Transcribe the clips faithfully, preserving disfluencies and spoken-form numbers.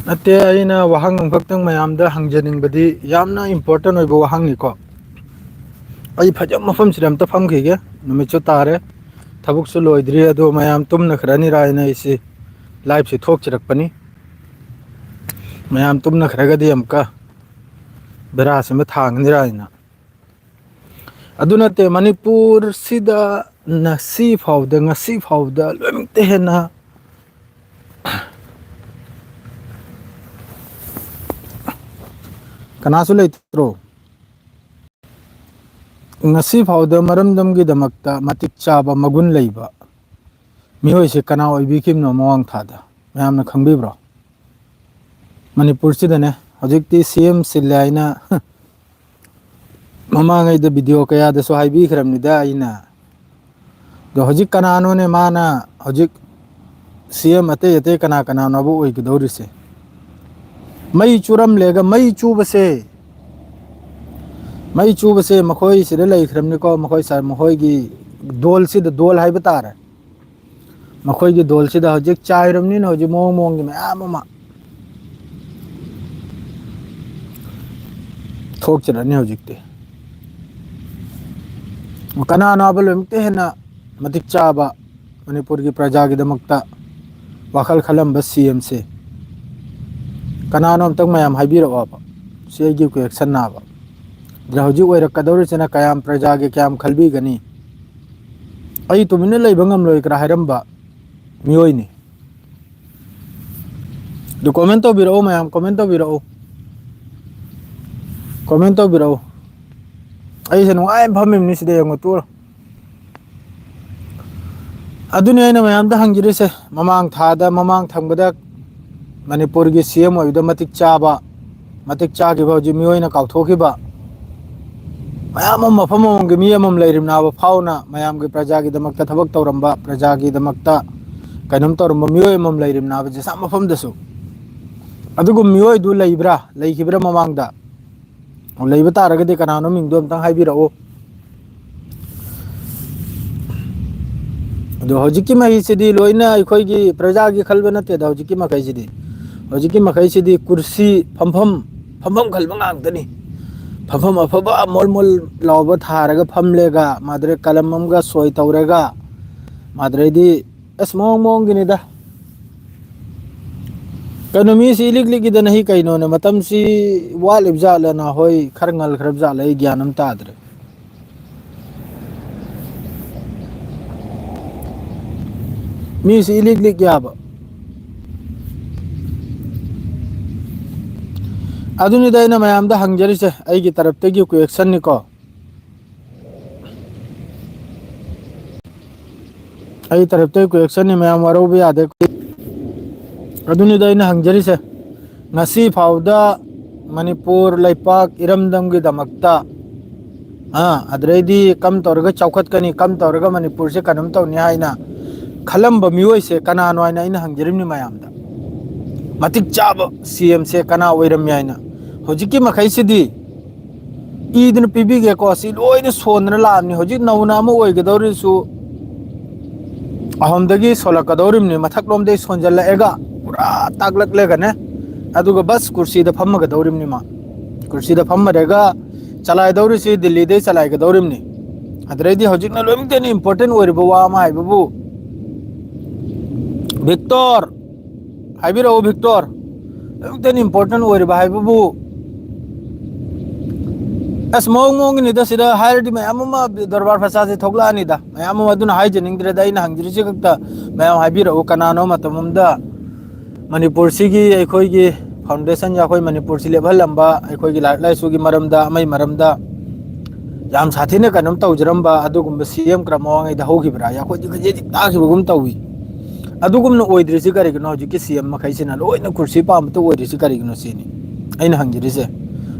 ꯅꯠꯇꯦ, ꯑꯩꯅ ꯋꯥꯍꯪ ꯑꯃꯈꯛꯇꯪ ꯃꯌꯥꯝꯗ ꯍꯪꯖꯅꯤꯡꯕꯗꯤ, ꯌꯥꯝꯅ important ꯑꯣꯏꯕ ꯋꯥꯍꯪꯅꯤꯀꯣ꯫ ꯑꯩ ꯐꯖꯕ ꯃꯐꯝꯁꯤꯗ ꯑꯝꯇ ꯐꯝꯈꯤꯒꯦ, ꯅꯨꯃꯤꯠꯁꯨ ꯇꯥꯔꯦ, ꯊꯕꯛꯁꯨ ꯂꯣꯏꯗ꯭ꯔꯤ, ꯑꯗꯣ ꯃꯌꯥꯝ ꯇꯨꯝꯅꯈ꯭ꯔꯅꯤꯔꯥ ꯍꯥꯏꯅ ꯑꯩꯁꯤ liveꯁꯤ ꯊꯣꯛꯆꯔꯛꯄꯅꯤ꯫ ꯃꯌꯥꯝ ꯇꯨꯝꯅꯈ꯭ꯔꯒꯗꯤ ꯑꯃꯨꯛꯀ ꯕꯦꯔꯥꯁꯤꯃ ꯊꯥꯡꯒꯅꯤꯔꯥ ꯍꯥꯏꯅ꯫ ꯑꯗꯨ ꯅꯠꯇꯦ, ꯃꯅꯤꯄꯨꯔꯁꯤꯗ ꯉꯁꯤ ꯐꯥꯎꯗ, ꯉꯁꯤ ꯐꯥꯎꯗ ꯂꯣꯏꯅꯃꯛꯇ ꯍꯦꯟꯅ ꯀꯅꯥꯁꯨ ꯂꯩꯇ꯭ꯔꯣ? ꯉꯁꯤ ꯐꯥꯎꯗ ꯃꯔꯝꯗꯝꯒꯤꯗꯃꯛꯇ ꯃꯇꯤꯛ ꯆꯥꯕ ꯃꯒꯨꯟ ꯂꯩꯕ ꯃꯤꯑꯣꯏꯁꯦ ꯀꯅꯥ ꯑꯣꯏꯕꯤꯈꯤꯕꯅꯣ ꯃꯃꯥꯡ ꯊꯥꯗ? ꯃꯌꯥꯝꯅ ꯈꯪꯕꯤꯕ꯭ꯔꯣ? ꯃꯅꯤꯄꯨꯔꯁꯤꯗꯅꯦ, ꯍꯧꯖꯤꯛꯇꯤ C M ꯁꯤꯜꯂꯦ ꯍꯥꯏꯅ ꯃꯃꯥꯡꯉꯩꯗ video ꯀꯌꯥꯗꯁꯨ ꯍꯥꯏꯕꯤꯈ꯭ꯔꯕꯅꯤꯗ ꯑꯩꯅ꯫ ꯑꯗꯣ ꯍꯧꯖꯤꯛ ꯀꯅꯥꯅꯣꯅꯦ ꯃꯥꯅ ꯍꯧꯖꯤꯛ C M ꯑꯇꯩ ꯑꯇꯩ ꯀꯅꯥ ꯀꯅꯥꯅꯣꯕ ꯑꯣꯏꯒꯗꯧꯔꯤꯁꯦ? ꯃꯩ ꯆꯨꯔꯝꯂꯦꯒ ꯃꯩ ꯆꯨꯕꯁꯦ, ꯃꯩ ꯆꯨꯕꯁꯦ ꯃꯈꯣꯏ ꯁꯤꯗ ꯂꯩꯈ꯭ꯔꯕꯅꯤꯀꯣ, ꯃꯈꯣꯏ ꯁꯥ-, ꯃꯈꯣꯏꯒꯤ ꯗꯣꯜꯁꯤꯗ, ꯗꯣꯜ ꯍꯥꯏꯕ ꯇꯥꯔꯦ, ꯃꯈꯣꯏꯒꯤ ꯗꯣꯜꯁꯤꯗ ꯍꯧꯖꯤꯛ ꯆꯥꯏꯔꯕꯅꯤꯅ ꯍꯧꯖꯤꯛ ꯃꯑꯣꯡ ꯃꯑꯣꯡꯒꯤ ꯃꯌꯥꯝ ꯑꯃ ꯊꯣꯛꯆꯔꯅꯤ ꯍꯧꯖꯤꯛꯇꯤ꯫ ꯀꯅꯥꯅꯣꯕ ꯂꯣꯏꯅꯃꯛꯇ ꯍꯦꯟꯅ ꯃꯇꯤꯛ ꯆꯥꯕ ꯃꯅꯤꯄꯨꯔꯒꯤ ꯄ꯭ꯔꯖꯥꯒꯤꯗꯃꯛꯇ ꯋꯥꯈꯜ ꯈꯜꯂꯝꯕ C M ꯁꯦ? ꯀꯅꯥꯅꯣ ꯑꯝꯇꯪ ꯃꯌꯥꯝ ꯍꯥꯏꯕꯤꯔꯛꯑꯣꯕ, ꯁꯤ ꯑꯩꯒꯤ question ꯅꯥꯕ꯫ ꯑꯗ ꯍꯧꯖꯤꯛ ꯑꯣꯏꯔꯛꯀꯗꯧꯔꯤꯁꯤꯅ ꯀꯌꯥꯝ ꯄ꯭ꯔꯖꯥꯒꯤ ꯀꯌꯥꯝ ꯈꯜꯕꯤꯒꯅꯤ? ꯑꯩ ꯇꯨꯃꯤꯟꯅ ꯂꯩꯕ ꯉꯝꯂꯣꯏ ꯀꯅ ꯍꯥꯏꯔꯝꯕ ꯃꯤꯑꯣꯏꯅꯤ꯫ ꯑꯗꯨ comment ꯇꯧꯕꯤꯔꯛꯑꯣ ꯃꯌꯥꯝ, comment ꯇꯧꯕꯤꯔꯛꯑꯣ, comment ꯇꯧꯕꯤꯔꯛꯑꯣ꯫ ꯑꯩꯁꯦ ꯅꯨꯡꯉꯥꯏꯅ ꯐꯝꯃꯤꯕꯅꯤ ꯁꯤꯗ, ꯌꯦꯡꯉꯣ, ꯇꯨꯔ꯫ ꯑꯗꯨꯅꯤ ꯑꯩꯅ ꯃꯌꯥꯝꯗ ꯍꯪꯖꯔꯤꯁꯦ, ꯃꯃꯥꯡ ꯊꯥꯗ, ꯃꯃꯥꯡ ꯊꯪꯕꯗ ꯃꯅꯤꯄꯨꯔꯒꯤ C M ꯑꯣꯏꯕꯗ ꯃꯇꯤꯛ ꯆꯥꯕ, ꯃꯇꯤꯛ ꯆꯥꯈꯤꯕ, ꯍꯧꯖꯤꯛ ꯃꯤꯑꯣꯏꯅ ꯀꯥꯎꯊꯣꯛꯈꯤꯕ ꯃꯌꯥꯝ ꯑꯃ, ꯃꯐꯝ ꯑꯃꯃꯝꯒꯤ ꯃꯤ ꯑꯃꯃꯝ ꯂꯩꯔꯤꯕꯅꯥꯕ ꯐꯥꯎꯅ ꯃꯌꯥꯝꯒꯤ ꯄ꯭ꯔꯖꯥꯒꯤꯗꯃꯛꯇ ꯊꯕꯛ ꯇꯧꯔꯝꯕ, ꯄ꯭ꯔꯖꯥꯒꯤꯗꯃꯛꯇ ꯀꯩꯅꯣꯝ ꯇꯧꯔꯝꯕ ꯃꯤꯑꯣꯏ ꯑꯃꯃꯝ ꯂꯩꯔꯤꯕꯅꯥꯕ ꯖꯤꯁꯥ ꯃꯐꯝꯗꯁꯨ꯫ ꯑꯗꯨꯒꯨꯝꯕ ꯃꯤꯑꯣꯏꯗꯨ ꯂꯩꯕ꯭ꯔꯥ? ꯂꯩꯈꯤꯕ꯭ꯔꯥ ꯃꯃꯥꯡꯗ? ꯂꯩꯕ ꯇꯥꯔꯒꯗꯤ ꯀꯅꯥꯅꯣ ꯃꯤꯡꯗꯣ ꯑꯝꯇꯪ ꯍꯥꯏꯕꯤꯔꯛꯎ꯫ ꯑꯗꯣ ꯍꯧꯖꯤꯛꯀꯤ ꯃꯍꯩꯁꯤꯗꯤ ꯂꯣꯏꯅ ꯑꯩꯈꯣꯏꯒꯤ ꯄ꯭ꯔꯖꯥꯒꯤ ꯈꯜꯕ ꯅꯠꯇꯦꯗ꯫ ꯍꯧꯖꯤꯛꯀꯤ ꯃꯈꯩꯁꯤꯗꯤ, ꯍꯧꯖꯤꯛꯀꯤ ꯃꯈꯩꯁꯤꯗꯤ ꯀꯨꯔꯁꯤ, ꯐꯝꯐꯝ, ꯐꯝꯐꯝ ꯈꯜꯕ ꯉꯥꯛꯇꯅꯤ꯫ ꯐꯝꯐꯝ ꯑꯐꯕ ꯃꯣꯜ ꯃꯣꯜ ꯂꯥꯎꯕ ꯊꯥꯔꯒ ꯐꯝꯂꯦꯒ, ꯃꯥꯗ꯭ꯔꯦ ꯀꯂꯝ ꯑꯃꯒ ꯁꯣꯏ ꯇꯧꯔꯒ, ꯃꯥꯗ꯭ꯔꯦꯗꯤ ꯑꯁ ꯃꯑꯣꯡ ꯃꯑꯣꯡꯒꯤꯅꯤꯗ꯫ ꯀꯩꯅꯣ, ꯃꯤꯁꯤ ꯏꯂꯤꯛ ꯂꯤꯛꯏꯗꯅ ꯍꯤ ꯀꯩꯅꯣꯅꯦ? ꯃꯇꯝꯁꯤ ꯋꯥꯠꯂꯤꯕ ꯖꯥꯠꯂꯅ? ꯍꯣꯏ, ꯈꯔ ꯉꯜꯈ꯭ꯔꯕ ꯖꯥꯠꯂ? ꯑꯩ ꯒ꯭ꯌꯥꯟ ꯑꯃ ꯇꯥꯗ꯭ꯔꯦ꯫ ꯃꯤꯁꯤ ꯏꯂꯤꯛ ꯂꯤꯛ ꯌꯥꯕ꯫ ꯑꯗꯨꯅꯤꯗ ꯑꯩꯅ ꯃꯌꯥꯝꯗ ꯍꯪꯖꯔꯤꯁꯦ, ꯑꯩꯒꯤ ꯇꯔꯞꯇꯒꯤ ꯀ꯭ꯋꯦꯛꯁꯟꯅꯤꯀꯣ꯫ ꯑꯩ ꯇꯔꯞꯇꯒꯤ ꯀ꯭ꯋꯦꯛꯁꯟꯅꯤ, ꯃꯌꯥꯝ ꯋꯥꯔꯧꯕ ꯌꯥꯗꯦ꯫ ꯑꯗꯨꯅꯤꯗ ꯑꯩꯅ ꯍꯪꯖꯔꯤꯁꯦ, ꯉꯁꯤ ꯐꯥꯎꯗ ꯃꯅꯤꯄꯨꯔ ꯂꯩꯄꯥꯛ ꯏꯔꯝꯗꯝꯒꯤꯗꯃꯛꯇ, ꯑꯥ, ꯑꯗꯨꯗꯩꯗꯤ ꯀꯝ ꯇꯧꯔꯒ ꯆꯥꯎꯈꯠꯀꯅꯤ, ꯀꯝ ꯇꯧꯔꯒ ꯃꯅꯤꯄꯨꯔꯁꯦ ꯀꯩꯅꯣꯝ ꯇꯧꯅꯤ ꯍꯥꯏꯅ ꯈꯜꯂꯝꯕ ꯃꯤꯑꯣꯏꯁꯦ ꯀꯅꯥꯅꯣ ꯍꯥꯏꯅ ꯑꯩꯅ ꯍꯪꯖꯔꯤꯕꯅꯤ ꯃꯌꯥꯝꯗ꯫ ꯃꯇꯤꯛ ꯆꯥꯕ ꯁꯤ ꯑꯦꯝꯁꯦ ꯀꯅꯥ ꯑꯣꯏꯔꯝꯃꯤ ꯍꯥꯏꯅ꯫ ꯍꯧꯖꯤꯛꯀꯤ ꯃꯈꯩꯁꯤꯗꯤ ꯏꯗꯨꯅ ꯄꯤꯕꯤꯒꯦꯀꯣ꯫ ꯁꯤ ꯂꯣꯏꯅ ꯁꯣꯟꯗꯅ ꯂꯥꯛꯑꯕꯅꯤ꯫ ꯍꯧꯖꯤꯛ ꯅꯧꯅ ꯑꯃ ꯑꯣꯏꯒꯗꯧꯔꯤꯁꯨ ꯑꯍꯨꯝꯗꯒꯤ ꯁꯣꯜꯂꯛꯀꯗꯧꯔꯤꯕꯅꯤ꯫ ꯃꯊꯛꯂꯣꯝꯗꯒꯤ ꯁꯣꯟꯖꯜꯂꯛꯑꯦꯒ ꯄꯨꯔꯥ ꯇꯥꯛꯂꯛꯂꯦꯒꯅꯦ꯫ ꯑꯗꯨꯒ ꯕꯁ ꯀꯨꯔꯁꯤꯗ ꯐꯝꯃꯒꯗꯧꯔꯤꯕꯅꯤ ꯃꯥ꯫ ꯀꯨꯔꯁꯤꯗ ꯐꯝꯃꯔꯦꯒ ꯆꯂꯥꯏꯗꯧꯔꯤꯁꯤ ꯗꯤꯜꯂꯤꯗꯩ ꯆꯂꯥꯏꯒꯗꯧꯔꯤꯕꯅꯤ꯫ ꯑꯗꯨꯗꯩꯗꯤ ꯍꯧꯖꯤꯛꯅ ꯂꯣꯏꯅꯃꯛꯇ ꯍꯦꯟꯅ ꯏꯝꯄꯣꯔꯇꯦꯟ ꯑꯣꯏꯔꯤꯕ ꯋꯥ ꯑꯃ ꯍꯥꯏꯕꯕꯨ, ꯚꯤꯛꯇꯣꯔ, ꯍꯥꯏꯕꯤꯔꯛꯑꯣ ꯚꯤꯛꯇꯣꯔ꯫ ꯂꯣꯏꯅꯃꯛꯇ ꯍꯦꯟꯅ ꯏꯝꯄꯣꯔꯇꯦꯟ ꯑꯣꯏꯔꯤꯕ ꯍꯥꯏꯕꯕꯨ, ꯑꯁ, ꯃꯑꯣꯡ ꯃꯑꯣꯡꯒꯤꯅꯤꯗ꯫ ꯁꯤꯗ ꯍꯥꯏꯔꯗꯤ ꯃꯌꯥꯝ ꯑꯃ ꯗꯔꯕꯥꯔ ꯐꯁꯥꯁꯦ ꯊꯣꯛꯂꯛꯑꯅꯤꯗ꯫ ꯃꯌꯥꯝ ꯑꯃ ꯑꯗꯨꯅ ꯍꯥꯏꯖꯅꯤꯡꯗ꯭ꯔꯦꯗ꯫ ꯑꯩꯅ ꯍꯪꯖꯔꯤꯁꯤ ꯈꯛꯇ ꯃꯌꯥꯝ ꯍꯥꯏꯕꯤꯔꯛꯎ꯫ ꯀꯅꯥꯅꯣ ꯃꯇꯝ ꯑꯃꯗ ꯃꯅꯤꯄꯨꯔꯁꯤꯒꯤ, ꯑꯩꯈꯣꯏꯒꯤ ꯐꯥꯎꯟꯗꯦꯁꯟ, ꯑꯩꯈꯣꯏ ꯃꯅꯤꯄꯨꯔꯁꯤ ꯂꯦꯞꯍꯜꯂꯝꯕ, ꯑꯩꯈꯣꯏꯒꯤ ꯂꯥꯏꯔꯤꯛ ꯂꯥꯏꯁꯨꯒꯤ ꯃꯔꯝꯗ, ꯑꯃꯒꯤ ꯃꯔꯝꯗ ꯌꯥꯝ ꯁꯥꯊꯤꯅ ꯀꯩꯅꯣꯝ ꯇꯧꯖꯔꯝꯕ ꯑꯗꯨꯒꯨꯝꯕ ꯁꯤ ꯑꯦꯝ ꯈꯔ ꯃꯃꯥꯡꯉꯩꯗ ꯍꯧꯈꯤꯕ꯭ꯔꯥ? ꯑꯩꯈꯣꯏꯗꯤ ꯈꯖꯤꯛ ꯇꯥꯈꯤꯕꯒꯨꯝ ꯇꯧꯏ꯫ ꯑꯗꯨꯒꯨꯝꯅ ꯑꯣꯏꯗ꯭ꯔꯤꯁꯤ ꯀꯔꯤꯒꯤꯅꯣ? ꯍꯧꯖꯤꯛꯀꯤ ꯁꯤ ꯑꯦꯝ ꯃꯈꯩꯁꯤꯅ ꯂꯣꯏꯅ ꯀꯨꯔꯁꯤ ꯄꯥꯝꯕꯇ ꯑꯣꯏꯔꯤꯁꯤ ꯀꯔꯤꯒꯤꯅꯣ ꯁꯤꯅꯤ ꯑꯩꯅ ꯍꯪꯖꯔꯤꯁꯦ꯫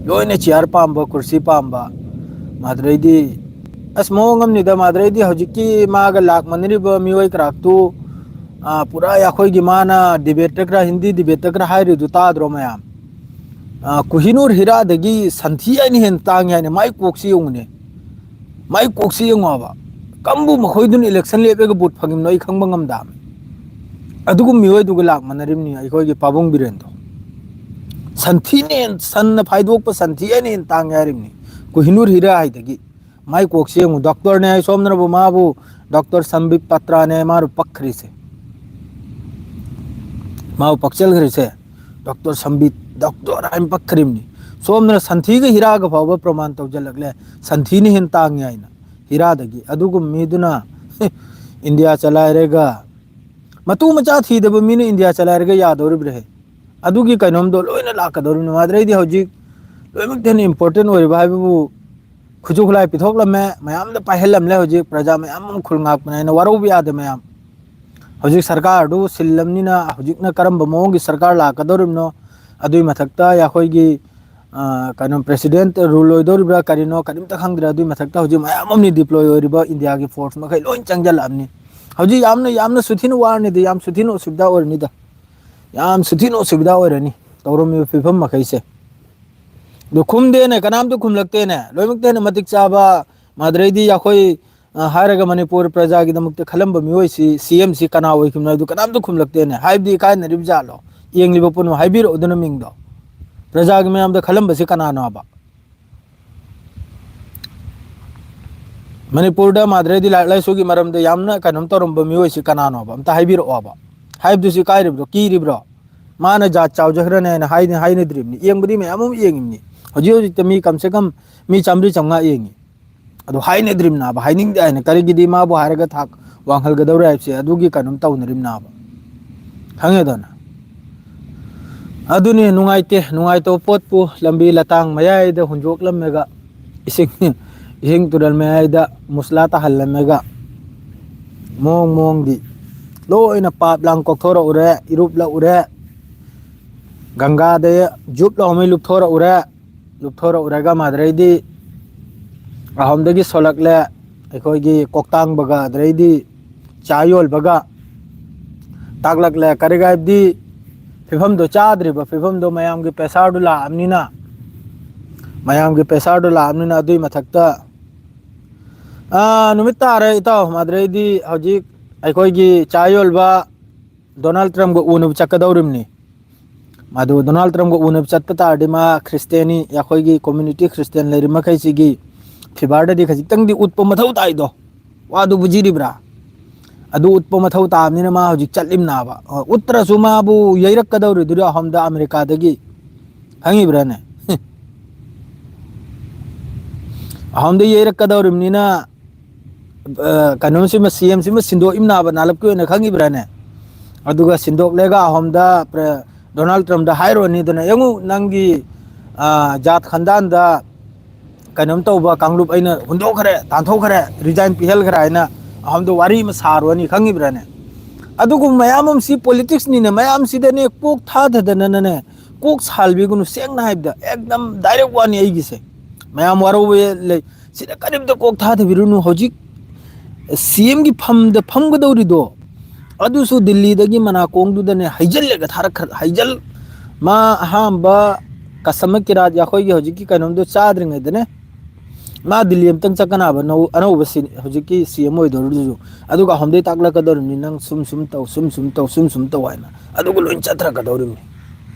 ꯂꯣꯏꯅ ꯆꯤꯌꯥꯔ ꯄꯥꯝꯕ, ꯀꯨꯔꯁꯤ ꯄꯥꯝꯕ, ꯃꯥꯗꯨꯔꯩꯗꯤ ꯑꯁ, ꯃꯑꯣꯡ ꯑꯃꯅꯤꯗ꯫ ꯃꯥꯗꯨꯔꯩꯗꯤ ꯍꯧꯖꯤꯛꯀꯤ ꯃꯥꯒ ꯂꯥꯛꯃꯤꯟꯅꯔꯤꯕ ꯃꯤꯑꯣꯏ ꯀꯔꯥꯛꯇꯨ, ꯑ, ꯄꯨꯔꯥ ꯑꯩꯈꯣꯏꯒꯤ ꯃꯥꯅ ꯗꯤꯕꯦꯠꯇ ꯈꯔ, ꯍꯤꯟꯗꯤ ꯗꯤꯕꯦꯠꯇ ꯈꯔ ꯍꯥꯏꯔꯤꯗꯨ ꯇꯥꯗ꯭ꯔꯣ ꯃꯌꯥꯝ? ꯑ, ꯀꯨꯍꯤꯅꯨꯔ ꯍꯤꯔꯥꯗꯒꯤ ꯁꯟꯊꯤ ꯑꯩꯅ ꯍꯦꯟꯅ ꯇꯥꯡꯉꯤ ꯍꯥꯏꯅ꯫ ꯃꯥꯏ ꯀꯣꯛꯁꯤ ꯌꯦꯡꯉꯨꯅꯦ꯫ ꯃꯥꯏ ꯀꯣꯛꯁꯤ ꯌꯦꯡꯉꯣꯕ꯫ ꯀꯝꯕꯨ ꯃꯈꯣꯏꯗꯨꯅ ꯏꯂꯦꯛꯁꯟ ꯂꯦꯞꯂꯒ ꯚꯣꯠ ꯐꯪꯉꯤꯕꯅꯣ ꯑꯩ ꯈꯪꯕ ꯉꯝꯗꯕꯅꯤ꯫ ꯑꯗꯨꯒꯨꯝꯕ ꯃꯤꯑꯣꯏꯗꯨꯒ ꯂꯥꯛꯃꯟꯅꯔꯤꯕꯅꯤ ꯑꯩꯈꯣꯏꯒꯤ ꯄꯥꯕꯨꯡ ꯕꯤꯔꯦꯟꯗꯣ꯫ ꯁꯟꯊꯤꯅ ꯍꯦꯟ-, ꯁꯟꯅ ꯐꯥꯏꯗꯣꯛꯄ ꯁꯟꯊꯤ ꯑꯩꯅ ꯍꯦꯟꯅ ꯇꯥꯡꯉꯦ ꯍꯥꯏꯔꯤꯕꯅꯤ꯫ ꯀꯣꯍꯤꯅꯨꯔ ꯍꯤꯔꯥ ꯍꯥꯏꯗꯒꯤ꯫ ꯃꯥꯏ ꯀꯣꯛꯁꯦ ꯌꯦꯡꯉꯨ, ꯗꯣꯛꯇꯔꯅꯦ ꯍꯥꯏ ꯁꯣꯝꯗꯅꯕꯨ ꯃꯥꯕꯨ ꯗꯣꯛꯇꯔ ꯁꯝꯕꯤꯠ ꯄꯇ꯭ꯔꯥꯅꯦ ꯍꯥꯏ ꯃꯥꯕꯨ ꯄꯛꯈ꯭ꯔꯤꯁꯦ꯫ ꯃꯥꯕꯨ ꯄꯛꯆꯜꯈ꯭ꯔꯤꯁꯦ꯫ ꯗꯣꯛꯇꯔ ꯁꯝꯕꯤꯠ, ꯗꯣꯛꯇꯔ ꯍꯥꯏꯅ ꯄꯛꯈ꯭ꯔꯤꯕꯅꯤ꯫ ꯁꯣꯝꯗꯅ ꯁꯟꯊꯤꯒ ꯍꯤꯔꯥꯒ ꯐꯥꯎꯕ ꯄ꯭ꯔꯃꯥꯟ ꯇꯧꯁꯤꯜꯂꯛꯂꯦ, ꯁꯟꯊꯤꯅ ꯍꯦꯟꯅ ꯇꯥꯡꯉꯦ ꯍꯥꯏꯅ꯫ ꯍꯤꯔꯥꯗꯒꯤ꯫ ꯑꯗꯨꯒꯨꯝꯕ ꯃꯤꯗꯨꯅ ꯏꯟꯗꯤꯌꯥ ꯆꯂꯥꯏꯔꯒ ꯃꯇꯨ ꯃꯆꯥ ꯊꯤꯗꯕ ꯃꯤꯅ ꯏꯟꯗꯤꯌꯥ ꯆꯂꯥꯏꯔꯒ ꯌꯥꯗꯧꯔꯤꯕ꯭ꯔꯥꯍꯦ? ꯑꯗꯨꯒꯤ ꯀꯩꯅꯣꯝꯗꯣ ꯂꯣꯏꯅ ꯂꯥꯛꯀꯗꯧꯔꯤꯕꯅꯤ꯫ ꯃꯥꯗ꯭ꯔꯩꯗꯤ ꯍꯧꯖꯤꯛ ꯂꯣꯏꯅꯃꯛꯇ ꯍꯦꯟꯅ important ꯑꯣꯏꯔꯤꯕ ꯍꯥꯏꯕꯕꯨ ꯈꯨꯠꯁꯨ ꯈꯨꯠꯂꯥꯏ ꯄꯤꯊꯣꯛꯂꯝꯃꯦ, ꯃꯌꯥꯝꯗ ꯄꯥꯏꯍꯜꯂꯝꯂꯦ꯫ ꯍꯧꯖꯤꯛ ꯄ꯭ꯔꯖꯥ ꯃꯌꯥꯝ ꯑꯃ ꯈꯨꯜ ꯉꯥꯛꯄꯅꯦ ꯍꯥꯏꯅ ꯋꯥꯔꯧꯕ ꯌꯥꯗꯦ ꯃꯌꯥꯝ꯫ ꯍꯧꯖꯤꯛ ꯁꯔꯀꯥꯔꯗꯨ ꯁꯤꯜꯂꯝꯅꯤꯅ ꯍꯧꯖꯤꯛꯅ ꯀꯔꯝꯕ ꯃꯑꯣꯡꯒꯤ ꯁꯔꯀꯥꯔ ꯂꯥꯛꯀꯗꯧꯔꯤꯕꯅꯣ? ꯑꯗꯨꯒꯤ ꯃꯊꯛꯇ ꯑꯩꯈꯣꯏꯒꯤ, ꯑ, ꯀꯩꯅꯣ, president rule ꯑꯣꯏꯗꯧꯔꯤꯕ꯭ꯔꯥ ꯀꯔꯤꯅꯣ ꯀꯔꯤꯝꯇ ꯈꯪꯗ꯭ꯔꯦ꯫ ꯑꯗꯨꯒꯤ ꯃꯊꯛꯇ ꯍꯧꯖꯤꯛ ꯃꯌꯥꯝ ꯑꯃꯅꯤ deploy ꯑꯣꯏꯔꯤꯕ ꯏꯟꯗꯤꯌꯥꯒꯤ force ꯃꯈꯩ ꯂꯣꯏ ꯆꯪꯁꯤꯜꯂꯛꯑꯕꯅꯤ꯫ ꯍꯧꯖꯤꯛ ꯌꯥꯝꯅ, ꯌꯥꯝꯅ ꯁꯨꯊꯤꯅ ꯋꯥꯔꯅꯤꯗ, ꯌꯥꯝ ꯁꯨꯊꯤꯅ ꯑꯁꯨꯕꯤꯙꯥ ꯑꯣꯏꯔꯅꯤꯗ꯫ ꯌꯥꯝ ꯁꯨꯊꯤꯅ ꯑꯁꯨꯕꯤꯙꯥ ꯑꯣꯏꯔꯅꯤ ꯇꯧꯔꯝꯃꯤꯕ ꯐꯤꯕꯝ ꯃꯈꯩꯁꯦ꯫ ꯑꯗꯨ ꯈꯨꯝꯗꯦꯅꯦ, ꯀꯅꯥꯝꯇ ꯈꯨꯝꯂꯛꯇꯦꯅꯦ꯫ ꯂꯣꯏꯅꯃꯛꯇ ꯍꯦꯟꯅ ꯃꯇꯤꯛ ꯆꯥꯕ ꯃꯥꯗ꯭ꯔꯩꯗꯤ ꯑꯩꯈꯣꯏ, ꯑ, ꯍꯥꯏꯔꯒ ꯃꯅꯤꯄꯨꯔ ꯄ꯭ꯔꯖꯥꯒꯤꯗꯃꯛꯇ ꯈꯜꯂꯝꯕ ꯃꯤꯑꯣꯏꯁꯤ ꯁꯤ ꯑꯦꯝꯁꯤ ꯀꯅꯥ ꯑꯣꯏꯈꯤꯕꯅꯣ ꯍꯥꯏꯕꯗꯨ ꯀꯅꯥꯝꯇ ꯈꯨꯝꯂꯛꯇꯦꯅꯦ꯫ ꯍꯥꯏꯕꯗꯤ ꯏꯀꯥꯏꯅꯔꯤꯕ ꯖꯥꯠꯂꯣ? ꯌꯦꯡꯂꯤꯕ ꯄꯨꯝꯅꯃꯛ ꯍꯥꯏꯕꯤꯔꯛꯎꯗꯅ ꯃꯤꯡꯗꯣ꯫ ꯄ꯭ꯔꯖꯥꯒꯤ ꯃꯌꯥꯝꯗ ꯈꯜꯂꯝꯕꯁꯤ ꯀꯅꯥꯅꯣꯕ? ꯃꯅꯤꯄꯨꯔꯗ ꯃꯥꯗ꯭ꯔꯩꯗꯤ ꯂꯥꯏꯔꯤꯛ ꯂꯥꯏꯁꯨꯒꯤ ꯃꯔꯝꯗ ꯌꯥꯝꯅ ꯀꯩꯅꯣꯝ ꯇꯧꯔꯝꯕ ꯃꯤꯑꯣꯏꯁꯤ ꯀꯅꯥꯅꯣꯕ? ꯑꯝꯇ ꯍꯥꯏꯕꯤꯔꯛꯑꯣꯕ꯫ ꯍꯥꯏꯕꯗꯨꯁꯨ ꯏꯀꯥꯏꯔꯤꯕ꯭ꯔꯣ? ꯀꯤꯔꯤꯕ꯭ꯔꯣ? ꯃꯥꯅ ꯖꯥꯠ ꯆꯥꯎꯖꯈ꯭ꯔꯅꯤ ꯍꯥꯏꯅ ꯍꯥꯏꯅ-, ꯍꯥꯏꯅꯗ꯭ꯔꯤꯕꯅꯤ꯫ ꯌꯦꯡꯕꯗꯤ ꯃꯌꯥꯝ ꯑꯃ ꯌꯦꯡꯉꯤꯕꯅꯤ꯫ ꯍꯧꯖꯤꯛ ꯍꯧꯖꯤꯛꯇ ꯃꯤ ꯀꯝꯁꯦ ꯀꯝ ꯃꯤ ꯆꯥꯝꯃꯔꯤ ꯆꯥꯝꯃꯉꯥ ꯌꯦꯡꯉꯤ꯫ ꯑꯗꯨ ꯍꯥꯏꯅꯗ꯭ꯔꯤꯕꯅꯥꯕ, ꯍꯥꯏꯅꯤꯡꯗꯦ ꯍꯥꯏꯅ꯫ ꯀꯔꯤꯒꯤꯗꯤ ꯃꯥꯕꯨ ꯍꯥꯏꯔꯒ ꯊꯥꯛ ꯋꯥꯡꯍꯜꯒꯗꯧꯔꯦ ꯍꯥꯏꯕꯁꯦ ꯑꯗꯨꯒꯤ ꯀꯩꯅꯣꯝ ꯇꯧꯅꯔꯤꯕꯅꯥꯕ꯫ ꯈꯪꯉꯦꯗꯅ? ꯑꯗꯨꯅꯤ ꯅꯨꯡꯉꯥꯏꯇꯦ, ꯅꯨꯡꯉꯥꯏꯇꯕ ꯄꯣꯠꯄꯨ ꯂꯝꯕꯤ ꯂꯇꯥꯡ ꯃꯌꯥꯏꯗ ꯍꯨꯟꯗꯣꯛꯂꯝꯃꯒ, ꯏꯁꯤꯡ, ꯏꯁꯤꯡ ꯇꯨꯔꯦꯜ ꯃꯌꯥꯏꯗ ꯃꯨꯁꯂꯥ ꯇꯥꯍꯜꯂꯝꯃꯒ, ꯃꯑꯣꯡ ꯃꯑꯣꯡꯗꯤ ꯂꯣꯏꯅ ꯄꯥꯞ ꯂꯥꯡ ꯀꯣꯛꯊꯣꯔꯛꯎꯔꯦ, ꯏꯔꯨꯞꯂꯛꯎꯔꯦ, ꯒꯪꯒꯥꯗ ꯖꯨꯞ ꯂꯥꯎꯃꯩ ꯂꯨꯞꯊꯣꯔꯛꯎꯔꯦ꯫ ꯂꯨꯞꯊꯣꯔꯛꯎꯔꯒ ꯃꯥꯗ꯭ꯔꯩꯗꯤ ꯑꯍꯣꯝꯗꯒꯤ ꯁꯣꯜꯂꯛꯂꯦ꯫ ꯑꯩꯈꯣꯏꯒꯤ ꯀꯣꯛꯇꯥꯡꯕꯒ ꯑꯗꯩꯗꯤ ꯆꯥ ꯌꯣꯜꯕꯒ ꯇꯥꯛꯂꯛꯂꯦ꯫ ꯀꯔꯤꯒ ꯍꯥꯏꯕꯗꯤ ꯐꯤꯕꯝꯗꯣ ꯆꯥꯗ꯭ꯔꯤꯕ ꯐꯤꯕꯝꯗꯣ ꯃꯌꯥꯝꯒꯤ ꯄ꯭ꯔꯦꯁꯥꯔꯗꯨ ꯂꯥꯛꯑꯕꯅꯤꯅ, ꯃꯌꯥꯝꯒꯤ ꯄ꯭ꯔꯦꯁꯥꯔꯗꯨ ꯂꯥꯛꯑꯕꯅꯤꯅ ꯑꯗꯨꯏ ꯃꯊꯛꯇ, ꯑꯥ, ꯅꯨꯃꯤꯠ ꯇꯥꯔꯦ ꯏꯇꯥꯎ꯫ ꯃꯥꯗ꯭ꯔꯩꯗꯤ ꯍꯧꯖꯤꯛ ꯑꯩꯈꯣꯏꯒꯤ ꯆꯥ ꯌꯣꯜꯕ ꯗꯣꯅꯥꯜꯗ ꯇ꯭ꯔꯝꯞꯀ ꯎꯅꯕ ꯆꯠꯀꯗꯧꯔꯤꯕꯅꯤ꯫ ꯃꯗꯨ ꯗꯣꯅꯥꯜꯗ ꯇ꯭ꯔꯝꯞꯀ ꯎꯅꯕ ꯆꯠꯄ ꯇꯥꯔꯗꯤ ꯃꯥ ꯈ꯭ꯔꯤꯁꯇꯤꯌꯥꯅꯤ, ꯑꯩꯈꯣꯏꯒꯤ ꯀꯝꯃ꯭ꯌꯨꯅꯤꯇꯤ ꯈ꯭ꯔꯤꯁꯇꯤꯌꯥꯟ ꯂꯩꯔꯤ ꯃꯈꯩꯁꯤꯒꯤ ꯐꯤꯚꯔꯗꯗꯤ ꯈꯖꯤꯛꯇꯪꯗꯤ ꯎꯠꯄ ꯃꯊꯧ ꯇꯥꯏꯗꯣ꯫ ꯋꯥꯗꯨ ꯕꯨꯖꯤꯔꯤꯕ꯭ꯔꯥ? ꯑꯗꯨ ꯎꯠꯄ ꯃꯊꯧ ꯇꯥꯕꯅꯤꯅ ꯃꯥ ꯍꯧꯖꯤꯛ ꯆꯠꯂꯤꯝꯅꯥꯕ꯫ ꯑ, ꯎꯠꯇ꯭ꯔꯁꯨ ꯃꯥꯕꯨ ꯌꯩꯔꯛꯀꯗꯧꯔꯤꯗꯨꯗꯤ ꯑꯍꯣꯝꯗ ꯑꯃꯦꯔꯤꯀꯥꯗꯒꯤ꯫ ꯈꯪꯉꯤꯕ꯭ꯔꯥꯅꯦ? ꯑꯍꯣꯝꯗ ꯌꯩꯔꯛꯀꯗꯧꯔꯤꯕꯅꯤꯅ, ꯑ, ꯀꯩꯅꯣꯁꯤꯃ, ꯁꯤ ꯑꯦꯝꯁꯤꯃ ꯁꯤꯟꯗꯣꯛꯏꯝꯅꯥꯕ ꯅꯥꯂꯞꯀꯤ ꯑꯣꯏꯅ, ꯈꯪꯉꯤꯕ꯭ꯔꯥꯅꯦ? ꯑꯗꯨꯒ ꯁꯤꯟꯗꯣꯛꯂꯦꯒ ꯑꯍꯣꯝꯗ ꯄ꯭ꯔ-, ꯗꯣꯅꯥꯜꯗ ꯇ꯭ꯔꯝꯞꯗ ꯍꯥꯏꯔꯨꯔꯅꯤꯗꯅ, "ꯌꯦꯡꯉꯨ, ꯅꯪꯒꯤ, ꯑ, ꯖꯥꯠ ꯈꯟꯗꯥꯟꯗ ꯀꯩꯅꯣꯝ ꯇꯧꯕ ꯀꯥꯡꯂꯨꯞ ꯑꯩꯅ ꯍꯨꯟꯗꯣꯛꯈ꯭ꯔꯦ, ꯇꯥꯟꯊꯣꯛꯈ꯭ꯔꯦ, ꯔꯤꯖꯥꯏꯟ ꯄꯤꯍꯜꯈ꯭ꯔꯦ" ꯍꯥꯏꯅ ꯑꯍꯣꯝꯗ ꯋꯥꯔꯤ ꯑꯃ ꯁꯥꯔꯨꯔꯅꯤ, ꯈꯪꯉꯤꯕ꯭ꯔꯥꯅꯦ? ꯑꯗꯨꯒꯨꯝꯕ ꯃꯌꯥꯝ ꯑꯃ ꯁꯤ ꯄꯣꯂꯤꯇꯤꯛꯁꯅꯤꯅꯦ, ꯃꯌꯥꯝꯁꯤꯗꯅꯦ ꯀꯣꯛ ꯊꯥꯗꯗꯅꯅꯦ, ꯀꯣꯛ ꯁꯥꯜꯕꯤꯒꯅꯨ꯫ ꯁꯦꯡꯅ ꯍꯥꯏꯕꯗ ꯑꯦꯛꯗꯝ ꯗꯥꯏꯔꯦꯛ ꯋꯥꯅꯤ ꯑꯩꯒꯤꯁꯦ꯫ ꯃꯌꯥꯝ ꯋꯥꯔꯧꯕ ꯂꯩ, ꯁꯤꯗ ꯀꯔꯤꯝꯇ ꯀꯣꯛ ꯊꯥꯗꯕꯤꯔꯨꯅꯨ꯫ ꯍꯧꯖꯤꯛ ꯁꯤ ꯑꯦꯝꯒꯤ ꯐꯝꯗ ꯐꯝꯒꯗꯧꯔꯤꯗꯣ, ꯑꯗꯨꯁꯨ ꯗꯤꯜꯂꯤꯗꯒꯤ ꯃꯅꯥꯀꯣꯡꯗꯨꯗꯅꯦ ꯍꯩꯖꯤꯜꯂꯒ ꯊꯥꯔꯛꯈ꯭ꯔ-, ꯍꯩꯖꯜ-, ꯃꯥ ꯑꯍꯥꯟꯕ ꯀꯁꯃ ꯀꯤꯔꯥꯠ ꯑꯩꯈꯣꯏꯒꯤ ꯍꯧꯖꯤꯛꯀꯤ ꯀꯩꯅꯣꯝꯗꯣ ꯆꯥꯗ꯭ꯔꯤꯉꯩꯗꯅꯦ, ꯃꯥ ꯗꯤꯜꯂꯤ ꯑꯝꯇꯪ ꯆꯠꯀꯅꯕ ꯅꯧ-, ꯑꯅꯧꯕ ꯁꯤ-, ꯍꯧꯖꯤꯛꯀꯤ ꯁꯤ ꯑꯦꯝ ꯑꯣꯏꯗꯧꯔꯤꯗꯨꯁꯨ꯫ ꯑꯗꯨꯒ ꯑꯍꯣꯝꯗꯩ ꯇꯥꯛꯂꯛꯀꯗꯧꯔꯤꯕꯅꯤ, "ꯅꯪ ꯁꯨꯝ ꯁꯨꯝ ꯇꯧ, ꯁꯨꯝ ꯁꯨꯝ ꯇꯧ, ꯁꯨꯝ ꯁꯨꯝ ꯇꯧ" ꯍꯥꯏꯅ꯫ ꯑꯗꯨꯒ ꯂꯣꯏ ꯆꯠꯊꯔꯛꯀꯗꯧꯔꯤꯕꯅꯤ꯫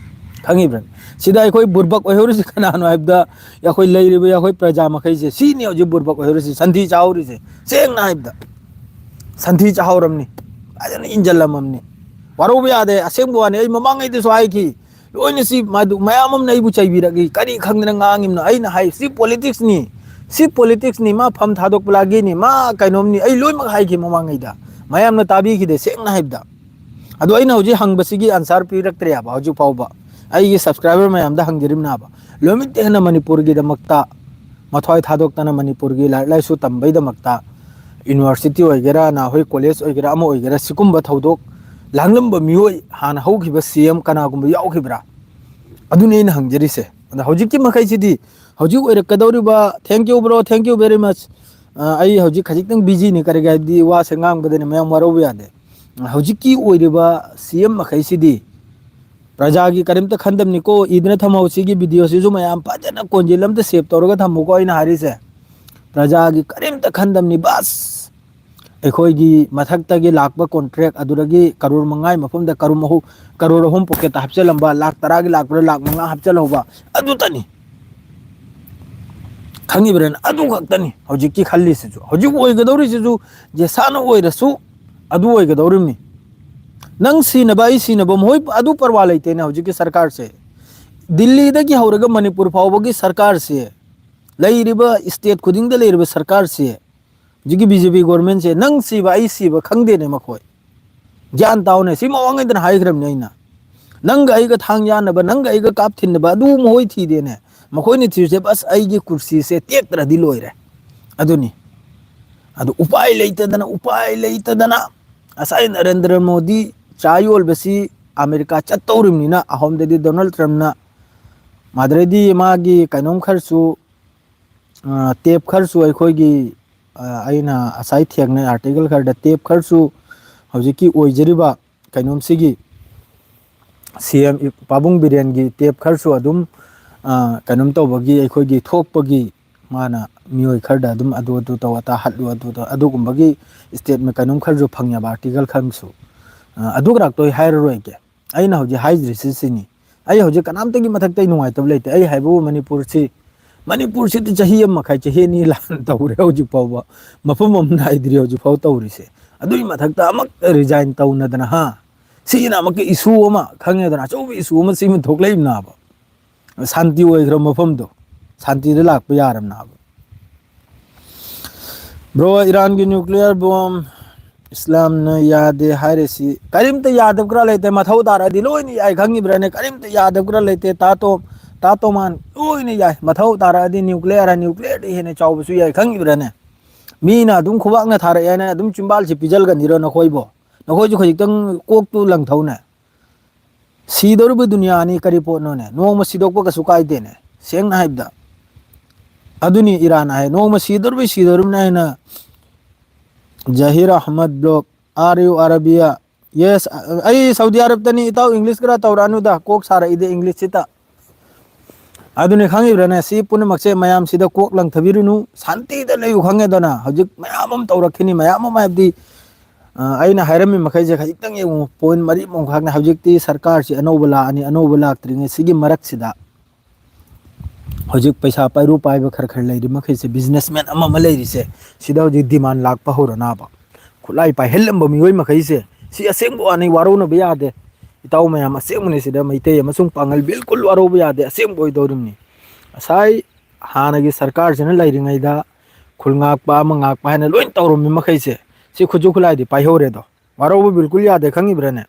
ꯈꯪꯉꯤꯕ꯭ꯔꯥ? ꯁꯤꯗ ꯑꯩꯈꯣꯏ ꯕꯨꯔꯕꯛ ꯑꯣꯏꯍꯧꯔꯤꯁꯤ ꯀꯅꯥꯅꯣ ꯍꯥꯏꯕꯗ, ꯑꯩꯈꯣꯏ ꯂꯩꯔꯤꯕ ꯑꯩꯈꯣꯏ ꯄ꯭ꯔꯖꯥ ꯃꯈꯩꯁꯦ, ꯁꯤꯅꯤ ꯍꯧꯖꯤꯛ ꯕꯨꯔꯕꯛ ꯑꯣꯏꯍꯧꯔꯤꯁꯤ, ꯁꯟꯊꯤ ꯆꯥꯍꯧꯔꯤꯁꯦ꯫ ꯁꯦꯡꯅ ꯍꯥꯏꯕꯗ ꯁꯟꯊꯤ ꯆꯥꯍꯧꯔꯝꯅꯤ, ꯐꯖꯅ ꯏꯟꯖꯜꯂꯝꯃꯝꯅꯤ꯫ ꯋꯥꯔꯧꯕ ꯌꯥꯗꯦ, ꯑꯁꯦꯡꯕ ꯋꯥꯅꯤ꯫ ꯑꯩ ꯃꯃꯥꯡꯉꯩꯗꯁꯨ ꯍꯥꯏꯈꯤ, ꯂꯣꯏꯅ ꯁꯤ ꯃꯗꯨ ꯃꯌꯥꯝ ꯑꯃꯅ ꯑꯩꯕꯨ ꯆꯩꯕꯤꯔꯛꯏ, "ꯀꯔꯤ ꯈꯪꯗꯅ ꯉꯥꯡꯉꯤꯕꯅꯣ?" ꯑꯩꯅ ꯍꯥꯏ, "ꯁꯤ ꯄꯣꯂꯤꯇꯤꯛꯁꯅꯤ, ꯁꯤ ꯄꯣꯂꯤꯇꯤꯛꯁꯅꯤ, ꯃꯥ ꯐꯝ ꯊꯥꯗꯣꯛꯄ ꯂꯥꯒꯦꯅꯤ, ꯃꯥ ꯀꯩꯅꯣꯝꯅꯤ", ꯑꯩ ꯂꯣꯏꯅꯃꯛ ꯍꯥꯏꯈꯤ ꯃꯃꯥꯡꯉꯩꯗ꯫ ꯃꯌꯥꯝꯅ ꯇꯥꯕꯤꯈꯤꯗꯦ, ꯁꯦꯡꯅ ꯍꯥꯏꯕꯗ꯫ ꯑꯗꯣ ꯑꯩꯅ ꯍꯧꯖꯤꯛ ꯍꯪꯕꯁꯤꯒꯤ ꯑꯟꯁꯥꯔ ꯄꯤꯔꯛꯇ꯭ꯔꯦꯕ ꯍꯧꯖꯤꯛ ꯐꯥꯎꯕ꯫ ꯑꯩꯒꯤ ꯁꯕꯁꯀ꯭ꯔꯥꯏꯕꯔ ꯃꯌꯥꯝꯗ ꯍꯪꯖꯔꯤꯕꯅꯦꯕ, ꯂꯣꯏꯃꯛꯇ ꯍꯦꯟꯅ ꯃꯅꯤꯄꯨꯔꯒꯤꯗꯃꯛꯇ ꯃꯊ꯭ꯋꯥꯏ ꯊꯥꯗꯣꯛꯇꯅ ꯃꯅꯤꯄꯨꯔꯒꯤ ꯂꯥꯏꯔꯤꯛ ꯂꯥꯏꯁꯨ ꯇꯝꯕꯩꯗꯃꯛꯇ, ꯌꯨꯅꯤꯚꯔꯁꯤꯇꯤ ꯑꯣꯏꯒꯦꯔꯥ, ꯅꯍꯥꯟꯈꯣꯏ ꯀꯣꯂꯦꯖ ꯑꯣꯏꯒꯦꯔꯥ, ꯑꯃ ꯑꯣꯏꯒꯦꯔꯥ, ꯁꯤꯒꯨꯝꯕ ꯊꯧꯗꯣꯛ ꯂꯥꯡꯂꯝꯕ ꯃꯤꯑꯣꯏ ꯍꯥꯟꯅ ꯍꯧꯈꯤꯕ ꯁꯤ ꯑꯦꯝ ꯀꯅꯥꯒꯨꯝꯕ ꯌꯥꯎꯈꯤꯕ꯭ꯔꯥ? ꯑꯗꯨꯅꯤ ꯑꯩꯅ ꯍꯪꯖꯔꯤꯁꯦ꯫ ꯑꯗ ꯍꯧꯖꯤꯛꯀꯤ ꯃꯈꯩꯁꯤꯗꯤ, ꯍꯧꯖꯤꯛ ꯑꯣꯏꯔꯛꯀꯗꯧꯔꯤꯕ, thank you bro, thank you very much꯫ ꯑ, ꯑꯩ ꯍꯧꯖꯤꯛ ꯈꯖꯤꯛꯇꯪ ꯕꯤꯖꯤꯅꯤ, ꯀꯔꯤꯒꯤ ꯍꯥꯏꯕꯗꯤ ꯋꯥꯁꯦ ꯉꯥꯡꯕꯗꯅꯦ ꯃꯌꯥꯝ ꯋꯥꯔꯧꯕ ꯌꯥꯗꯦ꯫ ꯑ, ꯍꯧꯖꯤꯛꯀꯤ ꯑꯣꯏꯔꯤꯕ ꯁꯤ ꯑꯦꯝ ꯃꯈꯩꯁꯤꯗꯤ ꯄ꯭ꯔꯖꯥꯒꯤ ꯀꯔꯤꯝꯇ ꯈꯟꯗꯝꯅꯤꯀꯣ, ꯏꯗꯅ ꯊꯝꯍꯧ꯫ ꯁꯤꯒꯤ ꯚꯤꯗꯤꯑꯣꯁꯤꯁꯨ ꯃꯌꯥꯝ ꯐꯖꯅ ꯀꯣꯟꯖꯤꯜ ꯑꯝꯇ ꯁꯦꯞ ꯇꯧꯔꯒ ꯊꯝꯃꯨꯀꯣ ꯑꯩꯅ ꯍꯥꯏꯔꯤꯁꯦ꯫ ꯄ꯭ꯔꯖꯥꯒꯤ ꯀꯔꯤꯝꯇ ꯈꯟꯗꯝꯅꯤ, ꯕꯁ꯫ ꯑꯩꯈꯣꯏꯒꯤ ꯃꯊꯛꯇꯒꯤ ꯂꯥꯛꯄ ꯀꯣꯟꯇ꯭ꯔꯦꯛ ꯑꯗꯨꯗꯒꯤ ꯀꯔꯣꯔ ꯃꯉꯥꯒꯤ ꯃꯐꯝꯗ ꯀꯔꯣꯔ ꯑꯍꯨꯝ, ꯀꯔꯣꯔ ꯑꯍꯨꯝ ꯄꯣꯀꯦꯠꯇ ꯍꯥꯞꯆꯤꯜꯂꯝꯕ, ꯂꯥꯛ ꯇꯔꯥꯒꯤ ꯂꯥꯛꯄꯗ ꯂꯥꯛ ꯃꯉꯥ ꯍꯥꯞꯆꯤꯜꯍꯧꯕ, ꯑꯗꯨꯇꯅꯤ꯫ ꯈꯪꯉꯤꯕ꯭ꯔꯥꯅ? ꯑꯗꯨ ꯈꯛꯇꯅꯤ ꯍꯧꯖꯤꯛꯀꯤ ꯈꯜꯂꯤꯁꯤꯁꯨ, ꯍꯧꯖꯤꯛ ꯑꯣꯏꯒꯗꯧꯔꯤꯁꯤꯁꯨ꯫ ꯖꯦꯁꯥꯅ ꯑꯣꯏꯔꯁꯨ ꯑꯗꯨ ꯑꯣꯏꯒꯗꯧꯔꯤꯕꯅꯤ꯫ ꯅꯪ ꯁꯤꯅꯕ, ꯑꯩ ꯁꯤꯅꯕ, ꯃꯈꯣꯏ ꯑꯗꯨ ꯄꯔꯋꯥ ꯂꯩꯇꯦꯅꯦ ꯍꯧꯖꯤꯛꯀꯤ ꯁꯔꯀꯥꯔꯁꯦ꯫ ꯗꯤꯜꯂꯤꯗꯒꯤ ꯍꯧꯔꯒ ꯃꯅꯤꯄꯨꯔ ꯐꯥꯎꯕꯒꯤ ꯁꯔꯀꯥꯔꯁꯦ, ꯂꯩꯔꯤꯕ ꯁ꯭ꯇꯦꯠ ꯈꯨꯗꯤꯡꯗ ꯂꯩꯔꯤꯕ ꯁꯔꯀꯥꯔꯁꯦ, ꯍꯧꯖꯤꯛꯀꯤ ꯕꯤ ꯖꯦ ꯄꯤ ꯒꯣꯔꯃꯦꯟꯁꯦ, ꯅꯪ ꯁꯤꯕ ꯑꯩ ꯁꯤꯕ ꯈꯪꯗꯦꯅꯦ ꯃꯈꯣꯏ꯫ ꯒ꯭ꯌꯥꯟ ꯇꯥꯎꯅꯦ, ꯁꯤ ꯃꯑꯣꯡꯉꯩꯗꯅ ꯍꯥꯏꯈ꯭ꯔꯕꯅꯦ ꯑꯩꯅ꯫ ꯅꯪꯒ ꯑꯩꯒ ꯊꯥꯡ ꯌꯥꯟꯅꯕ, ꯅꯪꯒ ꯑꯩꯒ ꯀꯥꯞ ꯊꯤꯟꯅꯕ, ꯑꯗꯨ ꯃꯈꯣꯏ ꯊꯤꯗꯦꯅꯦ꯫ ꯃꯈꯣꯏꯅ ꯊꯤꯔꯤꯁꯦ ꯕꯁ ꯑꯩꯒꯤ ꯀꯨꯔꯁꯤꯁꯦ ꯇꯦꯛꯇ꯭ꯔꯗꯤ ꯂꯣꯏꯔꯦ꯫ ꯑꯗꯨꯅꯤ꯫ ꯑꯗꯨ ꯎꯄꯥꯏ ꯂꯩꯇꯗꯅ, ꯎꯄꯥꯏ ꯂꯩꯇꯗꯅ ꯉꯁꯥꯏ ꯅꯔꯦꯟꯗ꯭ꯔ ꯃꯣꯗꯤ ꯆꯥ ꯌꯣꯜꯕꯁꯤ ꯑꯃꯦꯔꯤꯀꯥ ꯆꯠꯇꯧꯔꯤꯕꯅꯤꯅ, ꯑꯍꯣꯝꯗꯗꯤ ꯗꯣꯅꯥꯜꯗ ꯇ꯭ꯔꯝꯞꯅ, ꯃꯗꯨꯗꯩꯗꯤ ꯃꯥꯒꯤ ꯀꯩꯅꯣꯝ ꯈꯔꯁꯨ, ꯑ, ꯇꯦꯞ ꯈꯔꯁꯨ ꯑꯩꯈꯣꯏꯒꯤ, ꯑ, ꯑꯩꯅ ꯉꯁꯥꯏ ꯊꯦꯡꯅꯩ ꯑꯥꯔꯇꯤꯀꯜ ꯈꯔꯗ, ꯇꯦꯞ ꯈꯔꯁꯨ ꯍꯧꯖꯤꯛꯀꯤ ꯑꯣꯏꯖꯔꯤꯕ ꯀꯩꯅꯣꯝꯁꯤꯒꯤ ꯁꯤ ꯑꯦꯝ ꯄꯥꯕꯨꯡ ꯕꯤꯔꯦꯟꯒꯤ ꯇꯦꯞ ꯈꯔꯁꯨ ꯑꯗꯨꯝ, ꯑ, ꯀꯩꯅꯣꯝ ꯇꯧꯕꯒꯤ, ꯑꯩꯈꯣꯏꯒꯤ ꯊꯣꯛꯄꯒꯤ ꯃꯥꯅ ꯃꯤꯑꯣꯏ ꯈꯔꯗ ꯑꯗꯨꯝ ꯑꯗꯨ ꯑꯗꯨ ꯇꯧ, ꯑꯇꯥ ꯍꯠꯂꯨ, ꯑꯗꯨ ꯇꯧ, ꯑꯗꯨꯒꯨꯝꯕꯒꯤ ꯁ꯭ꯇꯦꯠꯃꯦꯟ ꯀꯩꯅꯣꯝ ꯈꯔꯁꯨ ꯐꯪꯉꯦꯕ, ꯑꯥꯔꯇꯤꯀꯜ ꯈꯔꯁꯨ꯫ ꯑ, ꯑꯗꯨ ꯈꯔ ꯇꯣꯏ ꯍꯥꯏꯔꯔꯣꯏꯒꯦ꯫ ꯑꯩꯅ ꯍꯧꯖꯤꯛ ꯍꯥꯏꯗ꯭ꯔꯤꯁꯤ ꯁꯤꯅꯤ꯫ ꯑꯩ ꯍꯧꯖꯤꯛ ꯀꯅꯥꯝꯇꯒꯤ ꯃꯊꯛꯇ ꯑꯩ ꯅꯨꯡꯉꯥꯏꯇꯕ ꯂꯩꯇꯦ꯫ ꯑꯩ ꯍꯥꯏꯕꯕꯨ ꯃꯅꯤꯄꯨꯔꯁꯤ, ꯃꯅꯤꯄꯨꯔꯁꯤꯗ ꯆꯍꯤ ꯑꯃ ꯃꯈꯥꯏ, ꯆꯍꯤ ꯑꯅꯤ ꯂꯥꯟ ꯇꯧꯔꯦ ꯍꯧꯖꯤꯛ ꯐꯥꯎꯕ꯫ ꯃꯐꯝ ꯑꯃ ꯅꯥꯏꯗ꯭ꯔꯤ ꯍꯧꯖꯤꯛ ꯐꯥꯎ ꯇꯧꯔꯤꯁꯦ꯫ ꯑꯗꯨꯒꯤ ꯃꯊꯛꯇ ꯑꯃꯨꯛ ꯔꯤꯖꯥꯏꯟ ꯇꯧꯅꯗꯅ, ꯍꯥ? ꯁꯤꯅ ꯑꯃꯨꯛꯀ ꯏꯁꯨ ꯑꯃ, ꯈꯪꯉꯦꯗꯅ, ꯑꯆꯧꯕ ꯏꯁꯨ ꯑꯃ ꯁꯤꯃ ꯊꯣꯛꯂꯛꯏꯕꯅꯦꯕ꯫ ꯁꯥꯟꯇꯤ ꯑꯣꯏꯈ꯭ꯔ ꯃꯐꯝꯗꯣ, ꯁꯥꯟꯇꯤꯗ ꯂꯥꯛꯄ ꯌꯥꯔꯕꯅꯦꯕ꯫ ꯕ꯭ꯔꯣ, ꯏꯔꯥꯟꯒꯤ ꯅ꯭ꯌꯨꯀ꯭ꯂꯤꯌꯔ ꯕꯣꯝ ꯏꯁꯂꯥꯝꯅ ꯌꯥꯗꯦ ꯍꯥꯏꯔꯤꯁꯤ ꯀꯔꯤꯝꯇ ꯌꯥꯗꯕ ꯈꯔ ꯂꯩꯇꯦ꯫ ꯃꯊꯧ ꯇꯥꯔꯛꯑꯗꯤ ꯂꯣꯏꯅ ꯌꯥꯏ, ꯈꯪꯉꯤꯕ꯭ꯔꯥꯅꯦ? ꯀꯔꯤꯝꯇ ꯌꯥꯗꯕ ꯈꯔ ꯂꯩꯇꯦ꯫ ꯇꯥꯇꯣ, ꯇꯥꯇꯣꯃꯥꯟ, ꯂꯣꯏꯅ ꯌꯥꯏ꯫ ꯃꯊꯧ ꯇꯥꯔꯛꯑꯗꯤ ꯅ꯭ꯌꯨꯀ꯭ꯂꯤꯌꯔ, ꯅ꯭ꯌꯨꯀ꯭ꯂꯤꯌꯔꯗꯤ ꯍꯦꯟꯅ ꯆꯥꯎꯕꯁꯨ ꯌꯥꯏ, ꯈꯪꯉꯤꯕ꯭ꯔꯥꯅꯦ? ꯃꯤꯅ ꯑꯗꯨꯝ ꯈꯨꯕꯥꯛꯅ ꯊꯥꯔꯛꯑꯦ ꯍꯥꯏꯅ ꯑꯗꯨꯝ ꯆꯤꯝꯕꯥꯜꯁꯤ ꯄꯤꯖꯜꯒꯅꯤꯔꯣ ꯅꯈꯣꯏꯕꯣ? ꯅꯈꯣꯏꯁꯨ ꯈꯖꯤꯛꯇꯪ ꯀꯣꯛꯇꯨ ꯂꯪꯊꯧꯅꯦ꯫ ꯁꯤꯗꯧꯔꯤꯕ ꯗꯨꯅꯤꯌꯥꯅꯤ ꯀꯔꯤ ꯄꯣꯠꯅꯣꯅꯦ? ꯅꯣꯡꯃ ꯁꯤꯗꯣꯛꯄ ꯀꯩꯁꯨ ꯀꯥꯏꯗꯦꯅꯦ, ꯁꯦꯡꯅ ꯍꯥꯏꯕꯗ꯫ ꯑꯗꯨꯅꯤ ꯏꯔꯥꯟ ꯍꯥꯏ, ꯅꯣꯡꯃ ꯁꯤꯗꯧꯔꯤꯕ ꯁꯤꯗꯧꯔꯤꯕꯅꯤ ꯍꯥꯏꯅ꯫ ꯖꯍꯤꯔ ꯑꯍꯃꯗ ꯕ꯭ꯂꯣꯛ, ꯑꯥꯔ ꯌꯨ ꯑꯔꯥꯕꯤꯌꯥ? ꯌꯦꯁ, ꯑꯩ ꯁꯥꯎꯗꯤ ꯑꯔꯕꯇꯅꯤ ꯏꯇꯥꯎ, ꯏꯪꯂꯤꯁ ꯈꯔ ꯇꯧꯔꯛꯑꯅꯨꯗ, ꯀꯣꯛ ꯁꯥꯔꯛꯏꯗ ꯏꯪꯂꯤꯁꯁꯤꯗ꯫ ꯑꯗꯨꯅꯤ, ꯈꯪꯉꯤꯕ꯭ꯔꯥꯅꯦ? ꯁꯤ ꯄꯨꯝꯅꯃꯛꯁꯦ ꯃꯌꯥꯝꯁꯤꯗ ꯀꯣꯛ ꯂꯪꯊꯕꯤꯔꯨꯅꯨ, ꯁꯥꯟꯇꯤꯗ ꯂꯩꯌꯨ, ꯈꯪꯉꯦꯗꯅ? ꯍꯧꯖꯤꯛ ꯃꯌꯥꯝ ꯑꯃ ꯇꯧꯔꯛꯈꯤꯅꯤ, ꯃꯌꯥꯝ ꯑꯃ ꯍꯥꯏꯕꯗꯤ, ꯑ, ꯑꯩꯅ ꯍꯥꯏꯔꯝꯃꯤ ꯃꯈꯩꯁꯦ ꯈꯖꯤꯛꯇꯪ ꯌꯦꯡꯉꯨ, ꯄꯣꯏꯟ ꯃꯔꯤ ꯃꯉꯥꯈꯛꯅꯦ꯫ ꯍꯧꯖꯤꯛꯇꯤ ꯁꯔꯀꯥꯔꯁꯤ ꯑꯅꯧꯕ ꯂꯥꯛꯑꯅꯤ, ꯑꯅꯧꯕ ꯂꯥꯛꯇ꯭ꯔꯤꯉꯩ ꯁꯤꯒꯤ ꯃꯔꯛꯁꯤꯗ ꯍꯧꯖꯤꯛ ꯄꯩꯁꯥ ꯄꯥꯏꯔꯨ ꯄꯥꯏꯕ ꯈꯔ ꯈꯔ ꯂꯩꯔꯤ ꯃꯈꯩꯁꯦ, ꯕꯤꯖꯤꯅꯦꯁꯃꯦꯟ ꯑꯃ ꯑꯃ ꯂꯩꯔꯤꯁꯦ, ꯁꯤꯗ ꯍꯧꯖꯤꯛ ꯗꯤꯃꯥꯟ ꯂꯥꯛꯄ ꯍꯧꯔꯅꯥꯕ꯫ ꯈꯨꯠꯂꯥꯏ ꯄꯥꯏꯍꯜꯂꯝꯕ ꯃꯤꯑꯣꯏ ꯃꯈꯩꯁꯦ, ꯁꯤ ꯑꯁꯦꯡꯕ ꯋꯥꯅꯤ, ꯋꯥꯔꯧꯅꯕ ꯌꯥꯗꯦ꯫ ꯏꯇꯥꯎ ꯃꯌꯥꯝ, ꯑꯁꯦꯡꯕꯅꯤ, ꯁꯤꯗ ꯃꯩꯇꯩ ꯑꯃꯁꯨꯡ ꯄꯥꯉꯜ ꯕꯤꯜꯀꯨꯜ ꯋꯥꯔꯧꯕ ꯌꯥꯗꯦ, ꯑꯁꯦꯡꯕ ꯑꯣꯏꯗꯧꯔꯤꯕꯅꯤ꯫ ꯉꯁꯥꯏ ꯍꯥꯟꯅꯒꯤ ꯁꯔꯀꯥꯔꯁꯤꯅ ꯂꯩꯔꯤꯉꯩꯗ ꯈꯨꯜ ꯉꯥꯛꯄ, ꯑꯃ ꯉꯥꯛꯄ ꯍꯥꯏꯅ ꯂꯣꯏ ꯇꯧꯔꯝꯃꯤ ꯃꯈꯩꯁꯦ, ꯁꯤ ꯈꯨꯠꯁꯨ ꯈꯨꯠꯂꯥꯏꯗꯤ ꯄꯥꯏꯍꯧꯔꯦꯗꯣ꯫ ꯋꯥꯔꯧꯕ ꯕꯤꯜꯀꯨꯜ ꯌꯥꯗꯦ, ꯈꯪꯉꯤꯕ꯭ꯔꯥꯅꯦ?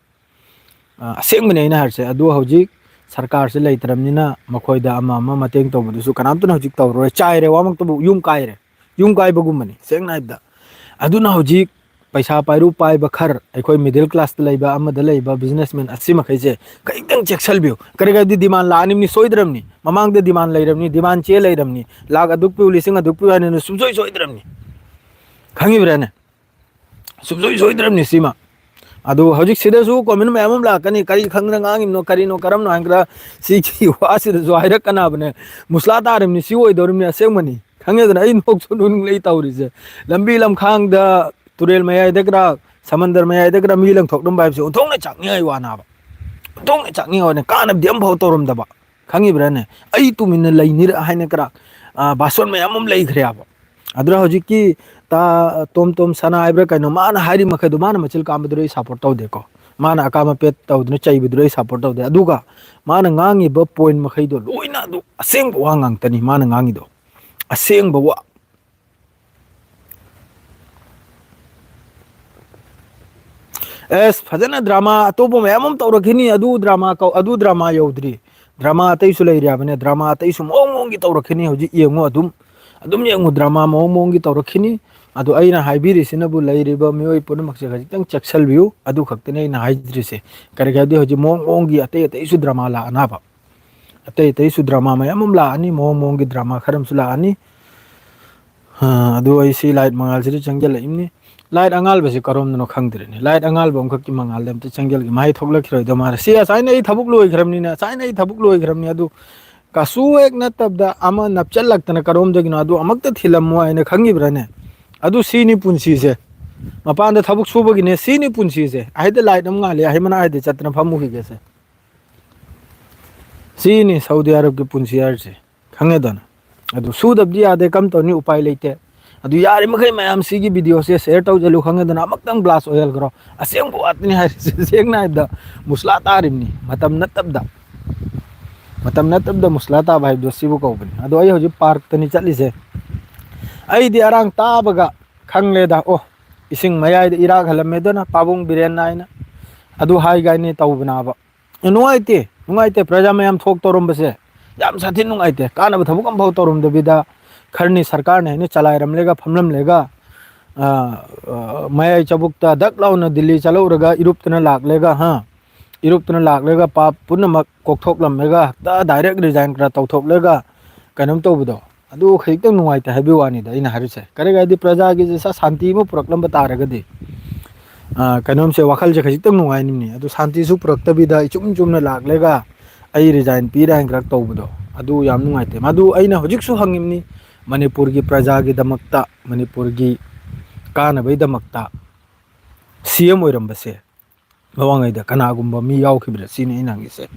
ꯑ, ꯑꯁꯦꯡꯕꯅꯦ ꯑꯩꯅ ꯍꯥꯏꯔꯤꯁꯦ꯫ ꯑꯗꯨ ꯍꯧꯖꯤꯛ ꯁꯔꯀꯥꯔꯁꯦ ꯂꯩꯇ꯭ꯔꯕꯅꯤꯅ ꯃꯈꯣꯏꯗ ꯑꯃ ꯑꯃ ꯃꯇꯦꯡ ꯇꯧꯕꯗꯨꯁꯨ ꯀꯅꯥꯝꯇꯅ ꯍꯧꯖꯤꯛ ꯇꯧꯔꯔꯣꯏ꯫ ꯆꯥꯏꯔꯦ, ꯋꯥꯃꯛꯇꯕꯨ ꯌꯨꯝ ꯀꯥꯏꯔꯦ꯫ ꯌꯨꯝ ꯀꯥꯏꯕꯒꯨꯝꯕꯅꯤ, ꯁꯦꯡꯅ ꯍꯥꯏꯕꯗ꯫ ꯑꯗꯨꯅ ꯍꯧꯖꯤꯛ ꯄꯩꯁꯥ ꯄꯥꯏꯔꯨ ꯄꯥꯏꯕ ꯈꯔ, ꯑꯩꯈꯣꯏ ꯃꯤꯗꯜ ꯀ꯭ꯂꯥꯁꯇ ꯂꯩꯕ, ꯑꯃꯗ ꯂꯩꯕ ꯕꯤꯖꯤꯅꯦꯁꯃꯦꯟ ꯑꯁꯤ ꯃꯈꯩꯁꯦ ꯈꯖꯤꯛꯇꯪ ꯆꯦꯛꯁꯤꯜꯕꯤꯌꯨ꯫ ꯀꯔꯤꯒꯤꯗꯤ ꯗꯤꯃꯥꯟ ꯂꯥꯛꯑꯅꯤꯕꯅꯤ, ꯁꯣꯏꯗ꯭ꯔꯕꯅꯤ꯫ ꯃꯃꯥꯡꯗ ꯗꯤꯃꯥꯟ ꯂꯩꯔꯕꯅꯤ, ꯗꯤꯃꯥꯟ ꯆꯦ ꯂꯩꯔꯕꯅꯤ, ꯂꯥꯛ ꯑꯗꯨꯛ ꯄꯤꯌꯨ, ꯂꯤꯁꯤꯡ ꯑꯗꯨꯛ ꯄꯤꯌꯨ ꯍꯥꯏꯅ ꯁꯨꯡꯁꯣꯏ ꯁꯣꯏꯗ꯭ꯔꯕꯅꯤ꯫ ꯈꯪꯉꯤꯕ꯭ꯔꯥꯅꯦ? ꯁꯨꯡꯁꯣꯏ ꯁꯣꯏꯗ꯭ꯔꯕꯅꯤ ꯁꯤꯃ꯫ ꯑꯗꯨ ꯍꯧꯖꯤꯛ ꯁꯤꯗꯁꯨ ꯀꯣꯃꯦꯟ ꯃꯌꯥꯝ ꯑꯃ ꯂꯥꯛꯀꯅꯤ, "ꯀꯔꯤ ꯈꯪꯗꯅ ꯉꯥꯡꯉꯤꯕꯅꯣ, ꯀꯔꯤꯅꯣ, ꯀꯔꯝꯅꯣ?" ꯍꯥꯏꯅ ꯈꯔ ꯁꯤꯒꯤ ꯋꯥꯁꯤꯗꯁꯨ ꯍꯥꯏꯔꯛꯀꯅꯕꯅꯦ꯫ ꯃꯨꯁꯂꯥ ꯇꯥꯔꯤꯕꯅꯤ, ꯁꯤ ꯑꯣꯏꯗꯧꯔꯤꯕꯅꯤ, ꯑꯁꯦꯡꯕꯅꯤ꯫ ꯈꯪꯉꯦꯗꯅ, ꯑꯩ ꯅꯣꯛꯁꯨ ꯅꯣꯛꯅꯤꯡꯂꯛꯏ ꯇꯧꯔꯤꯁꯦ꯫ ꯂꯝꯕꯤ ꯂꯝꯈꯥꯡꯗ, ꯇꯨꯔꯦꯜ ꯃꯌꯥꯏꯗ ꯈꯔ, ꯁꯃꯟꯗꯔ ꯃꯌꯥꯏꯗ ꯈꯔ ꯃꯤ ꯂꯪꯊꯣꯛꯂꯝꯕ ꯍꯥꯏꯕꯁꯦ ꯑꯣꯟꯊꯣꯛꯅ ꯆꯥꯛꯅꯤꯡꯉꯥꯏ ꯋꯥꯅꯦꯕ꯫ ꯑꯣꯟꯊꯣꯛꯅ ꯆꯥꯛꯅꯤꯡꯉꯥꯏ ꯋꯥꯅꯦ, ꯀꯥꯟꯅꯕꯗꯤ ꯑꯃꯐꯥꯎ ꯇꯧꯔꯝꯗꯕ꯫ ꯈꯪꯉꯤꯕ꯭ꯔꯥꯅꯦ? ꯑꯩ ꯇꯨꯃꯤꯟꯅ ꯂꯩꯅꯤꯔ ꯍꯥꯏꯅ ꯈꯔ, ꯑ, ꯕꯥꯁꯣꯟ ꯃꯌꯥꯝ ꯑꯃ ꯂꯩꯈ꯭ꯔꯦꯕ꯫ ꯑꯗꯨꯅ ꯍꯧꯖꯤꯛꯀꯤ ꯇꯥ-, ꯇꯣꯝ ꯇꯣꯝ ꯁꯅꯥ ꯍꯥꯏꯕ꯭ꯔꯥ ꯀꯩꯅꯣ, ꯃꯥꯅ ꯍꯥꯏꯔꯤ ꯃꯈꯩꯗꯣ, ꯃꯥꯅ ꯃꯆꯤꯜ ꯀꯥꯝꯕꯗꯨꯗ ꯑꯩ ꯁꯞꯄꯣꯔꯠ ꯇꯧꯗꯦꯀꯣ꯫ ꯃꯥꯅ ꯑꯀꯥꯝ ꯑꯄꯦꯠ ꯇꯧꯗꯨꯅ ꯆꯩꯕꯗꯨꯗ ꯑꯩ ꯁꯞꯄꯣꯔꯠ ꯇꯧꯗꯦ꯫ ꯑꯗꯨꯒ ꯃꯥꯅ ꯉꯥꯡꯉꯤꯕ ꯄꯣꯏꯟ ꯃꯈꯩꯗꯣ ꯂꯣꯏꯅ ꯑꯗꯨ ꯑꯁꯦꯡꯕ ꯋꯥ ꯉꯥꯛꯇꯅꯤ ꯃꯥꯅ ꯉꯥꯡꯉꯤꯗꯣ꯫ ꯑꯁꯦꯡꯕ ꯋꯥ꯫ ꯑꯦꯁ, ꯐꯖꯅ ꯗ꯭ꯔꯃꯥ ꯑꯇꯣꯞꯄ ꯃꯌꯥꯝ ꯑꯃ ꯇꯧꯔꯛꯈꯤꯅꯤ꯫ ꯑꯗꯨ ꯗ꯭ꯔꯃꯥ ꯀꯧ-, ꯑꯗꯨ ꯗ꯭ꯔꯃꯥ ꯌꯧꯗ꯭ꯔꯤ꯫ ꯗ꯭ꯔꯃꯥ ꯑꯇꯩꯁꯨ ꯂꯩꯔꯤ ꯍꯥꯏꯕꯅꯦ꯫ ꯗ꯭ꯔꯃꯥ ꯑꯇꯩꯁꯨ ꯃꯑꯣꯡ ꯃꯑꯣꯡꯒꯤ ꯇꯧꯔꯛꯈꯤꯅꯤ꯫ ꯍꯧꯖꯤꯛ ꯌꯦꯡꯉꯨ ꯑꯗꯨꯝ꯫ ꯑꯗꯨꯝ ꯌꯦꯡꯉꯨ, ꯗ꯭ꯔꯃꯥ ꯃꯑꯣꯡ ꯃꯑꯣꯡꯒꯤ ꯇꯧꯔꯛꯈꯤꯅꯤ꯫ ꯑꯗꯣ ꯑꯩꯅ ꯍꯥꯏꯕꯤꯔꯤꯁꯤꯅꯕꯨ ꯂꯩꯔꯤꯕ ꯃꯤꯑꯣꯏ ꯄꯨꯝꯅꯃꯛꯁꯦ ꯈꯖꯤꯛꯇꯪ ꯆꯦꯛꯁꯤꯜꯕꯤꯌꯨ꯫ ꯑꯗꯨ ꯈꯛꯇꯅꯤ ꯑꯩꯅ ꯍꯥꯏꯗ꯭ꯔꯤꯁꯦ꯫ ꯀꯔꯤꯒꯤ ꯍꯥꯏꯕꯗꯤ ꯍꯧꯖꯤꯛ ꯃꯑꯣꯡ ꯃꯑꯣꯡꯒꯤ ꯑꯇꯩ ꯑꯇꯩꯁꯨ ꯗ꯭ꯔꯃꯥ ꯂꯥꯛꯑꯅꯕ꯫ ꯑꯇꯩ ꯑꯇꯩꯁꯨ ꯗ꯭ꯔꯃꯥ ꯃꯌꯥꯝ ꯑꯃ ꯂꯥꯛꯑꯅꯤ, ꯃꯑꯣꯡ ꯃꯑꯣꯡꯒꯤ ꯗ꯭ꯔꯃꯥ ꯈꯔ ꯑꯃꯁꯨ ꯂꯥꯛꯑꯅꯤ꯫ ꯑ, ꯑꯗꯨ ꯑꯩ ꯁꯤ ꯂꯥꯏꯠ ꯃꯉꯥꯜꯁꯤꯗ ꯆꯪꯁꯤꯜꯂꯛꯏꯕꯅꯤ꯫ ꯂꯥꯏꯠ ꯑꯉꯥꯜꯕꯁꯤ ꯀꯔꯣꯝꯗꯅꯣ ꯈꯪꯗ꯭ꯔꯦꯅꯦ꯫ ꯂꯥꯏꯠ ꯑꯉꯥꯜꯕ ꯑꯃꯈꯛꯀꯤ ꯃꯉꯥꯜꯗ ꯑꯝꯇ ꯆꯪꯁꯤꯜꯂꯒꯦ꯫ ꯃꯍꯩ ꯊꯣꯛꯂꯛꯈꯤꯔꯣꯏꯗ ꯃꯥꯜꯂꯦ꯫ ꯁꯤ ꯑꯁꯥꯏꯅ ꯑꯩ ꯊꯕꯛ ꯂꯣꯏꯈ꯭ꯔꯕꯅꯤꯅ, ꯑꯁꯥꯏꯅ ꯑꯩ ꯊꯕꯛ ꯂꯣꯏꯈ꯭ꯔꯕꯅꯤ꯫ ꯑꯗꯨ ꯀꯩꯁꯨ ꯍꯦꯛ ꯅꯠꯇꯕꯗ ꯑꯃ ꯅꯞꯆꯜꯂꯛꯇꯅ ꯀꯔꯣꯝꯗꯒꯤꯅꯣ ꯑꯗꯨ ꯑꯃꯨꯛꯇ ꯊꯤꯜꯂꯝꯃꯣ ꯍꯥꯏꯅ ꯈꯪꯉꯤꯕ꯭ꯔꯥꯅꯦ? ꯑꯗꯨ ꯁꯤꯅꯤ ꯄꯨꯟꯁꯤꯁꯦ꯫ ꯃꯄꯥꯟꯗ ꯊꯕꯛ ꯁꯨꯕꯒꯤꯅꯦ, ꯁꯤꯅꯤ ꯄꯨꯟꯁꯤꯁꯦ꯫ ꯑꯍꯦꯛꯇ ꯂꯥꯏꯠ ꯑꯃ ꯉꯥꯜꯂꯦ, ꯑꯍꯩ ꯃꯅꯥ ꯍꯥꯏꯗ ꯆꯠꯇꯅ ꯐꯝꯃꯨꯈꯤꯒꯦꯁꯦ꯫ ꯁꯤꯅꯤ ꯁꯥꯎꯗꯤ ꯑꯔꯕꯀꯤ ꯄꯨꯟꯁꯤ ꯍꯥꯏꯔꯤꯁꯦ, ꯈꯪꯉꯦꯗꯅ꯫ ꯑꯗꯨ ꯁꯨꯗꯕꯗꯤ ꯌꯥꯗꯦ, ꯀꯝ ꯇꯧꯅꯤ, ꯎꯄꯥꯏ ꯂꯩꯇꯦ꯫ ꯑꯗꯨ ꯌꯥꯔꯤꯃꯈꯩ ꯃꯌꯥꯝ ꯁꯤꯒꯤ ꯚꯤꯗꯤꯑꯣꯁꯦ ꯁꯤꯌꯔ ꯇꯧꯖꯜꯂꯨ, ꯈꯪꯉꯦꯗꯅ꯫ ꯑꯃꯨꯛꯇꯪ ꯕ꯭ꯂꯥꯁ ꯑꯣꯏꯍꯜꯈ꯭ꯔꯣ꯫ ꯑꯁꯦꯡꯕ ꯋꯥꯠꯇꯅꯤ ꯍꯥꯏꯔꯤꯁꯦ꯫ ꯁꯦꯡꯅ ꯍꯥꯏꯕꯗ ꯃꯨꯁꯂꯥ ꯇꯥꯔꯤꯕꯅꯤ, ꯃꯇꯝ ꯅꯠꯇꯕꯗ꯫ ꯃꯇꯝ ꯅꯠꯇꯕꯗ ꯃꯨꯁꯂꯥ ꯇꯥꯕ ꯍꯥꯏꯕꯗꯣ ꯁꯤꯕꯨ ꯀꯧꯕꯅꯤ꯫ ꯑꯗꯣ ꯑꯩ ꯍꯧꯖꯤꯛ ꯄꯥꯔꯛꯇꯅꯤ ꯆꯠꯂꯤꯁꯦ꯫ ꯑꯩꯗꯤ ꯑꯔꯥꯡ ꯇꯥꯕꯒ ꯈꯪꯂꯦꯗ꯫ ꯑꯣ, ꯏꯁꯤꯡ ꯃꯌꯥꯏꯗ ꯏꯔꯥꯛ ꯍꯜꯂꯝꯃꯦꯗꯅ ꯄꯥꯕꯨꯡ ꯕꯤꯔꯦꯟ ꯅꯥꯏꯅ꯫ ꯑꯗꯨ ꯍꯥꯏꯒꯥꯏꯅꯤ ꯇꯧꯕꯅꯥꯕ꯫ ꯑꯦ, ꯅꯨꯡꯉꯥꯏꯇꯦ, ꯅꯨꯡꯉꯥꯏꯇꯦ꯫ ꯄ꯭ꯔꯖꯥ ꯃꯌꯥꯝ ꯊꯣꯛ ꯇꯧꯔꯝꯕꯁꯦ ꯌꯥꯝ ꯁꯥꯊꯤ ꯅꯨꯡꯉꯥꯏꯇꯦ꯫ ꯀꯥꯟꯅꯕ ꯊꯕꯛ ꯑꯃꯐꯥꯎ ꯇꯧꯔꯝꯗꯕꯤꯗ ꯈꯔꯅꯤ ꯁꯔꯀꯥꯔꯅ ꯍꯦꯟꯅ ꯆꯂꯥꯏꯔꯝꯂꯦꯒ ꯐꯝꯂꯝꯂꯦꯒ, ꯑ, ꯑ, ꯃꯌꯥꯏ ꯆꯕꯨꯛꯇ ꯗꯛ ꯂꯥꯎꯅ ꯗꯤꯜꯂꯤ ꯆꯠꯂꯧꯔꯒ ꯏꯔꯨꯞꯇꯅ ꯂꯥꯛꯂꯦꯒ, ꯍꯥ? ꯏꯔꯨꯞꯇꯅ ꯂꯥꯛꯂꯒ ꯄꯥꯞ ꯄꯨꯝꯅꯃꯛ ꯀꯣꯛꯊꯣꯛꯂꯝꯂꯒ ꯍꯦꯛꯇ ꯗꯥꯏꯔꯦꯛ ꯔꯤꯖꯥꯏꯟ ꯈꯔ ꯇꯧꯊꯣꯛꯂꯒ ꯀꯩꯅꯣꯝ ꯇꯧꯕꯗꯣ, ꯑꯗꯨ ꯈꯖꯤꯛꯇꯪ ꯅꯨꯡꯉꯥꯏꯇꯦ ꯍꯥꯏꯕꯒꯤ ꯋꯥꯅꯤꯗ꯫ ꯑꯩꯅ ꯍꯥꯏꯔꯤꯁꯦ, ꯀꯔꯤ ꯍꯥꯏꯗꯤ ꯄ꯭ꯔꯖꯥꯒꯤꯁꯦ ꯁꯥ-, ꯁꯥꯟꯇꯤ ꯑꯃ ꯄꯨꯔꯛꯂꯝꯕ ꯇꯥꯔꯒꯗꯤ, ꯑ, ꯀꯩꯅꯣꯝꯁꯦ, ꯋꯥꯈꯜꯁꯦ ꯈꯖꯤꯛꯇꯪ ꯅꯨꯡꯉꯥꯏꯅꯤꯡꯅꯤ꯫ ꯑꯗꯨ ꯁꯥꯟꯇꯤꯁꯨ ꯄꯨꯔꯛꯇꯕꯤꯗ ꯏꯆꯨꯝ ꯆꯨꯝꯅ ꯂꯥꯛꯂꯒ ꯑꯩ ꯔꯤꯖꯥꯏꯟ ꯄꯤꯔꯦ ꯍꯥꯏꯅ ꯈꯔ ꯇꯧꯕꯗꯣ, ꯑꯗꯨ ꯌꯥꯝ ꯅꯨꯡꯉꯥꯏꯇꯦ꯫ ꯃꯗꯨ ꯑꯩꯅ ꯍꯧꯖꯤꯛꯁꯨ ꯍꯪꯉꯤꯕꯅꯤ, ꯃꯅꯤꯄꯨꯔꯒꯤ ꯄ꯭ꯔꯖꯥꯒꯤꯗꯃꯛꯇ, ꯃꯅꯤꯄꯨꯔꯒꯤ ꯀꯥꯟꯅꯕꯒꯤꯗꯃꯛꯇ ꯁꯤ ꯑꯦꯝ ꯑꯣꯏꯔꯝꯕꯁꯦ ꯃꯃꯥꯡꯉꯩꯗ ꯀꯅꯥꯒꯨꯝꯕ ꯃꯤ ꯌꯥꯎꯈꯤꯕ꯭ꯔꯥ ꯁꯤꯅꯤ ꯑꯩꯅ ꯍꯪꯉꯤꯁꯦ꯫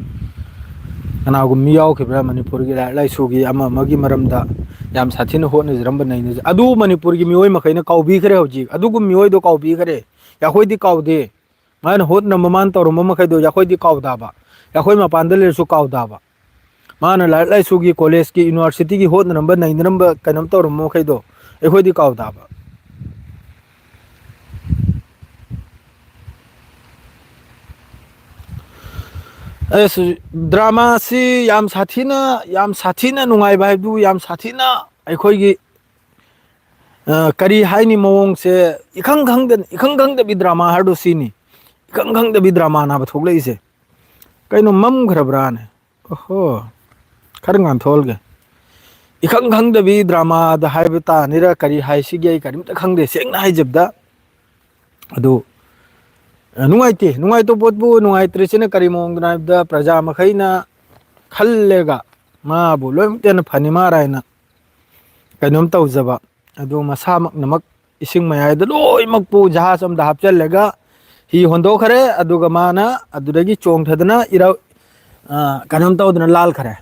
ꯀꯅꯥꯒꯨꯝꯕ ꯃꯤ ꯌꯥꯎꯈꯤꯕ꯭ꯔꯥ ꯃꯅꯤꯄꯨꯔꯒꯤ ꯂꯥꯏꯔꯤꯛ ꯂꯥꯏꯁꯨꯒꯤ ꯑꯃ ꯑꯃꯒꯤ ꯃꯔꯝꯗ ꯌꯥꯝ ꯁꯥꯊꯤꯅ ꯍꯣꯠꯅꯖꯔꯝꯕ ꯅꯩꯅꯖ-, ꯑꯗꯨ ꯃꯅꯤꯄꯨꯔꯒꯤ ꯃꯤꯑꯣꯏ ꯃꯈꯩꯅ ꯀꯥꯎꯕꯤꯈ꯭ꯔꯦ ꯍꯧꯖꯤꯛ꯫ ꯑꯗꯨꯒꯨꯝꯕ ꯃꯤꯑꯣꯏꯗꯣ ꯀꯥꯎꯕꯤꯈ꯭ꯔꯦ꯫ ꯑꯩꯈꯣꯏꯗꯤ ꯀꯥꯎꯗꯦ꯫ ꯃꯥꯅ ꯍꯣꯠꯅꯔꯝꯕ, ꯃꯥꯅ ꯇꯧꯔꯝꯕ ꯃꯈꯩꯗꯣ ꯑꯩꯈꯣꯏꯗꯤ ꯀꯥꯎꯗꯕ꯫ ꯑꯩꯈꯣꯏ ꯃꯄꯥꯟꯗ ꯂꯩꯔꯁꯨ ꯀꯥꯎꯗꯕ꯫ ꯃꯥꯅ ꯂꯥꯏꯔꯤꯛ ꯂꯥꯏꯁꯨꯒꯤ, ꯀꯣꯂꯦꯖꯀꯤ, ꯌꯨꯅꯤꯚꯔꯁꯤꯇꯤꯒꯤ ꯍꯣꯠꯅꯔꯝꯕ, ꯅꯩꯅꯔꯝꯕ, ꯀꯩꯅꯣꯝ ꯇꯧꯔꯝꯕ ꯃꯈꯩꯗꯣ ꯑꯩꯈꯣꯏꯗꯤ ꯀꯥꯎꯗꯕ꯫ ꯑꯁ, ꯗ꯭ꯔꯃꯥꯁꯤ ꯌꯥꯝ ꯁꯥꯊꯤꯅ, ꯌꯥꯝ ꯁꯥꯊꯤꯅ ꯅꯨꯡꯉꯥꯏꯕ ꯍꯥꯏꯕꯗꯨ, ꯌꯥꯝ ꯁꯥꯊꯤꯅ ꯑꯩꯈꯣꯏꯒꯤ, ꯑ, ꯀꯔꯤ ꯍꯥꯏꯅꯤ, ꯃꯑꯣꯡꯁꯦ ꯏꯈꯪ ꯈꯪꯗ-, ꯏꯈꯪ ꯈꯪꯗꯕꯤ ꯗ꯭ꯔꯃꯥ ꯍꯥꯏꯔꯗꯨ ꯁꯤꯅꯤ꯫ ꯏꯈꯪ ꯈꯪꯗꯕꯤ ꯗ꯭ꯔꯃꯥꯅꯦꯕ ꯊꯣꯛꯂꯛꯏꯁꯦ꯫ ꯀꯩꯅꯣ, ꯃꯝꯈ꯭ꯔꯕ꯭ꯔꯥꯅꯦ? ꯑꯣꯍꯣ, ꯈꯔ ꯉꯥꯟꯊꯣꯛꯍꯜꯒꯦ꯫ ꯏꯈꯪ ꯈꯪꯗꯕꯤ ꯗ꯭ꯔꯃꯥꯗ ꯍꯥꯏꯕ ꯇꯥꯅꯤꯔ ꯀꯔꯤ ꯍꯥꯏꯁꯤꯒꯦ, ꯑꯩ ꯀꯔꯤꯝꯇ ꯈꯪꯗꯦ, ꯁꯦꯡꯅ ꯍꯥꯏꯖꯕꯗ꯫ ꯑꯗꯨ, ꯑ, ꯅꯨꯡꯉꯥꯏꯇꯦ꯫ ꯅꯨꯡꯉꯥꯏꯇꯕ ꯄꯣꯠꯄꯨ ꯅꯨꯡꯉꯥꯏꯇ꯭ꯔꯤꯁꯤꯅ ꯀꯔꯤ ꯃꯑꯣꯡꯗꯅꯣ ꯍꯥꯏꯕꯗ, ꯄ꯭ꯔꯖꯥ ꯃꯈꯩꯅ ꯈꯜꯂꯦꯒ, ꯃꯥꯕꯨ ꯂꯣꯏꯅꯃꯛꯇ ꯍꯦꯟꯅ ꯐꯅꯤ ꯃꯥꯔꯥꯏꯅ ꯀꯩꯅꯣꯝ ꯇꯧꯖꯕ꯫ ꯑꯗꯨ ꯃꯁꯥꯃꯛꯅꯃꯛ ꯏꯁꯤꯡ ꯃꯌꯥꯏꯗ ꯂꯣꯏꯅꯃꯛꯄꯨ ꯖꯍꯥꯖ ꯑꯃꯗ ꯍꯥꯞꯆꯤꯜꯂꯒ ꯍꯤ ꯍꯣꯟꯗꯣꯛꯈ꯭ꯔꯦ꯫ ꯑꯗꯨꯒ ꯃꯥꯅ ꯑꯗꯨꯗꯒꯤ ꯆꯣꯡꯊꯗꯅ ꯏꯔꯧ-, ꯑ, ꯀꯩꯅꯣꯝ ꯇꯧꯗꯅ ꯂꯥꯜꯈ꯭ꯔꯦ꯫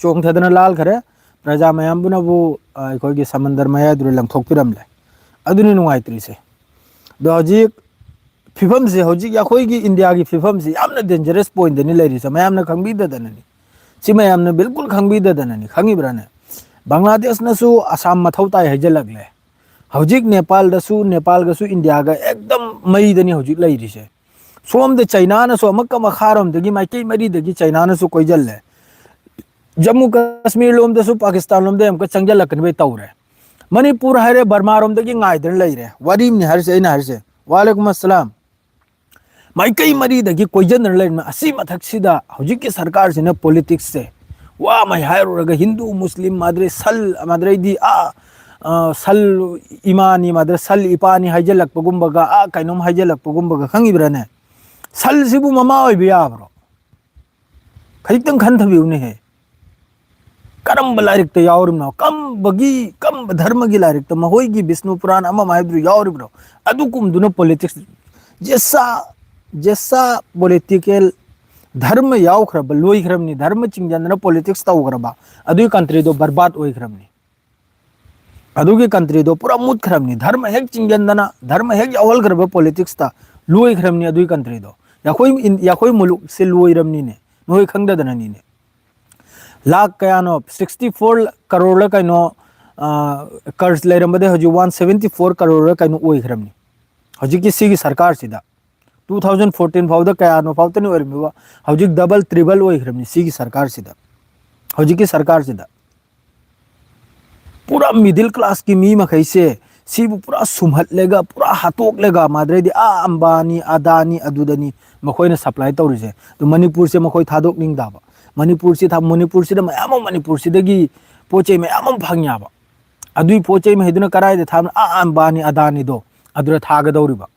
ꯆꯣꯡꯊꯗꯅ ꯂꯥꯜꯈ꯭ꯔꯦ꯫ ꯄ꯭ꯔꯖꯥ ꯃꯌꯥꯝꯕꯨꯅꯕꯨ, ꯑ, ꯑꯩꯈꯣꯏꯒꯤ ꯁꯃꯟꯗꯔ ꯃꯌꯥꯏꯗꯨꯗ ꯂꯪꯊꯣꯛꯄꯤꯔꯝꯂꯦ꯫ ꯑꯗꯨꯅꯤ ꯅꯨꯡꯉꯥꯏꯇ꯭ꯔꯤꯁꯦ꯫ ꯑꯗꯣ ꯍꯧꯖꯤꯛ ꯐꯤꯕꯝꯁꯦ, ꯍꯧꯖꯤꯛ ꯑꯩꯈꯣꯏꯒꯤ ꯏꯟꯗꯤꯌꯥꯒꯤ ꯐꯤꯕꯝꯁꯦ ꯌꯥꯝꯅ dangerous pointꯅꯤ ꯂꯩꯔꯤꯁꯦ, ꯃꯌꯥꯝꯅ ꯈꯪꯕꯤꯗꯗꯅꯅꯤ꯫ ꯁꯤ ꯃꯌꯥꯝꯅ ꯕꯤꯜꯀꯨꯜ ꯈꯪꯕꯤꯗꯗꯅꯅꯤ, ꯈꯪꯉꯤꯕ꯭ꯔꯥꯅꯦ? ꯕꯪꯒ꯭ꯂꯥꯗꯦꯁꯅꯁꯨ ꯑꯁꯥꯝ ꯃꯊꯧ ꯇꯥꯏ ꯍꯥꯏꯖꯜꯂꯛꯂꯦ꯫ ꯍꯧꯖꯤꯛ ꯅꯦꯄꯥꯜꯗꯁꯨ, ꯅꯦꯄꯥꯜꯒꯁꯨ ꯏꯟꯗꯤꯌꯥꯒ ꯑꯦꯛꯗꯝ ꯃꯩꯗꯅꯤ ꯍꯧꯖꯤꯛ ꯂꯩꯔꯤꯁꯦ꯫ ꯁꯣꯝꯗ ꯆꯩꯅꯥꯅꯁꯨ ꯑꯃꯨꯛꯀ ꯃꯈꯥꯔꯣꯝꯗꯒꯤ ꯃꯥꯏꯀꯩ ꯃꯔꯤꯗꯒꯤ ꯆꯩꯅꯥꯅꯁꯨ ꯀꯣꯏꯁꯤꯜꯂꯦ꯫ ꯖꯝꯃꯨ ꯀꯥꯁꯃꯤꯔ ꯂꯣꯝꯗꯁꯨ ꯄꯥꯀꯤꯁꯇꯥꯟ ꯂꯣꯝꯗ ꯑꯃꯨꯛꯀ ꯆꯪꯁꯤꯜꯂꯛꯀꯅꯤꯕ ꯇꯧꯔꯦ꯫ ꯃꯅꯤꯄꯨꯔ ꯍꯥꯏꯔꯦ, ꯕꯔꯃꯥꯔꯣꯝꯗꯒꯤ ꯉꯥꯏꯗꯅ ꯂꯩꯔꯦ꯫ ꯋꯥꯔꯤꯅꯤ ꯍꯥꯏꯔꯤꯁꯦ, ꯑꯩꯅ ꯍꯥꯏꯔꯤꯁꯦ꯫ ꯋꯥꯂꯦꯀꯨꯝ ꯑꯁꯂꯥꯝ꯫ ꯃꯥꯏꯀꯩ ꯃꯔꯤꯗꯒꯤ ꯀꯣꯏꯁꯤꯟꯗꯅ ꯂꯩꯔꯝꯃꯤ꯫ ꯑꯁꯤ ꯃꯊꯛꯁꯤꯗ ꯍꯧꯖꯤꯛꯀꯤ ꯁꯔꯀꯥꯔꯁꯤꯅ ꯄꯣꯂꯤꯇꯤꯛꯁꯁꯦ, ꯋꯥ ꯑꯃ ꯍꯥꯏꯔꯨꯔꯒ ꯍꯤꯟꯗꯨ, ꯃꯨꯁꯂꯤꯝ, ꯃꯥꯗ꯭ꯔꯦ ꯁꯜ, ꯃꯥꯗ꯭ꯔꯦꯗꯤ ꯑꯥ, ꯑ, ꯁꯜ ꯏꯃꯥꯅꯤ, ꯃꯥꯗ꯭ꯔꯦ ꯁꯜ ꯏꯄꯥꯅꯤ ꯍꯥꯏꯖꯜꯂꯛꯄꯒꯨꯝꯕꯒ, ꯑꯥ, ꯀꯩꯅꯣꯝ ꯍꯥꯏꯖꯜꯂꯛꯄꯒꯨꯝꯕꯒ, ꯈꯪꯉꯤꯕ꯭ꯔꯥꯅꯦ? ꯁꯜꯁꯤꯕꯨ ꯃꯃꯥ ꯑꯣꯏꯕ ꯌꯥꯕ꯭ꯔꯣ? ꯈꯖꯤꯛꯇꯪ ꯈꯟꯊꯕꯤꯌꯨꯅꯦꯍꯦ꯫ ꯀꯔꯝꯕ ꯂꯥꯏꯔꯤꯛꯇ ꯌꯥꯎꯔꯤꯕꯅꯣ? ꯀꯝꯕꯒꯤ, ꯀꯝꯕ ꯙꯔꯃꯒꯤ ꯂꯥꯏꯔꯤꯛꯇ, ꯃꯈꯣꯏꯒꯤ ꯕꯤꯁꯅꯨ ꯄꯨꯔꯥꯟ ꯑꯃ ꯑꯃ ꯍꯥꯏꯕꯗꯨ ꯌꯥꯎꯔꯤꯕ꯭ꯔꯣ? ꯑꯗꯨꯒꯨꯝꯗꯨꯅ ꯄꯣꯂꯤꯇꯤꯛꯁ, ꯖꯦꯁꯥ, ꯖꯦꯁꯥ ꯄꯣꯂꯤꯇꯤꯀꯦꯜ, ꯙꯔꯃ ꯌꯥꯎꯈ꯭ꯔꯕ, ꯂꯣꯏꯈ꯭ꯔꯕꯅꯤ꯫ ꯙꯔꯃ ꯆꯤꯡꯁꯤꯟꯗꯅ ꯄꯣꯂꯤꯇꯤꯛꯁ ꯇꯧꯈ꯭ꯔꯕ, ꯑꯗꯨꯒꯤ ꯀꯟꯇ꯭ꯔꯤꯗꯣ ꯕꯔꯕꯥꯗ ꯑꯣꯏꯈ꯭ꯔꯕꯅꯤ꯫ ꯑꯗꯨꯒꯤ ꯀꯟꯇ꯭ꯔꯤꯗꯣ ꯄꯨꯔꯥ ꯃꯨꯠꯈ꯭ꯔꯕꯅꯤ꯫ ꯙꯔꯃ ꯍꯦꯛ ꯆꯤꯡꯁꯤꯟꯗꯅ, ꯙꯔꯃ ꯍꯦꯛ ꯌꯥꯎꯍꯜꯈ꯭ꯔꯕ ꯄꯣꯂꯤꯇꯤꯛꯁꯇ, ꯂꯣꯏꯈ꯭ꯔꯕꯅꯤ ꯑꯗꯨꯒꯤ ꯀꯟꯇ꯭ꯔꯤꯗꯣ꯫ ꯑꯩꯈꯣꯏ ꯏꯟ-, ꯑꯩꯈꯣꯏ ꯃꯨꯂꯨꯛꯁꯦ ꯂꯣꯏꯔꯕꯅꯤꯅꯦ, ꯅꯣꯏ ꯈꯪꯗꯗꯅꯅꯤꯅꯦ꯫ ꯂꯥꯛ ꯀꯌꯥꯅꯣ, sixty four ꯀꯔꯣꯔ ꯀꯩꯅꯣ, ꯑ, ꯀꯔꯖ ꯂꯩꯔꯝꯕꯗꯩ ꯍꯧꯖꯤꯛ one seventy four ꯀꯔꯣꯔ ꯀꯩꯅꯣ ꯑꯣꯏꯈ꯭ꯔꯕꯅꯤ ꯍꯧꯖꯤꯛꯀꯤ ꯁꯤꯒꯤ ꯁꯔꯀꯥꯔꯁꯤꯗ꯫ Two thousand fourteen ꯐꯥꯎꯗ ꯀꯌꯥꯅꯣ ꯐꯥꯎꯇꯅꯤ ꯑꯣꯏꯔꯝꯃꯤꯕ, ꯍꯧꯖꯤꯛ ꯗꯕꯜ ꯇ꯭ꯔꯤꯕꯜ ꯑꯣꯏꯈ꯭ꯔꯕꯅꯤ ꯁꯤꯒꯤ ꯁꯔꯀꯥꯔꯁꯤꯗ, ꯍꯧꯖꯤꯛꯀꯤ ꯁꯔꯀꯥꯔꯁꯤꯗ꯫ ꯄꯨꯔꯥ ꯃꯤꯗꯜ ꯀ꯭ꯂꯥꯁꯀꯤ ꯃꯤ ꯃꯈꯩꯁꯦ ꯁꯤꯕꯨ ꯄꯨꯔꯥ ꯁꯨꯝꯍꯠꯂꯒ, ꯄꯨꯔꯥ ꯍꯥꯠꯇꯣꯛꯂꯒ, ꯃꯥꯗ꯭ꯔꯩꯗꯤ ꯑꯥ ꯑꯝꯕꯥꯅꯤ, ꯑꯗꯥꯅꯤ, ꯑꯗꯨꯗꯅꯤ ꯃꯈꯣꯏꯅ ꯁꯄ꯭ꯂꯥꯏ ꯇꯧꯔꯤꯁꯦ꯫ ꯑꯗꯨ ꯃꯅꯤꯄꯨꯔꯁꯦ ꯃꯈꯣꯏ ꯊꯥꯗꯣꯛꯅꯤꯡꯗꯕ꯫ ꯃꯅꯤꯄꯨꯔꯁꯤ ꯊꯥ-, ꯃꯅꯤꯄꯨꯔꯁꯤꯗ ꯃꯌꯥꯝ ꯑꯃ ꯃꯅꯤꯄꯨꯔꯁꯤꯗꯒꯤ ꯄꯣꯠ ꯆꯩ ꯃꯌꯥꯝ ꯑꯃ ꯐꯪ ꯌꯥꯕ꯫ ꯑꯗꯨꯏ ꯄꯣꯠ ꯆꯩ ꯃꯈꯩꯗꯨꯅ ꯀꯗꯥꯏꯗ ꯊꯥꯕꯅꯣ? ꯑꯥ ꯑꯝꯕꯥꯅꯤ, ꯑꯗꯥꯅꯤꯗꯣ ꯑꯗꯨꯗ ꯊꯥꯒꯗꯧꯔꯤꯕ꯫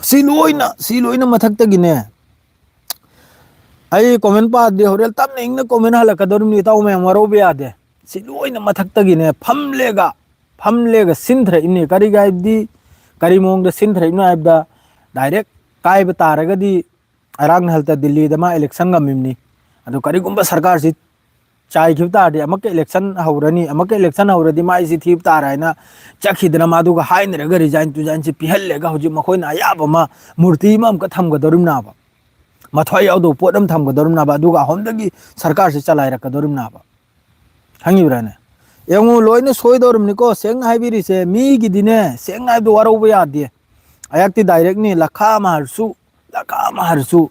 ꯁꯤ ꯂꯣꯏꯅ, ꯁꯤ ꯂꯣꯏꯅ ꯃꯊꯛꯇꯒꯤꯅꯦ, ꯑꯩ ꯀꯣꯃꯦꯟ ꯄꯥꯗꯦ, ꯍꯣꯔꯦꯟ ꯇꯞꯅ ꯏꯪꯅ ꯀꯣꯃꯦꯟ ꯍꯜꯂꯛꯀꯗꯧꯔꯤꯕꯅꯤ, ꯏꯇꯥꯎ ꯃꯌꯥꯝ ꯋꯥꯔꯧꯕ ꯌꯥꯗꯦ꯫ ꯁꯤ ꯂꯣꯏꯅ ꯃꯊꯛꯇꯒꯤꯅꯦ, ꯐꯝꯂꯦꯒ ꯐꯝꯂꯦꯒ ꯁꯤꯟꯊꯔꯛꯏꯕꯅꯤ꯫ ꯀꯔꯤꯒ ꯍꯥꯏꯕꯗꯤ, ꯀꯔꯤ ꯃꯑꯣꯡꯗ ꯁꯤꯟꯊꯔꯛꯏꯕꯅꯣ ꯍꯥꯏꯕꯗ, ꯗꯥꯏꯔꯦꯛ ꯀꯥꯏꯕ ꯇꯥꯔꯒꯗꯤ ꯑꯔꯥꯛ ꯅꯍꯜꯇ ꯗꯤꯜꯂꯤꯗ ꯃꯥ ꯏꯂꯦꯛꯁꯟ ꯉꯝꯃꯤꯕꯅꯤ꯫ ꯑꯗꯨ ꯀꯔꯤꯒꯨꯝꯕ ꯁꯔꯀꯥꯔꯁꯤ ꯆꯥꯏꯈꯤꯕ ꯇꯥꯔꯗꯤ, ꯑꯃꯨꯛꯀ ꯏꯂꯦꯛꯁꯟ ꯍꯧꯔꯅꯤ, ꯑꯃꯨꯛꯀ ꯏꯂꯦꯛꯁꯟ ꯍꯧꯔꯗꯤ ꯃꯥꯏꯁꯤ ꯊꯤꯕ ꯇꯥꯔꯦ ꯍꯥꯏꯅ ꯆꯠꯈꯤꯗꯅ, ꯃꯥꯗꯨꯒ ꯍꯥꯏꯅꯔꯒ ꯔꯤꯖꯥꯏꯟ ꯇꯨꯖꯥꯏꯟꯁꯤ ꯄꯤꯍꯜꯂꯦꯒ ꯍꯧꯖꯤꯛ ꯃꯈꯣꯏꯅ ꯑꯌꯥꯕ ꯑꯃ, ꯃꯨꯔꯇꯤ ꯑꯃ ꯑꯃꯨꯛꯀ ꯊꯝꯒꯗꯧꯔꯤꯕꯅꯦꯕ꯫ ꯃꯊ꯭ꯋꯥꯏ ꯌꯥꯎꯗꯕ ꯄꯣꯠ ꯑꯃ ꯊꯝꯒꯗꯧꯔꯤꯕꯅꯦꯕ, ꯑꯗꯨꯒ ꯑꯍꯨꯝꯗꯒꯤ ꯁꯔꯀꯥꯔꯁꯤ ꯆꯂꯥꯏꯔꯛꯀꯗꯧꯔꯤꯕꯅꯦꯕ꯫ ꯈꯪꯉꯤꯕ꯭ꯔꯥꯅꯦ? ꯌꯦꯡꯉꯨ, ꯂꯣꯏꯅ ꯁꯣꯏꯗꯧꯔꯤꯕꯅꯤꯀꯣ꯫ ꯁꯦꯡꯅ ꯍꯥꯏꯕꯤꯔꯤꯁꯦ, ꯃꯤꯒꯤꯗꯤꯅꯦ, ꯁꯦꯡꯅ ꯍꯥꯏꯕꯗ ꯋꯥꯔꯧꯕ ꯌꯥꯗꯦ꯫ ꯑꯌꯥꯛꯇꯤ ꯗꯥꯏꯔꯦꯛꯅꯤ, ꯂꯈꯥ ꯑꯃ ꯍꯥꯏꯔꯁꯨ, ꯂꯈꯥ ꯑꯃ ꯍꯥꯏꯔꯁꯨ,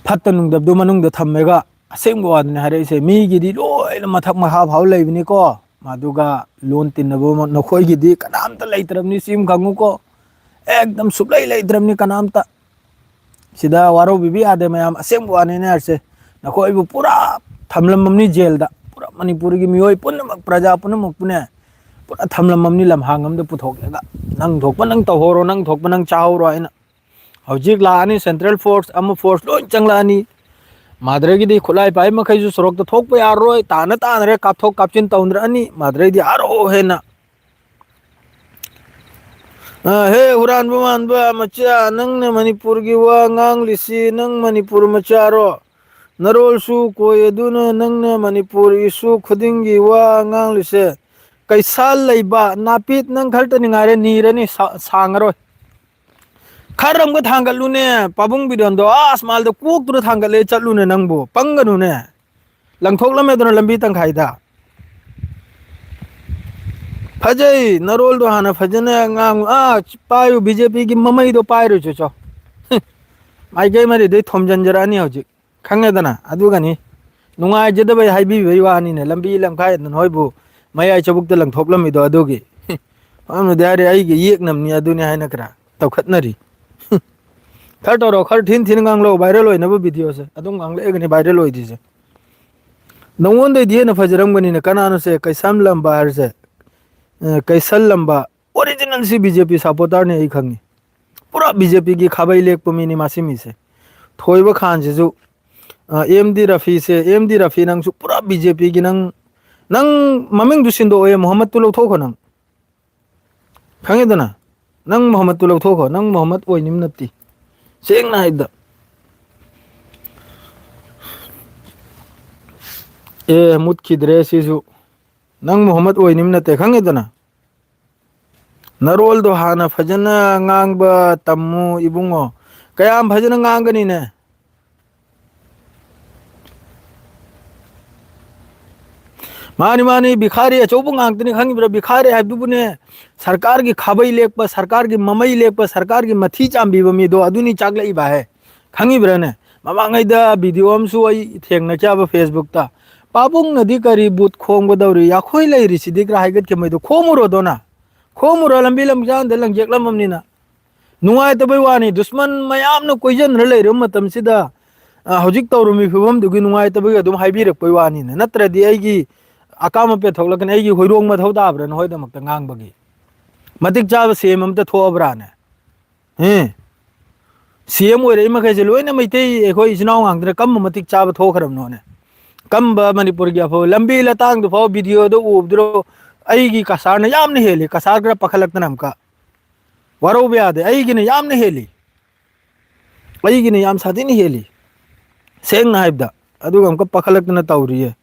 ꯐꯠꯇ ꯅꯨꯡꯗꯕꯗꯨ ꯃꯅꯨꯡꯗ ꯊꯝꯃꯒ ꯑꯁꯦꯡꯕ ꯋꯥꯗꯨꯅꯤ ꯍꯥꯏꯔꯛꯏꯁꯦ꯫ ꯃꯤꯒꯤꯗꯤ ꯂꯣꯏꯅ ꯃꯊꯛ ꯃꯈꯥ ꯐꯥꯎ ꯂꯩꯕꯅꯤꯀꯣ꯫ ꯑꯗꯨꯒ ꯂꯣꯟ ꯇꯤꯟꯅꯕ ꯑꯃ ꯅꯈꯣꯏꯒꯤꯗꯤ ꯀꯅꯥꯝꯇ ꯂꯩꯇ꯭ꯔꯕꯅꯤ, ꯁꯤ ꯑꯃ ꯈꯪꯉꯨꯀꯣ꯫ ꯑꯦꯛꯗꯝ ꯁꯨꯛꯂꯩ ꯂꯩꯇ꯭ꯔꯕꯅꯤ ꯀꯅꯥꯝꯇ꯫ ꯁꯤꯗ ꯋꯥꯔꯧꯕꯤꯕ ꯌꯥꯗꯦ ꯃꯌꯥꯝ, ꯑꯁꯦꯡꯕ ꯋꯥꯅꯤꯅꯦ ꯍꯥꯏꯔꯤꯁꯦ꯫ ꯅꯈꯣꯏꯕꯨ ꯄꯨꯔꯥ ꯊꯝꯂꯝꯃꯝꯅꯤ ꯖꯦꯜꯗ꯫ ꯄꯨꯔꯥ ꯃꯅꯤꯄꯨꯔꯒꯤ ꯃꯤꯑꯣꯏ ꯄꯨꯝꯅꯃꯛ, ꯄ꯭ꯔꯖꯥ ꯄꯨꯝꯅꯃꯛꯄꯨꯅꯦ, ꯄꯨꯔꯥ ꯊꯝꯂꯝꯃꯝꯅꯤ ꯂꯝꯍꯥꯡ ꯑꯃꯗ ꯄꯨꯊꯣꯛꯂꯒ꯫ "ꯅꯪ ꯊꯣꯛꯄ ꯅꯪ ꯇꯧꯍꯧꯔꯣ, ꯅꯪ ꯊꯣꯛꯄ ꯅꯪ ꯆꯥꯍꯧꯔꯣ" ꯍꯥꯏꯅ꯫ ꯍꯧꯖꯤꯛ ꯂꯥꯛꯑꯅꯤ, ꯁꯦꯟꯇ꯭ꯔꯦꯜ ꯐꯣꯔꯁ ꯑꯃ, ꯐꯣꯔꯁ ꯂꯣꯏ ꯆꯪꯂꯛꯑꯅꯤ꯫ ꯃꯥꯗ꯭ꯔꯒꯤꯗꯤ ꯈꯨꯠꯂꯥꯏ ꯄꯥꯏ ꯃꯈꯩꯁꯨ ꯁꯣꯔꯣꯛꯇ ꯊꯣꯛꯄ ꯌꯥꯔꯔꯣꯏ, ꯇꯥꯅ ꯇꯥꯅꯔꯦ, ꯀꯥꯞꯊꯣꯛ ꯀꯥꯞꯁꯤꯟ ꯇꯧꯅꯔꯛꯑꯅꯤ꯫ ꯃꯥꯗ꯭ꯔꯩꯗꯤ ꯑꯥꯔꯣ ꯍꯦꯟꯅ꯫ ꯑ, ꯍꯦ ꯍꯨꯔꯥꯟꯕ ꯃꯥꯟꯕ ꯃꯆꯥ, ꯅꯪꯅ ꯃꯅꯤꯄꯨꯔꯒꯤ ꯋꯥ ꯉꯥꯡꯂꯤꯁꯤ, ꯅꯪ ꯃꯅꯤꯄꯨꯔ ꯃꯆꯥꯔꯣ? ꯅꯔꯣꯜꯁꯨ ꯀꯣꯏ ꯑꯗꯨꯅ ꯅꯪꯅ ꯃꯅꯤꯄꯨꯔ ꯏꯁꯨ ꯈꯨꯗꯤꯡꯒꯤ ꯋꯥ ꯉꯥꯡꯂꯤꯁꯦ꯫ ꯀꯩꯁꯥꯜ ꯂꯩꯕ ꯅꯥꯄꯤꯠ, ꯅꯪ ꯈꯔꯇꯅꯤ ꯉꯥꯏꯔꯦ, ꯅꯤꯔꯅꯤ, ꯁꯥ-, ꯁꯥꯡꯉꯔꯣꯏ꯫ ꯈꯔ ꯑꯃꯒ ꯊꯥꯡꯒꯠꯂꯨꯅꯦ, ꯄꯥꯕꯨꯡ ꯕꯤꯔꯦꯟꯗꯣ, ꯑꯥ ꯑꯁꯃꯥꯜꯗ ꯀꯣꯛꯇꯨꯅ ꯊꯥꯡꯒꯠꯂꯦ ꯆꯠꯂꯨꯅꯦ ꯅꯪꯕꯨ, ꯄꯪꯒꯅꯨꯅꯦ꯫ ꯂꯪꯊꯣꯛꯂꯝꯃꯦꯗꯅ ꯂꯝꯕꯤ ꯇꯪꯈꯥꯏꯗ꯫ ꯐꯖꯩ, ꯅꯔꯣꯜꯗꯣ ꯍꯥꯟꯅ ꯐꯖꯅ ꯉꯥꯡꯉꯨ꯫ ꯑꯥ, ꯄꯥꯏꯌꯨ, ꯕꯤ ꯖꯦ ꯄꯤꯒꯤ ꯃꯃꯩꯗꯣ ꯄꯥꯏꯔꯨꯆꯣ ꯆꯣ꯫ ꯃꯥꯏꯀꯩ ꯃꯔꯤꯗꯩ ꯊꯣꯝꯖꯤꯟꯖꯔꯛꯑꯅꯤ ꯍꯧꯖꯤꯛ꯫ ꯈꯪꯉꯦꯗꯅ? ꯑꯗꯨꯒꯅꯤ꯫ ꯅꯨꯡꯉꯥꯏꯖꯗꯕꯩ ꯍꯥꯏꯕꯤꯕꯩ ꯋꯥꯅꯤꯅꯦ, ꯂꯝꯕꯤ ꯂꯝꯈꯥꯏꯗ ꯅꯣꯏꯕꯨ ꯃꯌꯥꯏ ꯆꯕꯨꯛꯇ ꯂꯪꯊꯣꯛꯂꯝꯃꯤꯗꯣ ꯑꯗꯨꯒꯤ꯫ ꯃꯔꯝꯗꯤ ꯍꯥꯏꯔꯦ, ꯑꯩꯒꯤ ꯌꯦꯛꯅꯕꯅꯤ ꯑꯗꯨꯅꯤ ꯍꯥꯏꯅ ꯈꯔ ꯇꯧꯈꯠꯅꯔꯤ꯫ ꯈꯔ ꯇꯧꯔꯣ, ꯈꯔ ꯊꯤꯟ ꯊꯤꯟ ꯉꯥꯡꯂꯛꯑꯣ, ꯚꯥꯏꯔꯦꯜ ꯑꯣꯏꯅꯕ ꯚꯤꯗꯤꯑꯣꯁꯦ ꯑꯗꯨꯝ ꯉꯥꯡꯂꯛꯑꯒꯅꯤ ꯚꯥꯏꯔꯦꯜ ꯑꯣꯏꯗ꯭ꯔꯤꯁꯦ꯫ ꯅꯉꯣꯟꯗꯩꯗꯤ ꯍꯦꯟꯅ ꯐꯖꯔꯝꯒꯅꯤꯅꯦ꯫ ꯀꯅꯥꯅꯣꯁꯦ ꯀꯩꯁꯥꯝ ꯂꯝꯕ ꯍꯥꯏꯔꯤꯁꯦ? ꯑ, ꯀꯩꯁꯜ ꯂꯝꯕ꯫ ꯑꯣꯔꯤꯖꯤꯅꯦꯜꯁꯤ ꯕꯤ ꯖꯦ ꯄꯤ ꯁꯄꯣꯔꯇꯔꯅꯤ, ꯑꯩ ꯈꯪꯉꯤ꯫ ꯄꯨꯔꯥ ꯕꯤ ꯖꯦ ꯄꯤꯒꯤ ꯈꯥꯕꯩ ꯂꯦꯛꯄ ꯃꯤꯅꯤ ꯃꯥꯁꯤ ꯃꯤꯁꯦ꯫ ꯊꯣꯏꯕ ꯈꯥꯟꯁꯤꯁꯨ, ꯑꯦꯝ ꯗꯤ ꯔꯐꯤꯁꯦ, ꯑꯦꯝ ꯗꯤ ꯔꯐꯤ, ꯅꯪꯁꯨ ꯄꯨꯔꯥ ꯕꯤ ꯖꯦ ꯄꯤꯒꯤ, ꯅꯪ, ꯅꯪ ꯃꯃꯤꯡꯗꯨ ꯁꯤꯟꯗꯣꯛꯑꯣ, ꯃꯨꯍꯝꯃꯗꯇꯨ ꯂꯧꯊꯣꯛꯈꯣ ꯅꯪ꯫ ꯈꯪꯉꯦꯗꯅ? ꯅꯪ ꯃꯨꯍꯝꯃꯗꯇꯨ ꯂꯧꯊꯣꯛꯈꯣ, ꯅꯪ ꯃꯨꯍꯝꯃꯗ ꯑꯣꯏꯅꯤꯡ ꯅꯠꯇꯦ, ꯁꯦꯡꯅ ꯍꯥꯏꯕꯗ꯫ ꯑꯦ, ꯃꯨꯠꯈꯤꯗ꯭ꯔꯦ ꯁꯤꯁꯨ꯫ ꯅꯪ ꯃꯨꯍꯝꯃꯗ ꯑꯣꯏꯅꯤꯡ ꯅꯠꯇꯦ, ꯈꯪꯉꯦꯗꯅ? ꯅꯔꯣꯜꯗꯣ ꯍꯥꯟꯅ ꯐꯖꯅ ꯉꯥꯡꯕ ꯇꯝꯃꯨ ꯏꯕꯨꯡꯉꯣ꯫ ꯀꯌꯥꯝ ꯐꯖꯅ ꯉꯥꯡꯒꯅꯤꯅꯦ? ꯃꯥꯅꯤ, ꯃꯥꯅꯤ, ꯚꯤꯈꯥꯔꯤ ꯑꯆꯧꯕ ꯉꯥꯛꯇꯅꯤ, ꯈꯪꯉꯤꯕ꯭ꯔꯥ? ꯚꯤꯈꯥꯔꯤ ꯍꯥꯏꯕꯗꯨꯕꯨꯅꯦ, ꯁꯔꯀꯥꯔꯒꯤ ꯈꯥꯕꯩ ꯂꯦꯛꯄ, ꯁꯔꯀꯥꯔꯒꯤ ꯃꯃꯩ ꯂꯦꯛꯄ, ꯁꯔꯀꯥꯔꯒꯤ ꯃꯊꯤ ꯆꯥꯝꯕꯤꯕ ꯃꯤꯗꯣ ꯑꯗꯨꯅꯤ ꯆꯥꯛꯂꯛꯏꯕ ꯍꯥꯏ꯫ ꯈꯪꯉꯤꯕ꯭ꯔꯥꯅꯦ? ꯃꯃꯥꯡꯉꯩꯗ ꯚꯤꯗꯤꯑꯣ ꯑꯃꯁꯨ ꯑꯩ ꯊꯦꯡꯅꯈꯤꯕ ꯐꯦꯁꯕꯨꯛꯇ, "ꯄꯥꯕꯨꯡꯅꯗꯤ ꯀꯔꯤ ꯕꯨꯠ ꯈꯣꯡꯒꯗꯧꯔꯤ, ꯑꯩꯈꯣꯏ ꯂꯩꯔꯤꯁꯤꯗꯤ" ꯀ ꯍꯥꯏꯒꯠꯈꯤꯕ ꯃꯩꯗꯣ ꯈꯣꯝꯃꯨꯔꯣꯗꯣꯅ, ꯈꯣꯝꯃꯨꯔ ꯂꯝꯕꯤ ꯂꯝꯖꯥꯡꯗ ꯂꯪꯖꯦꯛꯂꯝꯃꯕꯅꯤꯅ꯫ ꯅꯨꯡꯉꯥꯏꯇꯕꯩ ꯋꯥꯅꯤ, ꯗꯨꯁꯃꯟ ꯃꯌꯥꯝꯅ ꯀꯣꯏꯁꯤꯟꯗꯅ ꯂꯩꯔꯕ ꯃꯇꯝꯁꯤꯗ, ꯑ, ꯍꯧꯖꯤꯛ ꯇꯧꯔꯝꯃꯤ ꯐꯤꯕꯝꯗꯨꯒꯤ ꯅꯨꯡꯉꯥꯏꯇꯕꯒꯤ ꯑꯗꯨꯝ ꯍꯥꯏꯕꯤꯔꯛꯄꯩ ꯋꯥꯅꯤꯅꯦ, ꯅꯠꯇ꯭ꯔꯗꯤ ꯑꯩꯒꯤ ꯑꯀꯥꯝꯕ ꯄꯦꯟꯊꯣꯛꯂꯛꯀꯅꯤ꯫ ꯑꯩꯒꯤ ꯍꯣꯏꯔꯣꯡ ꯃꯊꯧ ꯇꯥꯕ꯭ꯔꯥ ꯅꯈꯣꯏꯗꯃꯛꯇ ꯉꯥꯡꯕꯒꯤ? ꯃꯇꯤꯛ ꯆꯥꯕ ꯁꯤ ꯑꯦꯝ ꯑꯝꯇ ꯊꯣꯛꯑꯕ꯭ꯔꯥꯅꯦ? ꯑꯦ, ꯁꯤ ꯑꯦꯝ ꯑꯣꯏꯔꯛꯏ ꯃꯈꯩꯁꯦ ꯂꯣꯏꯅ ꯃꯩꯇꯩ, ꯑꯩꯈꯣꯏ ꯏꯆꯤꯟ ꯏꯅꯥꯎ ꯉꯥꯛꯇꯅ꯫ ꯀꯝꯕ ꯃꯇꯤꯛ ꯆꯥꯕ ꯊꯣꯛꯈ꯭ꯔꯕꯅꯣꯅꯦ? ꯀꯝꯕ ꯃꯅꯤꯄꯨꯔꯒꯤ ꯑꯐꯕ ꯂꯝꯕꯤ ꯂꯇꯥꯡꯗꯨ ꯐꯥꯎ ꯚꯤꯗꯤꯑꯣꯗ ꯎꯕꯗꯨꯔꯣ? ꯑꯩꯒꯤ ꯀꯁꯥꯔꯅ ꯌꯥꯝꯅ ꯍꯦꯜꯂꯤ, ꯀꯁꯥꯔ ꯈꯔ ꯄꯥꯈꯠꯂꯛꯇꯅ ꯑꯃꯨꯛꯀ꯫ ꯋꯥꯔꯧꯕ ꯌꯥꯗꯦ, ꯑꯩꯒꯤꯅ ꯌꯥꯝꯅ ꯍꯦꯜꯂꯤ, ꯑꯩꯒꯤꯅ ꯌꯥꯝ ꯁꯥꯊꯤꯅ ꯍꯦꯜꯂꯤ, ꯁꯦꯡꯅ ꯍꯥꯏꯕꯗ꯫ ꯑꯗꯨꯒ ꯑꯃꯨꯛꯀ ꯄꯥꯈꯠꯂꯛꯇꯅ ꯇꯧꯔꯤꯌꯦ꯫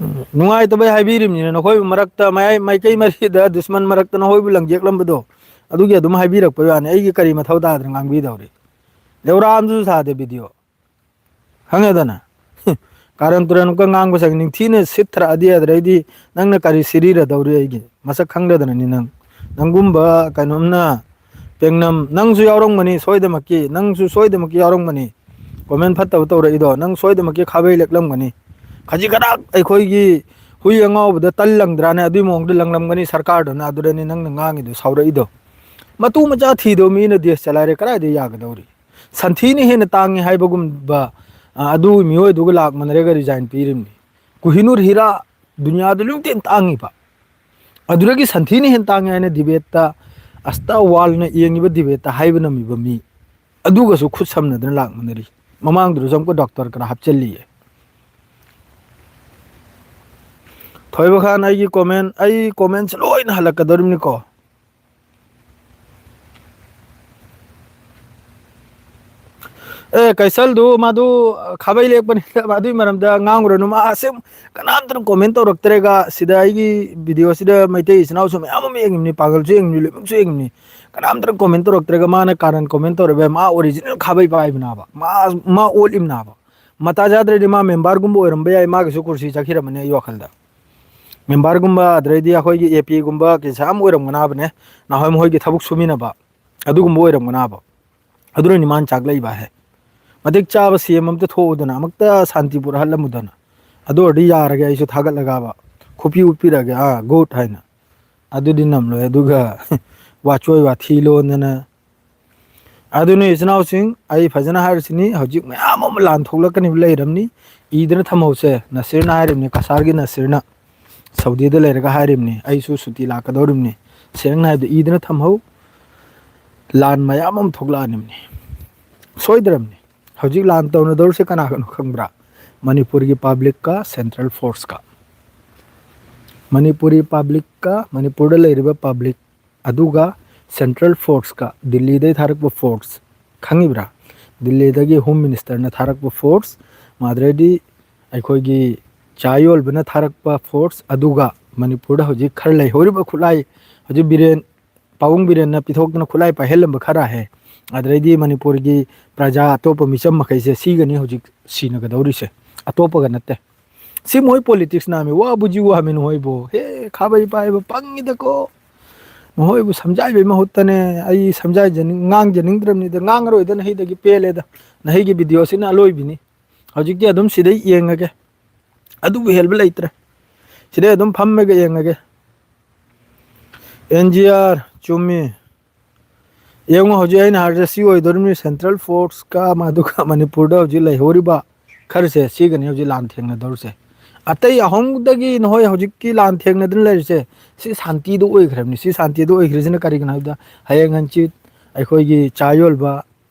ꯎꯝ, ꯅꯨꯡꯉꯥꯏꯇꯕꯩ ꯍꯥꯏꯕꯤꯔꯤꯕꯅꯤꯅ, ꯅꯈꯣꯏ ꯃꯔꯛꯇ, ꯃꯌꯥꯏ ꯃꯥꯏꯀꯩ ꯃꯔꯤꯗ ꯗꯨꯁꯃꯟ ꯃꯔꯛꯇ ꯅꯈꯣꯏꯕꯨ ꯂꯪꯖꯦꯛꯂꯝꯕꯗꯣ, ꯑꯗꯨꯒꯤ ꯑꯗꯨꯝ ꯍꯥꯏꯕꯤꯔꯛꯄꯩ ꯋꯥꯅꯤ꯫ ꯑꯩꯒꯤ ꯀꯔꯤ ꯃꯊꯧ ꯇꯥꯗꯅ ꯉꯥꯡꯕꯤꯗꯧꯔꯤ? ꯂꯧꯔꯥꯝꯁꯨ ꯁꯥꯗꯦ ꯚꯤꯗꯤꯑꯣ, ꯈꯪꯉꯦꯗꯅ? ꯀꯥꯔꯟ ꯇꯨꯔꯟ ꯑꯃꯨꯛꯀ ꯉꯥꯡꯕ ꯁꯪ ꯅꯤꯡꯊꯤꯅ ꯁꯤꯠꯊꯔꯛꯑꯗꯤ, ꯑꯗꯨꯗꯩꯗꯤ ꯅꯪꯅ ꯀꯔꯤ ꯁꯤꯔꯤꯔꯗꯧꯔꯤ? ꯑꯩꯒꯤ ꯃꯁꯛ ꯈꯪꯗꯗꯅꯅꯤ ꯅꯪ꯫ ꯅꯪꯒꯨꯝꯕ ꯀꯩꯅꯣꯝꯅ, ꯄꯦꯡꯅꯝ, ꯅꯪꯁꯨ ꯌꯥꯎꯔꯝꯒꯅꯤ ꯁꯣꯏꯗꯃꯛꯀꯤ, ꯅꯪꯁꯨ ꯁꯣꯏꯗꯃꯛꯀꯤ ꯌꯥꯎꯔꯝꯒꯅꯤ ꯀꯣꯃꯦꯟ ꯐꯠꯇꯕ ꯇꯧꯔꯛꯏꯗꯣ, ꯅꯪ ꯁꯣꯏꯗꯃꯛꯀꯤ ꯈꯥꯕꯩ ꯂꯦꯛꯂꯝꯒꯅꯤ꯫ ꯈꯖꯤꯛ ꯈꯔꯥꯛ ꯑꯩꯈꯣꯏꯒꯤ ꯍꯨꯏ ꯑꯉꯥꯎꯕꯗ ꯇꯜ ꯂꯪꯗ꯭ꯔꯥꯅꯦ? ꯑꯗꯨꯏ ꯃꯑꯣꯡꯗ ꯂꯪꯂꯝꯒꯅꯤ ꯁꯔꯀꯥꯔꯗꯨꯅ, ꯑꯗꯨꯗꯅꯤ ꯅꯪꯅ ꯉꯥꯡꯉꯤꯗꯣ, ꯁꯥꯎꯔꯛꯏꯗꯣ꯫ ꯃꯇꯨ ꯃꯆꯥ ꯊꯤꯗꯧ ꯃꯤꯅ ꯗꯦꯁ ꯆꯂꯥꯏꯔꯦ, ꯀꯗꯥꯏꯗ ꯌꯥꯒꯗꯧꯔꯤ? ꯁꯟꯊꯤꯅ ꯍꯦꯟꯅ ꯇꯥꯡꯉꯤ ꯍꯥꯏꯕꯒꯨꯝꯕ, ꯑ, ꯑꯗꯨ ꯃꯤꯑꯣꯏꯗꯨꯒ ꯂꯥꯛ ꯃꯥꯟꯅꯔꯒ ꯔꯤꯖꯥꯏꯟ ꯄꯤꯔꯤꯕꯅꯤ꯫ ꯀꯨꯍꯤꯅꯨꯔ ꯍꯤꯔꯥ ꯗꯨꯅꯤꯌꯥꯗ ꯂꯣꯏꯅ ꯇꯦꯟ ꯇꯥꯡꯉꯤꯕ꯫ ꯑꯗꯨꯗꯒꯤ ꯁꯟꯊꯤꯅ ꯍꯦꯟꯅ ꯇꯥꯡꯉꯤ ꯍꯥꯏꯅ ꯗꯤꯕꯦꯠꯇ, ꯑꯁꯇꯥ ꯋꯥꯔꯜꯅ ꯌꯦꯡꯉꯤꯕ ꯗꯤꯕꯦꯠꯇ ꯍꯥꯏꯕ ꯅꯝꯃꯤꯕ ꯃꯤ꯫ ꯑꯗꯨꯒꯁꯨ ꯈꯨꯠ ꯁꯝꯅꯗꯅ ꯂꯥꯛꯃꯤꯟꯅꯔꯤ꯫ ꯃꯃꯥꯡꯗꯨꯗꯁꯨ ꯑꯃꯨꯛꯀ ꯗꯣꯛꯇꯔ ꯈꯔ ꯍꯥꯞꯆꯤꯜꯂꯤꯌꯦ꯫ ꯊꯣꯏꯕ ꯈꯥꯟ, ꯑꯩꯒꯤ ꯀꯣꯃꯦꯟ, ꯑꯩ ꯀꯣꯃꯦꯟꯁꯦ ꯂꯣꯏꯅ ꯍꯜꯂꯛꯀꯗꯧꯔꯤꯕꯅꯤꯀꯣ꯫ ꯑꯦ, ꯀꯩꯁꯜꯗꯨ ꯃꯥꯗꯨ ꯈꯥꯕꯩ ꯂꯦꯛꯄꯅꯤ, ꯑꯗꯨꯏ ꯃꯔꯝꯗ ꯉꯥꯡꯉꯨꯔꯅꯨ꯫ ꯃꯥ ꯑꯁꯦꯡ-, ꯀꯅꯥꯝꯇꯅ ꯀꯣꯃꯦꯟ ꯇꯧꯔꯛꯇ꯭ꯔꯦꯒ꯫ ꯁꯤꯗ ꯑꯩꯒꯤ ꯚꯤꯗꯤꯑꯣꯁꯤꯗ ꯃꯩꯇꯩ ꯏꯆꯤꯟ ꯏꯅꯥꯎꯁꯨ ꯃꯌꯥꯝ ꯑꯃ ꯌꯦꯡꯉꯤꯕꯅꯤ, ꯄꯥꯒꯜꯁꯨ ꯌꯦꯡꯉꯤꯕꯅꯤ, ꯂꯣꯏꯅꯃꯛꯁꯨ ꯌꯦꯡꯉꯤꯕꯅꯤ꯫ ꯀꯅꯥꯝꯇꯅ ꯀꯣꯃꯦꯟ ꯇꯧꯔꯛꯇ꯭ꯔꯒ ꯃꯥꯅ ꯀꯥꯔꯟ ꯀꯣꯃꯦꯟ ꯇꯧꯔꯛꯏꯕ꯫ ꯃꯥ ꯑꯣꯔꯤꯖꯤꯅꯦꯜ ꯈꯥꯕꯩ ꯄꯥꯏꯕꯅꯥꯕ꯫ ꯃꯥ, ꯃꯥ ꯑꯣꯠꯂꯤꯕꯅꯥꯕ꯫ ꯃꯇꯥ ꯆꯥꯗ꯭ꯔꯗꯤ ꯃꯥ ꯃꯦꯝꯕꯔꯒꯨꯝꯕ ꯑꯣꯏꯔꯝꯕ ꯌꯥꯏ, ꯃꯥꯒꯤꯁꯨ ꯀꯨꯔꯁꯤ ꯆꯠꯈꯤꯔꯝꯃꯅꯤ ꯑꯩ ꯋꯥꯈꯜꯗ꯫ ꯃꯦꯝꯕꯔꯒꯨꯝꯕ, ꯑꯗꯩꯗꯤ ꯑꯩꯈꯣꯏꯒꯤ ꯑꯦ ꯄꯤꯒꯨꯝꯕ ꯀꯦꯟꯁꯥ ꯑꯃ ꯑꯣꯏꯔꯝꯒꯅꯥꯕꯅꯦ꯫ ꯅꯍꯥꯟꯋꯥꯏ ꯃꯈꯣꯏꯒꯤ ꯊꯕꯛ ꯁꯨꯃꯤꯟꯅꯕ ꯑꯗꯨꯒꯨꯝꯕ ꯑꯣꯏꯔꯝꯒꯅꯥꯕ꯫ ꯑꯗꯨꯅꯅꯤ ꯃꯥꯅ ꯆꯥꯛꯂꯛꯏꯕ ꯍꯦ꯫ ꯃꯇꯤꯛ ꯆꯥꯕ ꯁꯤ ꯑꯦꯝ ꯑꯝꯇ ꯊꯣꯛꯎꯗꯅ, ꯑꯃꯨꯛꯇ ꯁꯥꯟꯇꯤꯄꯨꯔ ꯍꯜꯂꯝꯃꯨꯗꯅ꯫ ꯑꯗꯨ ꯑꯣꯏꯔꯗꯤ ꯌꯥꯔꯒꯦ, ꯑꯩꯁꯨ ꯊꯥꯒꯠꯂꯒꯕ ꯈꯨꯄꯤ ꯎꯠꯄꯤꯔꯒꯦ, ꯑꯥ, ꯒꯨꯗ ꯍꯥꯏꯅ꯫ ꯑꯗꯨꯗꯤ ꯅꯝꯂꯣꯏ꯫ ꯑꯗꯨꯒ ꯋꯥꯆꯣꯏ ꯋꯥꯊꯤ ꯂꯣꯟꯗꯅ꯫ ꯑꯗꯨꯅ ꯏꯆꯤꯟ ꯏꯅꯥꯎꯁꯤꯡ, ꯑꯩ ꯐꯖꯅ ꯍꯥꯏꯔꯁꯤꯅꯤ, ꯍꯧꯖꯤꯛ ꯃꯌꯥꯝ ꯑꯃ ꯂꯥꯟ ꯊꯣꯛꯂꯛꯀꯅꯤꯕ ꯂꯩꯔꯝꯅꯤ, ꯏꯗꯅ ꯊꯝꯍꯧꯁꯦ꯫ ꯅꯁꯤꯔꯅ ꯍꯥꯏꯔꯤꯕꯅꯤ, ꯀꯁꯥꯔꯒꯤ ꯅꯁꯤꯔꯅ ꯁꯥꯎꯗꯤꯗ ꯂꯩꯔꯒ ꯍꯥꯏꯔꯤꯕꯅꯤ, ꯑꯩꯁꯨ ꯁꯨꯇꯤ ꯂꯥꯛꯀꯗꯧꯔꯤꯕꯅꯤ꯫ ꯁꯦꯡꯅ ꯍꯥꯏꯕꯗ ꯏꯗꯅ ꯊꯝꯍꯧ, ꯂꯥꯟ ꯃꯌꯥꯝ ꯑꯃ ꯊꯣꯛꯂꯛꯑꯅꯤꯕꯅꯤ꯫ ꯁꯣꯏꯗ꯭ꯔꯕꯅꯤ꯫ ꯍꯧꯖꯤꯛ ꯂꯥꯟ ꯇꯧꯅꯗꯧꯔꯤꯁꯦ ꯀꯅꯥꯒꯅꯣ ꯈꯪꯕ꯭ꯔꯥ? ꯃꯅꯤꯄꯨꯔꯒꯤ ꯄꯥꯕ꯭ꯂꯤꯛꯀ ꯁꯦꯟꯇ꯭ꯔꯦꯜ ꯐꯣꯔꯁꯀ꯫ ꯃꯅꯤꯄꯨꯔꯤ ꯄꯥꯕ꯭ꯂꯤꯛꯀ, ꯃꯅꯤꯄꯨꯔꯗ ꯂꯩꯔꯤꯕ ꯄꯥꯕ꯭ꯂꯤꯛ, ꯑꯗꯨꯒ ꯁꯦꯟꯇ꯭ꯔꯦꯜ ꯐꯣꯔꯁꯀ, ꯗꯤꯜꯂꯤꯗꯩ ꯊꯥꯔꯛꯄ ꯐꯣꯔꯁ, ꯈꯪꯉꯤꯕ꯭ꯔꯥ? ꯗꯤꯜꯂꯤꯗꯒꯤ ꯍꯣꯝ ꯃꯤꯅꯤꯁꯇꯔꯅ ꯊꯥꯔꯛꯄ ꯐꯣꯔꯁ, ꯃꯥꯗ꯭ꯔꯗꯤ ꯑꯩꯈꯣꯏꯒꯤ ꯆꯥ ꯌꯣꯜꯕꯅ ꯊꯥꯔꯛꯄ ꯐꯣꯔꯁ, ꯑꯗꯨꯒ ꯃꯅꯤꯄꯨꯔꯗ ꯍꯧꯖꯤꯛ ꯈꯔ ꯂꯩꯍꯧꯔꯤꯕ ꯈꯨꯠꯂꯥꯏ, ꯍꯧꯖꯤꯛ ꯕꯤꯔꯦꯟ, ꯄꯥꯕꯨꯡ ꯕꯤꯔꯦꯟꯅ ꯄꯤꯊꯣꯛꯇꯅ ꯈꯨꯠꯂꯥꯏ ꯄꯥꯏꯍꯜꯂꯝꯕ ꯈꯔ ꯍꯦ, ꯑꯗꯩꯗꯤ ꯃꯅꯤꯄꯨꯔꯒꯤ ꯄ꯭ꯔꯖꯥ ꯑꯇꯣꯞꯄ ꯃꯤꯆꯝ ꯃꯈꯩꯁꯦ, ꯁꯤꯒꯅꯤ ꯍꯧꯖꯤꯛ ꯁꯤꯅꯒꯗꯧꯔꯤꯁꯦ, ꯑꯇꯣꯞꯄꯒ ꯅꯠꯇꯦ꯫ ꯁꯤ ꯃꯣꯏ ꯄꯣꯂꯤꯇꯤꯛꯁ ꯅꯥꯃꯤ, ꯋꯥꯕꯨꯖꯤ ꯋꯥꯃꯤ ꯅꯈꯣꯏꯕꯨ꯫ ꯍꯦ, ꯈꯥꯕꯩ ꯄꯥꯏꯕ ꯄꯪꯉꯤꯗꯀꯣ꯫ ꯅꯈꯣꯏꯕꯨ ꯁꯝꯖꯥꯏꯕꯩ ꯃꯍꯨꯠꯇꯅꯦ, ꯑꯩ ꯁꯝꯖꯥꯏꯖꯅꯤꯡ-, ꯉꯥꯡꯖꯅꯤꯡꯗ꯭ꯔꯕꯅꯤꯗ, ꯉꯥꯡꯉꯔꯣꯏꯗ, ꯅꯍꯩꯗꯒꯤ ꯄꯦꯜꯂꯦꯗ꯫ ꯅꯍꯩꯒꯤ ꯚꯤꯗꯤꯑꯣꯁꯤꯅ ꯑꯂꯣꯏꯕꯤꯅꯤ꯫ ꯍꯧꯖꯤꯛꯇꯤ ꯑꯗꯨꯝ ꯁꯤꯗꯩ ꯌꯦꯡꯉꯒꯦ꯫ ꯑꯗꯨꯕꯨ ꯍꯦꯜꯕ ꯂꯩꯇ꯭ꯔꯦ꯫ ꯁꯤꯗꯩ ꯑꯗꯨꯝ ꯐꯝꯃꯒ ꯌꯦꯡꯉꯒꯦ꯫ ꯑꯦꯟ ꯖꯤ ꯑꯥꯔ, ꯆꯨꯝꯃꯤ꯫ ꯌꯦꯡꯉꯣ, ꯍꯧꯖꯤꯛ ꯑꯩꯅ ꯍꯥꯏꯔꯤꯁꯦ ꯁꯤ ꯑꯣꯏꯗꯣꯔꯤꯕꯅꯤ, ꯁꯦꯟꯇ꯭ꯔꯦꯜ ꯐꯣꯔꯁꯀ, ꯑꯗꯨꯒ ꯃꯅꯤꯄꯨꯔꯗ ꯍꯧꯖꯤꯛ ꯂꯩꯍꯧꯔꯤꯕ ꯈꯔꯁꯦ, ꯁꯤꯒꯅꯤ ꯍꯧꯖꯤꯛ ꯂꯥꯟ ꯊꯦꯡꯅꯗꯧꯔꯤꯁꯦ꯫ ꯑꯇꯩ ꯑꯍꯨꯝꯗꯒꯤ ꯅꯈꯣꯏ ꯍꯧꯖꯤꯛꯀꯤ ꯂꯥꯟ ꯊꯦꯡꯅꯗꯨꯅ ꯂꯩꯔꯤꯁꯦ, ꯁꯤ ꯁꯥꯟꯇꯤꯗ ꯑꯣꯏꯈ꯭ꯔꯕꯅꯤ꯫ ꯁꯤ ꯁꯥꯟꯇꯤꯗ ꯑꯣꯏꯈ꯭ꯔꯤꯁꯤꯅ ꯀꯔꯤꯒꯤꯅꯣ ꯍꯥꯏꯕꯗ, ꯍꯌꯦꯡ ꯍꯪꯆꯤꯠ ꯑꯩꯈꯣꯏꯒꯤ ꯆꯥ ꯌꯣꯜꯕ,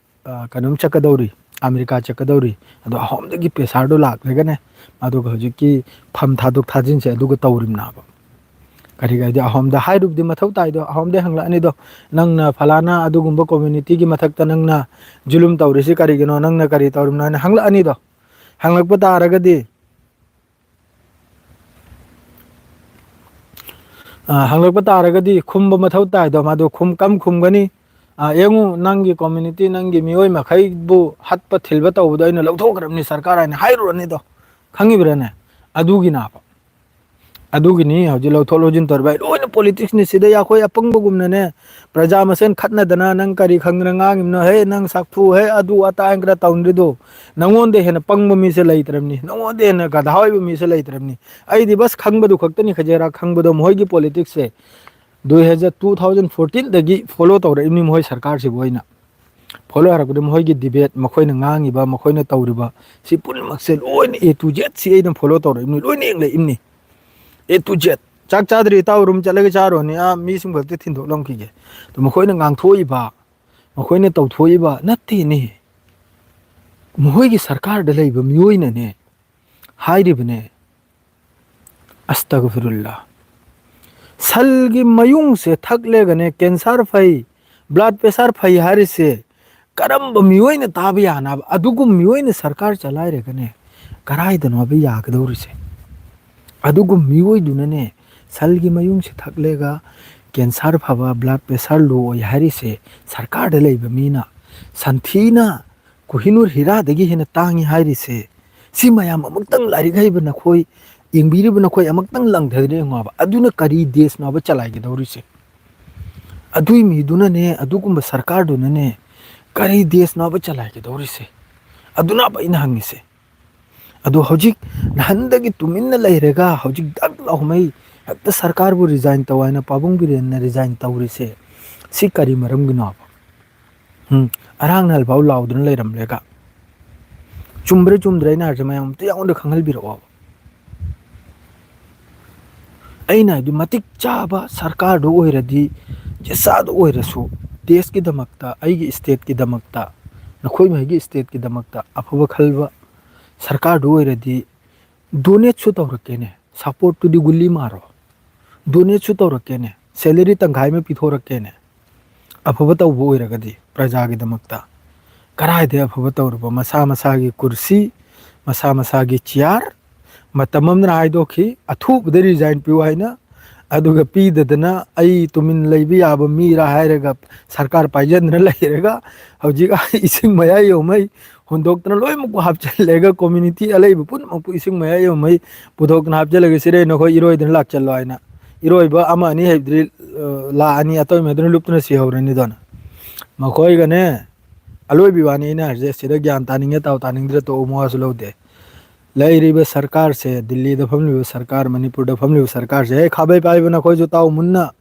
ꯑ, ꯀꯩꯅꯣꯝ ꯆꯠꯀꯗꯧꯔꯤ, ꯑꯃꯦꯔꯤꯀꯥ ꯆꯠꯀꯗꯧꯔꯤ, ꯑꯗꯣ ꯑꯍꯣꯝꯗꯒꯤ pressureꯗꯣ ꯂꯥꯛꯂꯒꯅꯦ, ꯑꯗꯨꯒ ꯍꯧꯖꯤꯛꯀꯤ ꯐꯝ ꯊꯥꯗꯣꯛ ꯊꯥꯖꯤꯟꯁꯦ ꯑꯗꯨꯒ ꯇꯧꯔꯤꯕꯅꯦꯕ꯫ ꯀꯔꯤꯒꯤ ꯍꯥꯏꯗꯤ ꯑꯍꯣꯝꯗ ꯍꯥꯏꯔꯨꯕꯗꯤ ꯃꯊꯧ ꯇꯥꯏꯗꯣ, ꯑꯍꯣꯝꯗ ꯍꯪꯂꯛꯑꯅꯤꯗꯣ, "ꯅꯪꯅ ꯐꯂꯥꯅ ꯑꯗꯨꯒꯨꯝꯕ communityꯒꯤ ꯃꯊꯛꯇ ꯅꯪꯅ ꯖꯨꯂꯨꯝ ꯇꯧꯔꯤꯁꯤ ꯀꯔꯤꯒꯤꯅꯣ, ꯅꯪꯅ ꯀꯔꯤ ꯇꯧꯔꯤꯕꯅꯣ?" ꯍꯥꯏꯅ ꯍꯪꯂꯛꯑꯅꯤꯗꯣ꯫ ꯍꯪꯂꯛꯄ ꯇꯥꯔꯒꯗꯤ, ꯑ, ꯍꯪꯂꯛꯄ ꯇꯥꯔꯒꯗꯤ ꯈꯨꯝꯕ ꯃꯊꯧ ꯇꯥꯏꯗꯣ, ꯃꯥꯗꯣ ꯈꯨꯝ-, ꯀꯝ ꯈꯨꯝꯒꯅꯤ? ꯑ, ꯌꯦꯡꯉꯨ, ꯅꯪꯒꯤ community, ꯅꯪꯒꯤ ꯃꯤꯑꯣꯏ ꯃꯈꯩꯕꯨ ꯍꯠꯄ ꯊꯤꯜꯕ ꯇꯧꯕꯗꯣ ꯑꯩꯅ ꯂꯧꯊꯣꯛꯈ꯭ꯔꯕꯅꯤ ꯁꯔꯀꯥꯔ ꯍꯥꯏꯅ ꯍꯥꯏꯔꯨꯔꯅꯤꯗꯣ, ꯈꯪꯉꯤꯕ꯭ꯔꯥꯅꯦ? ꯑꯗꯨꯒꯤꯅꯦꯕ꯫ ꯑꯗꯨꯒꯤꯅꯤ ꯍꯧꯖꯤꯛ ꯂꯧꯊꯣꯛ ꯂꯧꯁꯤꯟ ꯇꯧꯔꯤꯕ ꯍꯥꯏ ꯂꯣꯏꯅ politicsꯅꯤ꯫ ꯁꯤꯗꯩ ꯑꯩꯈꯣꯏ ꯑꯄꯪꯕꯒꯨꯝꯅꯅꯦ, ꯄ꯭ꯔꯖꯥ ꯃꯁꯦꯟ ꯈꯠꯅꯗꯅ ꯅꯪ ꯀꯔꯤ ꯈꯪꯗꯅ ꯉꯥꯡꯉꯤꯕꯅꯣ? "ꯍꯦ, ꯅꯪ ꯁꯥꯛꯊꯨ, ꯍꯦ, ꯑꯗꯨ ꯑꯇꯥ" ꯍꯥꯏꯅ ꯈꯔ ꯇꯧꯅꯔꯤꯗꯣ, ꯅꯪꯉꯣꯟꯗ ꯍꯦꯟꯅ ꯄꯪꯕ ꯃꯤꯁꯦ ꯂꯩꯇ꯭ꯔꯕꯅꯤ, ꯅꯪꯉꯣꯟꯗ ꯍꯦꯟꯅ ꯒꯙꯥ ꯑꯣꯏꯕ ꯃꯤꯁꯦ ꯂꯩꯇ꯭ꯔꯕꯅꯤ꯫ ꯑꯩꯗꯤ ꯕꯁ ꯈꯪꯕꯗꯨ ꯈꯛꯇꯅꯤ ꯈꯖꯦꯔꯥ ꯈꯪꯕꯗꯣ, ꯃꯈꯣꯏꯒꯤ politicsꯁꯦ꯫ ꯗꯨꯏ ꯍꯖꯥꯔ, two thousand fourteenꯗꯒꯤ follow ꯇꯧꯔꯛꯏꯕꯅꯤ ꯃꯈꯣꯏ ꯁꯔꯀꯥꯔꯁꯤꯕꯨ ꯑꯩꯅ꯫ Follow ꯍꯥꯏꯔꯛꯄꯗꯤ ꯃꯈꯣꯏꯒꯤ debate, ꯃꯈꯣꯏꯅ ꯉꯥꯡꯉꯤꯕ, ꯃꯈꯣꯏꯅ ꯇꯧꯔꯤꯕ, ꯁꯤ ꯄꯨꯝꯅꯃꯛꯁꯦ ꯂꯣꯏꯅ A to Z ꯁꯤ ꯑꯩꯅ follow ꯇꯧꯔꯛꯏꯕꯅꯤ, ꯂꯣꯏꯅ ꯌꯦꯡꯂꯛꯏꯕꯅꯤ꯫ A to Z꯫ ꯆꯥꯛ ꯆꯥꯗ꯭ꯔꯤ ꯏꯇꯥꯎ, room ꯆꯠꯂꯒ ꯆꯥꯔꯨꯔꯅꯤ, ꯑꯥ, ꯃꯤꯁꯤꯡ ꯈꯛꯇ ꯊꯤꯟꯗꯣꯛꯂꯝꯈꯤꯒꯦ꯫ ꯑꯗꯣ ꯃꯈꯣꯏꯅ ꯉꯥꯡꯊꯣꯛꯏꯕ, ꯃꯈꯣꯏꯅ ꯇꯧꯊꯣꯛꯏꯕ ꯅꯠꯇꯦꯅꯦ꯫ ꯃꯈꯣꯏꯒꯤ ꯁꯔꯀꯥꯔꯗ ꯂꯩꯕ ꯃꯤꯑꯣꯏꯅꯅꯦ ꯍꯥꯏꯔꯤꯕꯅꯦ꯫ ꯑꯁꯇꯒꯐꯤꯔꯨꯜꯂꯥ꯫ ꯁꯜꯒꯤ ꯃꯌꯨꯡꯁꯦ ꯊꯛꯂꯒꯅꯦ cancer ꯐꯩ, blood pressure ꯐꯩ ꯍꯥꯏꯔꯤꯁꯦ ꯀꯔꯝꯕ ꯃꯤꯑꯣꯏꯅ ꯇꯥꯕ ꯌꯥꯅꯕ? ꯑꯗꯨꯒꯨꯝ ꯃꯤꯑꯣꯏꯅ ꯁꯔꯀꯥꯔ ꯆꯂꯥꯏꯔꯒꯅꯦ ꯀꯔꯥꯏꯗꯅꯣꯕ ꯌꯥꯒꯗꯧꯔꯤꯁꯦ? ꯑꯗꯨꯒꯨꯝ ꯃꯤꯑꯣꯏꯗꯨꯅꯅꯦ ꯁꯜꯒꯤ ꯃꯌꯨꯡꯁꯦ ꯊꯛꯂꯒ cancer ꯐꯕ, blood pressure low ꯑꯣꯏ ꯍꯥꯏꯔꯤꯁꯦ ꯁꯔꯀꯥꯔꯗ ꯂꯩꯕ ꯃꯤꯅ, ꯁꯟꯊꯤꯅ ꯀꯣꯍꯤꯅꯨꯔ ꯍꯤꯔꯥꯗꯒꯤ ꯍꯦꯟꯅ ꯇꯥꯡꯉꯤ ꯍꯥꯏꯔꯤꯁꯦ, ꯁꯤ ꯃꯌꯥꯝ ꯑꯃꯨꯛꯇꯪ ꯂꯥꯏꯔꯤꯛ ꯍꯩꯕ ꯅꯈꯣꯏ, ꯌꯦꯡꯕꯤꯔꯤꯕ ꯅꯈꯣꯏ ꯑꯃꯨꯛꯇꯪ ꯂꯪꯊꯗꯨꯅ ꯌꯦꯡꯉꯣꯕ꯫ ꯑꯗꯨꯅ ꯀꯔꯤ ꯗꯦꯁꯅꯣꯕ ꯆꯂꯥꯏꯒꯗꯧꯔꯤꯁꯦ? ꯑꯗꯨꯏ ꯃꯤꯗꯨꯅꯅꯦ, ꯑꯗꯨꯒꯨꯝꯕ ꯁꯔꯀꯥꯔꯗꯨꯅꯅꯦ ꯀꯔꯤ ꯗꯦꯁꯅꯣꯕ ꯆꯂꯥꯏꯒꯗꯧꯔꯤꯁꯦ? ꯑꯗꯨꯅꯕ ꯑꯩꯅ ꯍꯪꯉꯤꯁꯦ꯫ ꯑꯗꯣ ꯍꯧꯖꯤꯛ ꯅꯍꯥꯟꯗꯒꯤ ꯇꯨꯃꯤꯟꯅ ꯂꯩꯔꯒ ꯍꯧꯖꯤꯛ ꯗꯛ ꯂꯥꯎꯃꯩ ꯍꯦꯛꯇ ꯁꯔꯀꯥꯔꯕꯨ resign ꯇꯧ ꯍꯥꯏꯅ ꯄꯥꯕꯨꯡ ꯕꯤꯔꯦꯟꯅ resign ꯇꯧꯔꯤꯁꯦ, ꯁꯤ ꯀꯔꯤ ꯃꯔꯝꯒꯤꯅꯣꯕ? ꯎꯝ, ꯑꯔꯥꯡ ꯅꯍꯜ ꯐꯥꯎ ꯂꯥꯎꯗꯨꯅ ꯂꯩꯔꯝꯂꯒ꯫ ꯆꯨꯝꯕ꯭ꯔꯥ ꯆꯨꯝꯗ꯭ꯔꯥ ꯑꯩꯅ ꯍꯥꯏꯔꯤꯁꯦ ꯃꯌꯥꯝ ꯑꯝꯇ ꯑꯩꯉꯣꯟꯗ ꯈꯪꯍꯟꯕꯤꯔꯛꯑꯣꯕ꯫ ꯑꯩꯅ ꯍꯥꯏꯗꯤ ꯃꯇꯤꯛ ꯆꯥꯕ ꯁꯔꯀꯥꯔꯗꯨ ꯑꯣꯏꯔꯗꯤ, ꯖꯦꯁꯥꯗꯨ ꯑꯣꯏꯔꯁꯨ, ꯗꯦꯁꯀꯤꯗꯃꯛꯇ, ꯑꯩꯒꯤ stateꯀꯤꯗꯃꯛꯇ, ꯅꯈꯣꯏ ꯃꯍꯩꯒꯤ stateꯀꯤꯗꯃꯛꯇ ꯑꯐꯕ ꯈꯜꯕ ꯁꯔꯀꯥꯔꯗꯨ ꯑꯣꯏꯔꯗꯤ, donateꯁꯨ ꯇꯧꯔꯛꯀꯦꯅꯦ, supportꯇꯨꯗꯤ ꯒꯨꯂꯤ ꯃꯥꯔꯣ, donateꯁꯨ ꯇꯧꯔꯛꯀꯦꯅꯦ, salary ꯇꯪꯈꯥꯏ ꯑꯃ ꯄꯤꯊꯣꯔꯛꯀꯦꯅꯦ, ꯑꯐꯕ ꯇꯧꯕ ꯑꯣꯏꯔꯒꯗꯤ ꯄ꯭ꯔꯖꯥꯒꯤꯗꯃꯛꯇ꯫ ꯀꯔꯥꯏꯗꯩ ꯑꯐꯕ ꯇꯧꯔꯨꯕ? ꯃꯁꯥ ꯃꯁꯥꯒꯤ ꯀꯨꯔꯁꯤ, ꯃꯁꯥ ꯃꯁꯥꯒꯤ chair, ꯃꯇꯝ ꯑꯃꯗꯅ ꯍꯥꯏꯗꯣꯛꯈꯤ, ꯑꯊꯨꯕꯗ resign ꯄꯤꯌꯨ ꯍꯥꯏꯅ, ꯑꯗꯨꯒ ꯄꯤꯗꯗꯅ ꯑꯩ ꯇꯨꯃꯤꯟ ꯂꯩꯕ ꯌꯥꯕ ꯃꯤꯔꯥ ꯍꯥꯏꯔꯒ ꯁꯔꯀꯥꯔ ꯄꯥꯏꯖꯗꯅ ꯂꯩꯔꯒ, ꯍꯧꯖꯤꯛ ꯏꯁꯤꯡ ꯃꯌꯥꯏ ꯌꯧꯃꯩ ꯍꯨꯟꯗꯣꯛꯇꯅ ꯂꯣꯏꯅꯃꯛꯄꯨ ꯍꯥꯞꯆꯤꯜꯂꯦꯒ, community ꯑꯂꯩꯕ ꯄꯨꯝꯅꯃꯛꯄꯨ ꯏꯁꯤꯡ ꯃꯌꯥꯏ ꯌꯧꯃꯩ ꯄꯨꯊꯣꯛꯇꯅ ꯍꯥꯞꯆꯤꯜꯂꯒ, "ꯁꯤꯔꯦ ꯅꯈꯣꯏ ꯏꯔꯣꯏꯗꯅ ꯂꯥꯛꯆꯜꯂꯣ" ꯍꯥꯏꯅ꯫ ꯏꯔꯣꯏꯕ ꯑꯃ ꯑꯅꯤ ꯍꯩꯕꯗꯨꯗꯤ, ꯑ, ꯂꯥꯛꯑꯅꯤ, ꯑꯇꯣꯏꯃꯩꯗꯨꯅ ꯂꯨꯞꯇꯨꯅ ꯁꯤꯍꯧꯔꯅꯤꯗꯅ꯫ ꯃꯈꯣꯏꯒꯅꯦ, ꯑꯂꯣꯏꯕꯤ ꯋꯥꯅꯤ ꯑꯩꯅ ꯍꯥꯏꯔꯤꯁꯦ, ꯁꯤꯗ ꯒ꯭ꯌꯥꯟ ꯇꯥꯅꯤꯡꯉꯦ ꯇꯥꯎ, ꯇꯥꯅꯤꯡꯗ꯭ꯔꯦ ꯇꯣꯛꯎ, ꯃꯋꯥꯁꯨ ꯂꯧꯗꯦ꯫ ꯂꯩꯔꯤꯕ ꯁꯔꯀꯥꯔꯁꯦ, ꯗꯤꯜꯂꯤꯗ ꯐꯝꯂꯤꯕ ꯁꯔꯀꯥꯔ, ꯃꯅꯤꯄꯨꯔꯗ ꯐꯝꯂꯤꯕ ꯁꯔꯀꯥꯔꯁꯦ, ꯍꯦ, ꯈꯥꯕꯩ ꯄꯥꯏꯕ ꯅꯈꯣꯏꯁꯨ ꯇꯥꯎ ꯃꯨꯟꯅ,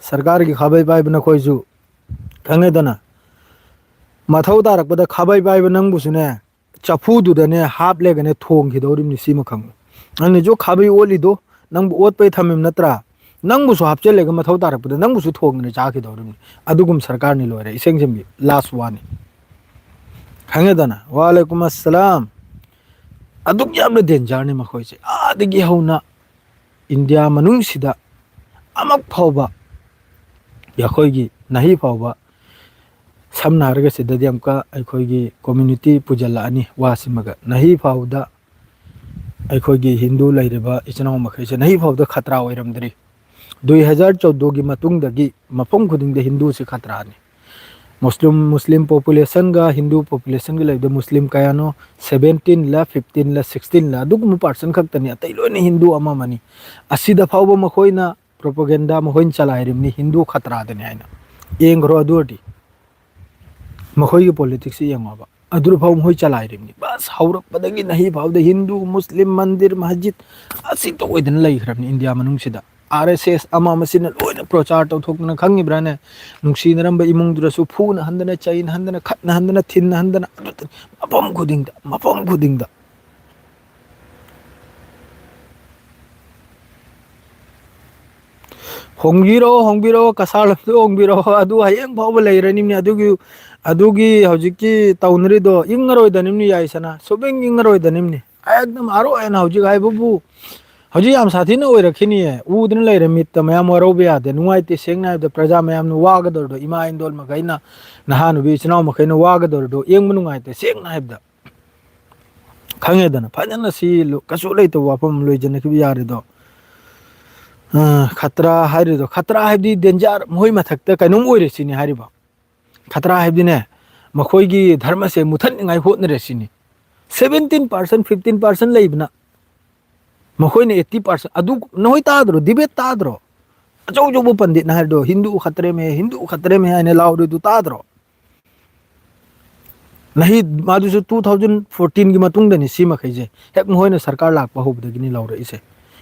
ꯁꯔꯀꯥꯔꯒꯤ ꯈꯥꯕꯩ ꯄꯥꯏꯕ ꯅꯈꯣꯏꯁꯨ, ꯈꯪꯉꯦꯗꯅ? ꯃꯊꯧ ꯇꯥꯔꯛꯄꯗ ꯈꯥꯕꯩ ꯄꯥꯏꯕ ꯅꯪꯕꯨꯁꯨꯅꯦ, ꯆꯐꯨꯗꯨꯗꯅꯦ ꯍꯥꯞꯂꯒꯅꯦ ꯊꯣꯡꯈꯤꯗꯧꯔꯤꯕꯅꯤ ꯁꯤꯃ ꯈꯪꯉꯨ꯫ ꯅꯪꯅꯁꯨ ꯈꯥꯕꯩ ꯑꯣꯠꯂꯤꯗꯣ, ꯅꯪꯕꯨ ꯑꯣꯠꯄꯩ ꯊꯝꯃꯤꯕ ꯅꯠꯇ꯭ꯔꯥ? ꯅꯪꯕꯨꯁꯨ ꯍꯥꯞꯆꯤꯜꯂꯒ ꯃꯊꯧ ꯇꯥꯔꯛꯄꯗ ꯅꯪꯕꯨꯁꯨ ꯊꯣꯡꯗꯅ ꯆꯥꯈꯤꯗꯧꯔꯤꯕꯅꯤ꯫ ꯑꯗꯨꯒꯨꯝ ꯁꯔꯀꯥꯔꯅꯤ, ꯂꯣꯏꯔꯦ, ꯏꯁꯦꯡ ꯁꯦꯡꯕꯤ, last warning꯫ ꯈꯪꯉꯦꯗꯅ? ꯋꯥꯂꯩꯀꯨꯝ ꯑꯁꯂꯥꯝ꯫ ꯑꯗꯨꯛ ꯌꯥꯝꯅ dangerꯅꯤ ꯃꯈꯣꯏꯁꯦ꯫ ꯑꯥꯗꯒꯤ ꯍꯧꯅ ꯏꯟꯗꯤꯌꯥ ꯃꯅꯨꯡꯁꯤꯗ ꯑꯃꯨꯛ ꯐꯥꯎꯕ ꯑꯩꯈꯣꯏꯒꯤ ꯅꯍꯤ ꯐꯥꯎꯕ, ꯁꯝꯅ ꯍꯥꯏꯔꯒ ꯁꯤꯗꯗꯤ ꯑꯃꯨꯛꯀ ꯑꯩꯈꯣꯏꯒꯤ community ꯄꯨꯖꯜꯂꯛꯑꯅꯤ ꯋꯥꯁꯤꯃꯒ, ꯅꯍꯤ ꯐꯥꯎꯕꯗ ꯑꯩꯈꯣꯏꯒꯤ ꯍꯤꯟꯗꯨ ꯂꯩꯔꯤꯕ ꯏꯆꯤꯟ ꯏꯅꯥꯎ ꯃꯈꯩꯁꯦ ꯅꯍꯤ ꯐꯥꯎꯕꯗ ꯈꯇ꯭ꯔꯥ ꯑꯣꯏꯔꯝꯗ꯭ꯔꯤ꯫ ꯗꯨꯏ ꯍꯖꯥꯔ ꯆꯧꯗꯣꯒꯤ ꯃꯇꯨꯡꯗꯒꯤ ꯃꯐꯝ ꯈꯨꯗꯤꯡꯗ ꯍꯤꯟꯗꯨꯁꯦ ꯈꯇ꯭ꯔꯥꯅꯤ꯫ ꯃꯨꯁꯂꯤꯝ, ꯃꯨꯁꯂꯤꯝ populationꯒ ꯍꯤꯟꯗꯨ populationꯒ ꯂꯩꯕꯗ ꯃꯨꯁꯂꯤꯝ ꯀꯌꯥꯅꯣ? Seventeen ꯂ, fifteen ꯂ, sixteen ꯂ, ꯑꯗꯨꯒꯨꯝꯕ percent ꯈꯛꯇꯅꯤ, ꯑꯇꯩ ꯂꯣꯏꯅ ꯍꯤꯟꯗꯨ ꯑꯃꯃꯅꯤ꯫ ꯑꯁꯤꯗ ꯐꯥꯎꯕ ꯃꯈꯣꯏꯅ propaganda ꯃꯈꯣꯏꯅ ꯆꯂꯥꯏꯔꯤꯕꯅꯤ ꯍꯤꯟꯗꯨ ꯈꯇ꯭ꯔꯥꯗꯅꯤ ꯍꯥꯏꯅ꯫ ꯌꯦꯡꯈ꯭ꯔꯣ ꯑꯗꯨ ꯑꯣꯏꯔꯗꯤ꯫ ꯃꯈꯣꯏꯒꯤ politics ꯁꯤ ꯌꯦꯡꯉꯣꯕ꯫ ꯑꯗꯨꯗ ꯐꯥꯎ ꯃꯈꯣꯏ ꯆꯂꯥꯏꯔꯤꯕꯅꯤ꯫ ꯕꯁ ꯍꯧꯔꯛꯄꯗꯒꯤ ꯅꯍꯤ ꯐꯥꯎꯗ ꯍꯤꯟꯗꯨ, ꯃꯨꯁꯂꯤꯝ, ꯃꯟꯗꯤꯔ, ꯃꯁꯖꯤꯗ ꯑꯁꯤꯇ ꯑꯣꯏꯗꯅ ꯂꯩꯈ꯭ꯔꯕꯅꯤ ꯏꯟꯗꯤꯌꯥ ꯃꯅꯨꯡꯁꯤꯗ꯫ ꯑꯥꯔ ꯑꯦꯁ ꯑꯦꯁ ꯑꯃ ꯑꯃꯁꯤꯅ ꯂꯣꯏꯅ ꯄ꯭ꯔꯆꯥꯔ ꯇꯧꯊꯣꯛꯇꯅ, ꯈꯪꯉꯤꯕ꯭ꯔꯥꯅꯦ? ꯅꯨꯡꯁꯤꯅꯔꯝꯕ ꯏꯃꯨꯡꯗꯨꯗꯁꯨ ꯐꯨꯅ ꯍꯟꯗꯅ, ꯆꯩꯅ ꯍꯟꯗꯅ, ꯈꯠꯅ ꯍꯟꯗꯅ, ꯊꯤꯟꯅ ꯍꯟꯗꯅ, ꯑꯗꯨ ꯃꯐꯝ ꯈꯨꯗꯤꯡꯗ, ꯃꯐꯝ ꯈꯨꯗꯤꯡꯗ꯫ ꯍꯣꯡꯕꯤꯔꯛꯑꯣ, ꯍꯣꯡꯕꯤꯔꯛꯑꯣ, ꯀꯁꯥꯔ ꯂꯣꯝꯗ ꯍꯣꯡꯕꯤꯔꯛꯑꯣ, ꯑꯗꯨ ꯍꯌꯦꯡ ꯐꯥꯎꯕ ꯂꯩꯔꯅꯤꯝꯅꯤ꯫ ꯑꯗꯨꯒꯤ, ꯑꯗꯨꯒꯤ ꯍꯧꯖꯤꯛꯀꯤ ꯇꯧꯅꯔꯤꯗꯣ ꯏꯪꯉꯔꯣꯏꯗꯅꯤꯝꯅꯤ, ꯌꯥꯏꯁꯅꯥ, ꯁꯨꯛꯏꯪ ꯏꯪꯉꯔꯣꯏꯗꯅꯤꯝꯅꯤ꯫ ꯑꯦꯛꯗꯝ ꯑꯔꯣꯏ ꯑꯅ ꯍꯧꯖꯤꯛ ꯍꯥꯏꯕꯕꯨ, ꯍꯧꯖꯤꯛ ꯌꯥꯝ ꯁꯥꯊꯤꯅ ꯑꯣꯏꯔꯛꯈꯤꯅꯤꯌꯦ꯫ ꯎꯗꯅ ꯂꯩꯔꯦ ꯃꯤꯠꯇ, ꯃꯌꯥꯝ ꯋꯥꯔꯧꯕ ꯌꯥꯗꯦ꯫ ꯅꯨꯡꯉꯥꯏꯇꯦ, ꯁꯦꯡꯅ ꯍꯥꯏꯕꯗ ꯄ꯭ꯔꯖꯥ ꯃꯌꯥꯝꯅ ꯋꯥꯒꯗꯧꯔꯤꯗꯣ, ꯏꯃꯥ ꯏꯟꯗꯣꯜ ꯃꯈꯩꯅ, ꯅꯍꯥ ꯅꯨꯄꯤ ꯏꯆꯤꯟ ꯏꯅꯥꯎ ꯃꯈꯩꯅ ꯋꯥꯒꯗꯧꯔꯤꯗꯣ ꯌꯦꯡꯕ ꯅꯨꯡꯉꯥꯏꯇꯦ, ꯁꯦꯡꯅ ꯍꯥꯏꯕꯗ꯫ ꯈꯪꯉꯦꯗꯅ ꯐꯖꯅ, ꯁꯤ ꯂꯣ-, ꯀꯩꯁꯨ ꯂꯩꯇꯕ ꯋꯥꯐꯝ ꯑꯃ ꯂꯣꯏꯖꯅꯈꯤꯕ ꯌꯥꯔꯦꯗꯣ꯫ ꯑ, ꯈꯇ꯭ꯔꯥ ꯍꯥꯏꯔꯤꯗꯣ, ꯈꯇ꯭ꯔꯥ ꯍꯥꯏꯕꯗꯤ danger, ꯃꯈꯣꯏ ꯃꯊꯛꯇ ꯀꯩꯅꯣꯝ ꯑꯣꯏꯔꯦ ꯁꯤꯅꯤ ꯍꯥꯏꯔꯤꯕ꯫ ꯈꯇ꯭ꯔꯥ ꯍꯥꯏꯕꯗꯤꯅꯦ, ꯃꯈꯣꯏꯒꯤ ꯙꯔꯃꯁꯦ ꯃꯨꯊꯠꯅꯤꯡꯉꯥꯏ ꯍꯣꯠꯅꯔꯦ ꯁꯤꯅꯤ꯫ Seventeen percent, fifteen percent ꯂꯩꯕꯅ, ꯃꯈꯣꯏꯅ eighty percent꯫ ꯑꯗꯨ ꯅꯈꯣꯏ ꯇꯥꯗ꯭ꯔꯣ? Debate ꯇꯥꯗ꯭ꯔꯣ? ꯑꯆꯧ ꯑꯆꯧꯕ ꯄꯟꯗꯤꯠꯅ ꯍꯥꯏꯔꯤꯗꯣ, "ꯍꯤꯟꯗꯨ ꯈꯇ꯭ꯔꯦ ꯃꯦ, ꯍꯤꯟꯗꯨ ꯈꯇ꯭ꯔꯦ ꯃꯦ" ꯍꯥꯏꯅ ꯂꯥꯎꯔꯤꯗꯨ ꯇꯥꯗ꯭ꯔꯣ? ꯅꯍꯤ, ꯃꯥꯗꯨꯁꯨ two thousand fourteen ꯒꯤ ꯃꯇꯨꯡꯗꯅꯤ ꯁꯤ ꯃꯈꯩꯁꯦ꯫ ꯍꯦꯛ ꯃꯈꯣꯏꯅ ꯁꯔꯀꯥꯔ ꯂꯥꯛꯄ ꯍꯧꯕꯗꯒꯤꯅꯤ ꯂꯥꯎꯔꯛꯏꯁꯦ,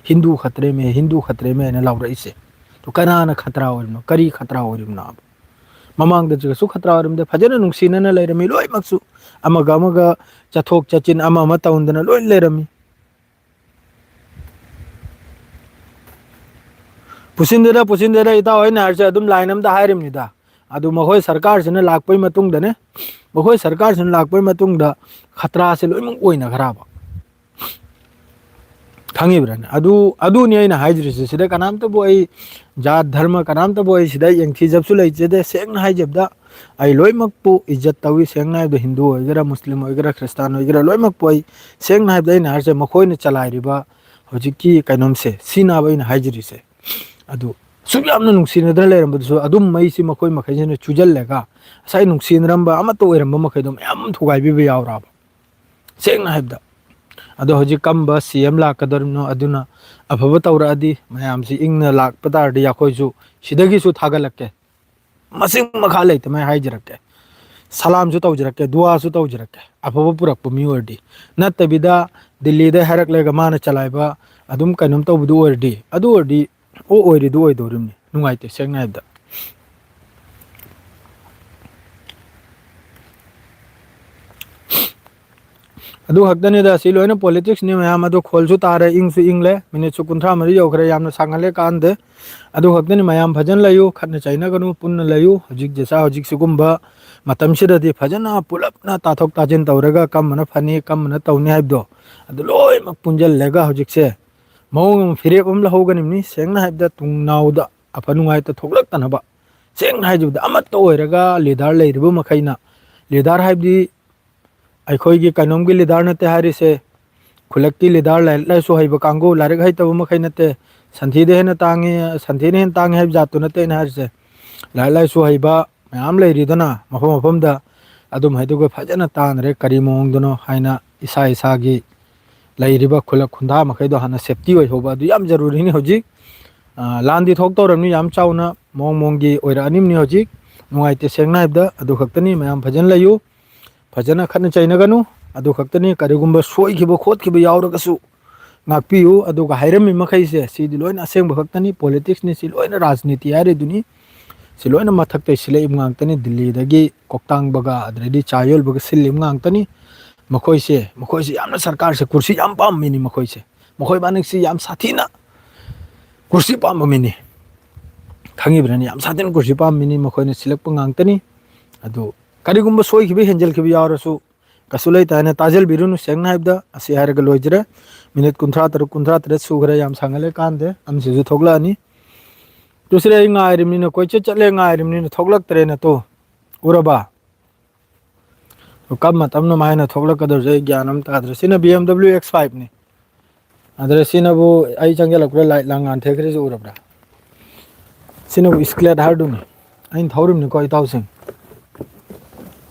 "ꯍꯤꯟꯗꯨ ꯈꯇ꯭ꯔꯦ ꯃꯦ, ꯍꯤꯟꯗꯨ ꯈꯇ꯭ꯔꯦ ꯃꯦ" ꯍꯥꯏꯅ ꯂꯥꯎꯔꯛꯏꯁꯦ꯫ ꯑꯗꯨ ꯀꯅꯥꯅ ꯈꯇ꯭ꯔꯥ ꯑꯣꯏꯔꯤꯕꯅꯣ? ꯀꯔꯤ ꯈꯇ꯭ꯔꯥ ꯑꯣꯏꯔꯤꯕꯅꯣ? ꯃꯃꯥꯡꯗꯁꯨ ꯀꯩꯁꯨ ꯈꯇ꯭ꯔꯥ ꯑꯣꯏꯔꯝꯗꯦ꯫ ꯐꯖꯅ ꯅꯨꯡꯁꯤꯅꯅ ꯂꯩꯔꯝꯃꯤ ꯂꯣꯏꯅꯃꯛꯁꯨ, ꯑꯃꯒ ꯑꯃꯒ ꯆꯠꯊꯣꯛ ꯆꯠꯁꯤꯟ ꯑꯃ ꯑꯃ ꯇꯧꯗꯅ ꯂꯣꯏ ꯂꯩꯔꯝꯃꯤ꯫ ꯄꯨꯁꯤꯟꯗꯦꯗ, ꯄꯨꯁꯤꯟꯗꯦꯗ, ꯏꯇꯥꯎ, ꯑꯩꯅ ꯍꯥꯏꯔꯤꯁꯦ ꯑꯗꯨꯝ line ꯑꯝꯗ ꯍꯥꯏꯔꯤꯕꯅꯤꯗ꯫ ꯑꯗꯨ ꯃꯈꯣꯏ ꯁꯔꯀꯥꯔꯁꯤꯅ ꯂꯥꯛꯄꯩ ꯃꯇꯨꯡꯗꯅꯦ, ꯃꯈꯣꯏ ꯁꯔꯀꯥꯔꯁꯤꯅ ꯂꯥꯛꯄꯩ ꯃꯇꯨꯡꯗ ꯈꯇ꯭ꯔꯥꯁꯦ ꯂꯣꯏꯅꯃꯛ ꯑꯣꯏꯅꯈ꯭ꯔꯕ꯫ ꯈꯪꯉꯤꯕ꯭ꯔꯥꯅꯦ? ꯑꯗꯨ, ꯑꯗꯨꯅꯤ ꯑꯩꯅ ꯍꯥꯏꯖꯔꯤꯁꯦ꯫ ꯁꯤꯗ ꯀꯅꯥꯝꯇꯕꯨ ꯑꯩ ꯖꯥꯠ ꯙꯔꯃ ꯀꯅꯥꯝꯇꯕꯨ ꯑꯩ ꯁꯤꯗ ꯌꯦꯡꯊꯤꯖꯕꯁꯨ ꯂꯩꯖꯗꯦ꯫ ꯁꯦꯡꯅ ꯍꯥꯏꯖꯕꯗ, ꯑꯩ ꯂꯣꯏꯅꯃꯛꯄꯨ ꯏꯖꯠ ꯇꯧꯏ꯫ ꯁꯦꯡꯅ ꯍꯥꯏꯕꯗ, ꯍꯤꯟꯗꯨ ꯑꯣꯏꯒꯦꯔꯥ, ꯃꯨꯁꯂꯤꯝ ꯑꯣꯏꯒꯦꯔꯥ, ꯈ꯭ꯔꯤꯁꯇꯥꯟ ꯑꯣꯏꯒꯦꯔꯥ, ꯂꯣꯏꯅꯃꯛꯄꯨ ꯑꯩ, ꯁꯦꯡꯅ ꯍꯥꯏꯕꯗ, ꯑꯩꯅ ꯍꯥꯏꯔꯤꯁꯦ, ꯃꯈꯣꯏꯅ ꯆꯂꯥꯏꯔꯤꯕ ꯍꯧꯖꯤꯛꯀꯤ ꯀꯩꯅꯣꯝꯁꯦ, ꯁꯤꯅꯦꯕ ꯑꯩꯅ ꯍꯥꯏꯖꯔꯤꯁꯦ꯫ ꯑꯗꯨ ꯁꯨꯛ ꯌꯥꯝꯅ ꯅꯨꯡꯁꯤꯅꯗꯅ ꯂꯩꯔꯝꯕꯗꯨꯁꯨ, ꯑꯗꯨꯝ ꯃꯩꯁꯤ ꯃꯈꯣꯏ ꯃꯈꯩꯁꯤꯅ ꯆꯨꯖꯜꯂꯒ, ꯉꯁꯥꯏ ꯅꯨꯡꯁꯤꯅꯔꯝꯕ ꯑꯃꯠꯇ ꯑꯣꯏꯔꯝꯕ ꯃꯈꯩꯗꯣ ꯃꯌꯥꯝ ꯊꯨꯒꯥꯏꯕꯤꯕ ꯌꯥꯎꯔꯛꯑꯕ, ꯁꯦꯡꯅ ꯍꯥꯏꯕꯗ꯫ ꯑꯗꯣ ꯍꯧꯖꯤꯛ ꯀꯝꯕ C M ꯂꯥꯛꯀꯗꯧꯔꯤꯕꯅꯣ? ꯑꯗꯨꯅ ꯑꯐꯕ ꯇꯧꯔꯛꯑꯗꯤ, ꯃꯌꯥꯝꯁꯤ ꯏꯪꯅ ꯂꯥꯛꯄ ꯇꯥꯔꯗꯤ, ꯑꯩꯈꯣꯏꯁꯨ ꯁꯤꯗꯒꯤꯁꯨ ꯊꯥꯒꯠꯂꯛꯀꯦ, ꯃꯁꯤꯡ ꯃꯈꯥ ꯂꯩꯇꯃꯩ ꯍꯥꯏꯖꯔꯛꯀꯦ, ꯁꯂꯥꯝꯁꯨ ꯇꯧꯖꯔꯛꯀꯦ, ꯗꯨꯋꯥꯁꯨ ꯇꯧꯖꯔꯛꯀꯦ, ꯑꯐꯕ ꯄꯨꯔꯛꯄ ꯃꯤ ꯑꯣꯏꯔꯗꯤ꯫ ꯅꯠꯇꯕꯤꯗ, ꯗꯤꯜꯂꯤꯗ ꯍꯥꯏꯔꯛꯂꯒ ꯃꯥꯅ ꯆꯂꯥꯏꯕ ꯑꯗꯨꯝ ꯀꯩꯅꯣꯝ ꯇꯧꯕꯗꯨ ꯑꯣꯏꯔꯗꯤ, ꯑꯗꯨ ꯑꯣꯏꯔꯗꯤ ꯑꯣ ꯑꯣꯏꯔꯤꯗꯨ ꯑꯣꯏꯗꯧꯔꯤꯕꯅꯤ꯫ ꯅꯨꯡꯉꯥꯏꯇꯦ, ꯁꯦꯡꯅ ꯍꯥꯏꯕꯗ꯫ ꯑꯗꯨ ꯈꯛꯇꯅꯤꯗ, ꯁꯤ ꯂꯣꯏꯅ politicsꯅꯤ ꯃꯌꯥꯝ꯫ ꯑꯗꯨ ꯈꯣꯜꯁꯨ ꯇꯥꯔꯦ, ꯏꯪꯁꯨ ꯏꯪꯂꯦ, minuteꯁꯨ ꯀꯨꯟꯊ꯭ꯔꯥ ꯃꯔꯤ ꯌꯧꯈ꯭ꯔꯦ, ꯌꯥꯝꯅ ꯁꯥꯡꯍꯜꯂꯦ ꯀꯥꯟꯗꯦ꯫ ꯑꯗꯨ ꯈꯛꯇꯅꯤ ꯃꯌꯥꯝ, ꯐꯖꯅ ꯂꯩꯌꯨ, ꯈꯠꯅ ꯆꯩꯅꯒꯅꯨ, ꯄꯨꯟꯅ ꯂꯩꯌꯨ꯫ ꯍꯧꯖꯤꯛ ꯖꯦꯁꯥ ꯍꯧꯖꯤꯛ ꯁꯤꯒꯨꯝꯕ ꯃꯇꯝꯁꯤꯗꯗꯤ ꯐꯖꯅ ꯄꯨꯂꯞꯅ ꯇꯥꯊꯣꯛ ꯇꯥꯁꯤꯟ ꯇꯧꯔꯒ ꯀꯝꯕꯅ ꯐꯅꯤ, ꯀꯝꯕꯅ ꯇꯧꯅꯤ ꯍꯥꯏꯕꯗꯣ, ꯑꯗꯨ ꯂꯣꯏꯅꯃꯛ ꯄꯨꯟꯁꯤꯜꯂꯒ ꯍꯧꯖꯤꯛꯁꯦ ꯃꯑꯣꯡ ꯑꯃ, ꯐꯤꯔꯦꯞ ꯑꯃ ꯂꯧꯍꯧꯒꯅꯤꯕꯅꯤ꯫ ꯁꯦꯡꯅ ꯍꯥꯏꯕꯗ, ꯇꯨꯡꯅꯥꯎꯗ ꯑꯐ ꯅꯨꯡꯉꯥꯏꯇ ꯊꯣꯛꯂꯛꯇꯅꯕ꯫ ꯁꯦꯡꯅ ꯍꯥꯏꯖꯕꯗ, ꯑꯃꯠꯇ ꯑꯣꯏꯔꯒ leader ꯂꯩꯔꯤꯕ ꯃꯈꯩꯅ, leader ꯍꯥꯏꯕꯗꯤ ꯑꯩꯈꯣꯏꯒꯤ ꯀꯩꯅꯣꯝꯒꯤ leader ꯅꯠꯇꯦ ꯍꯥꯏꯔꯤꯁꯦ, ꯈꯨꯜꯂꯛꯀꯤ leader, ꯂꯥꯏꯔꯤꯛ ꯂꯥꯏꯁꯨ ꯍꯩꯕ ꯀꯥꯡꯕꯨ, ꯂꯥꯏꯔꯤꯛ ꯍꯩꯇꯕ ꯃꯈꯩ ꯅꯠꯇꯦ꯫ ꯁꯟꯊꯤꯗ ꯍꯦꯟꯅ ꯇꯥꯡꯉꯤ, ꯁꯟꯊꯤꯅ ꯍꯦꯟꯅ ꯇꯥꯡꯉꯤ ꯍꯥꯏꯕ ꯖꯥꯠꯇꯨ ꯅꯠꯇꯦ ꯑꯩꯅ ꯍꯥꯏꯔꯤꯁꯦ꯫ ꯂꯥꯏꯔꯤꯛ ꯂꯥꯏꯁꯨ ꯍꯩꯕ ꯃꯌꯥꯝ ꯂꯩꯔꯤꯗꯅ ꯃꯐꯝ ꯃꯐꯝꯗ, ꯑꯗꯨꯝꯍꯩꯗꯨꯒ ꯐꯖꯅ ꯇꯥꯟꯅꯔꯦ꯫ ꯀꯔꯤ ꯃꯑꯣꯡꯗꯅꯣ ꯍꯥꯏꯅ ꯏꯁꯥ ꯏꯁꯥꯒꯤ ꯂꯩꯔꯤꯕ ꯈꯨꯜꯂꯛ ꯈꯨꯟꯗꯥ ꯃꯈꯩꯗꯣ ꯍꯥꯟꯅ safety ꯑꯣꯏꯍꯧꯕ ꯑꯗꯨ ꯌꯥꯝ ꯖꯔꯨꯔꯤꯅꯤ ꯍꯧꯖꯤꯛ꯫ ꯑ, ꯂꯥꯟꯗꯤ ꯊꯣꯛꯇꯧꯔꯕꯅꯤ, ꯌꯥꯝ ꯆꯥꯎꯅ ꯃꯑꯣꯡ ꯃꯑꯣꯡꯒꯤ ꯑꯣꯏꯔꯛꯑꯅꯤꯕꯅꯤ ꯍꯧꯖꯤꯛ꯫ ꯅꯨꯡꯉꯥꯏꯇꯦ, ꯁꯦꯡꯅ ꯍꯥꯏꯕꯗ꯫ ꯑꯗꯨ ꯈꯛꯇꯅꯤ, ꯃꯌꯥꯝ ꯐꯖꯅ ꯂꯩꯌꯨ, ꯐꯖꯅ ꯈꯠꯅ ꯆꯩꯅꯒꯅꯨ꯫ ꯑꯗꯨ ꯈꯛꯇꯅꯤ, ꯀꯔꯤꯒꯨꯝꯕ ꯁꯣꯏꯈꯤꯕ ꯈꯣꯠꯈꯤꯕ ꯌꯥꯎꯔꯒꯁꯨ ꯉꯥꯛꯄꯤꯌꯨ꯫ ꯑꯗꯨꯒ ꯍꯥꯏꯔꯝꯃꯤ ꯃꯈꯩꯁꯦ, ꯁꯤꯗꯤ ꯂꯣꯏꯅ ꯑꯁꯦꯡꯕ ꯈꯛꯇꯅꯤ꯫ Politicsꯅꯤ, ꯁꯤ ꯂꯣꯏꯅ ꯔꯥꯖꯅꯤꯇꯤ ꯍꯥꯏꯔꯤꯗꯨꯅꯤ꯫ ꯁꯤ ꯂꯣꯏꯅ ꯃꯊꯛꯇ ꯁꯤꯜꯂꯛꯏꯕ ꯉꯥꯛꯇꯅꯤ, ꯗꯤꯜꯂꯤꯗꯒꯤ ꯀꯣꯛꯇꯥꯡꯕꯒ ꯑꯗꯨꯗꯩꯗꯤ ꯆꯥ ꯌꯣꯜꯕꯒ ꯁꯤꯜꯂꯤꯕ ꯉꯥꯛꯇꯅꯤ꯫ ꯃꯈꯣꯏꯁꯦ, ꯃꯈꯣꯏꯁꯦ ꯌꯥꯝꯅ ꯁꯔꯀꯥꯔꯁꯦ ꯀꯨꯔꯁꯤ ꯌꯥꯝ ꯄꯥꯝꯕ ꯃꯤꯅꯤ ꯃꯈꯣꯏꯁꯦ꯫ ꯃꯈꯣꯏ ꯃꯥꯅꯤꯛꯁꯤ ꯌꯥꯝ ꯁꯥꯊꯤꯅ ꯀꯨꯔꯁꯤ ꯄꯥꯝꯕ ꯃꯤꯅꯤ꯫ ꯈꯪꯉꯤꯕ꯭ꯔꯅꯤ? ꯌꯥꯝ ꯁꯥꯊꯤꯅ ꯀꯨꯔꯁꯤ ꯄꯥꯝꯕ ꯃꯤꯅꯤ, ꯃꯈꯣꯏꯅ ꯁꯤꯜꯂꯛꯄ ꯉꯥꯛꯇꯅꯤ꯫ ꯑꯗꯨ ꯀꯔꯤꯒꯨꯝꯕ ꯁꯣꯏꯈꯤꯕ, ꯍꯦꯟꯖꯜꯈꯤꯕ ꯌꯥꯎꯔꯁꯨ ꯀꯩꯁꯨ ꯂꯩꯇꯦ ꯍꯥꯏꯅ ꯇꯥꯖꯜꯕꯤꯔꯨꯅꯨ꯫ ꯁꯦꯡꯅ ꯍꯥꯏꯕꯗ, ꯑꯁꯤ ꯍꯥꯏꯔꯒ ꯂꯣꯏꯖꯔꯦ꯫ Minute ꯀꯨꯟꯊ꯭ꯔꯥ ꯇꯔꯨꯛ, ꯀꯨꯟꯊ꯭ꯔꯥ ꯇꯔꯦꯠ ꯁꯨꯈ꯭ꯔꯦ, ꯌꯥꯝ ꯁꯥꯡꯍꯜꯂꯦ ꯀꯥꯟꯗꯦ꯫ ꯑꯃꯁꯤꯁꯨ ꯊꯣꯛꯂꯛꯑꯅꯤ꯫ ꯇꯨ ꯁꯤꯗ ꯑꯩ ꯉꯥꯏꯔꯤꯕꯅꯤꯅ, ꯀꯣꯏꯆꯠ ꯆꯠꯂꯦ ꯉꯥꯏꯔꯤꯕꯅꯤꯅ ꯊꯣꯛꯂꯛꯇ꯭ꯔꯦꯅ ꯇꯨ꯫ ꯎꯔꯕ? ꯀꯔꯝꯕ ꯃꯇꯝꯅꯣ ꯃꯥ ꯍꯥꯏꯅ ꯊꯣꯛꯂꯛꯀꯗꯧꯔꯤꯁꯦ ꯑꯩ ꯒ꯭ꯌꯥꯟ ꯑꯃ ꯇꯥꯗ꯭ꯔꯦ꯫ ꯁꯤꯅ BMW X fiveꯅꯤ꯫ ꯑꯗꯨꯗ ꯁꯤꯅꯕꯨ ꯑꯩ ꯆꯪꯁꯤꯜꯂꯛꯄꯗ light ꯂꯥꯡ ꯉꯥꯟꯊꯦꯛꯈ꯭ꯔꯤꯁꯦ ꯎꯔꯕ꯭ꯔꯥ? ꯁꯤꯅꯕꯨ Escalade ꯍꯥꯏꯔꯗꯨꯅꯤ꯫ ꯑꯩꯅ ꯊꯧꯔꯤꯕꯅꯤꯀꯣ, ꯏꯇꯥꯎꯁꯤꯡ꯫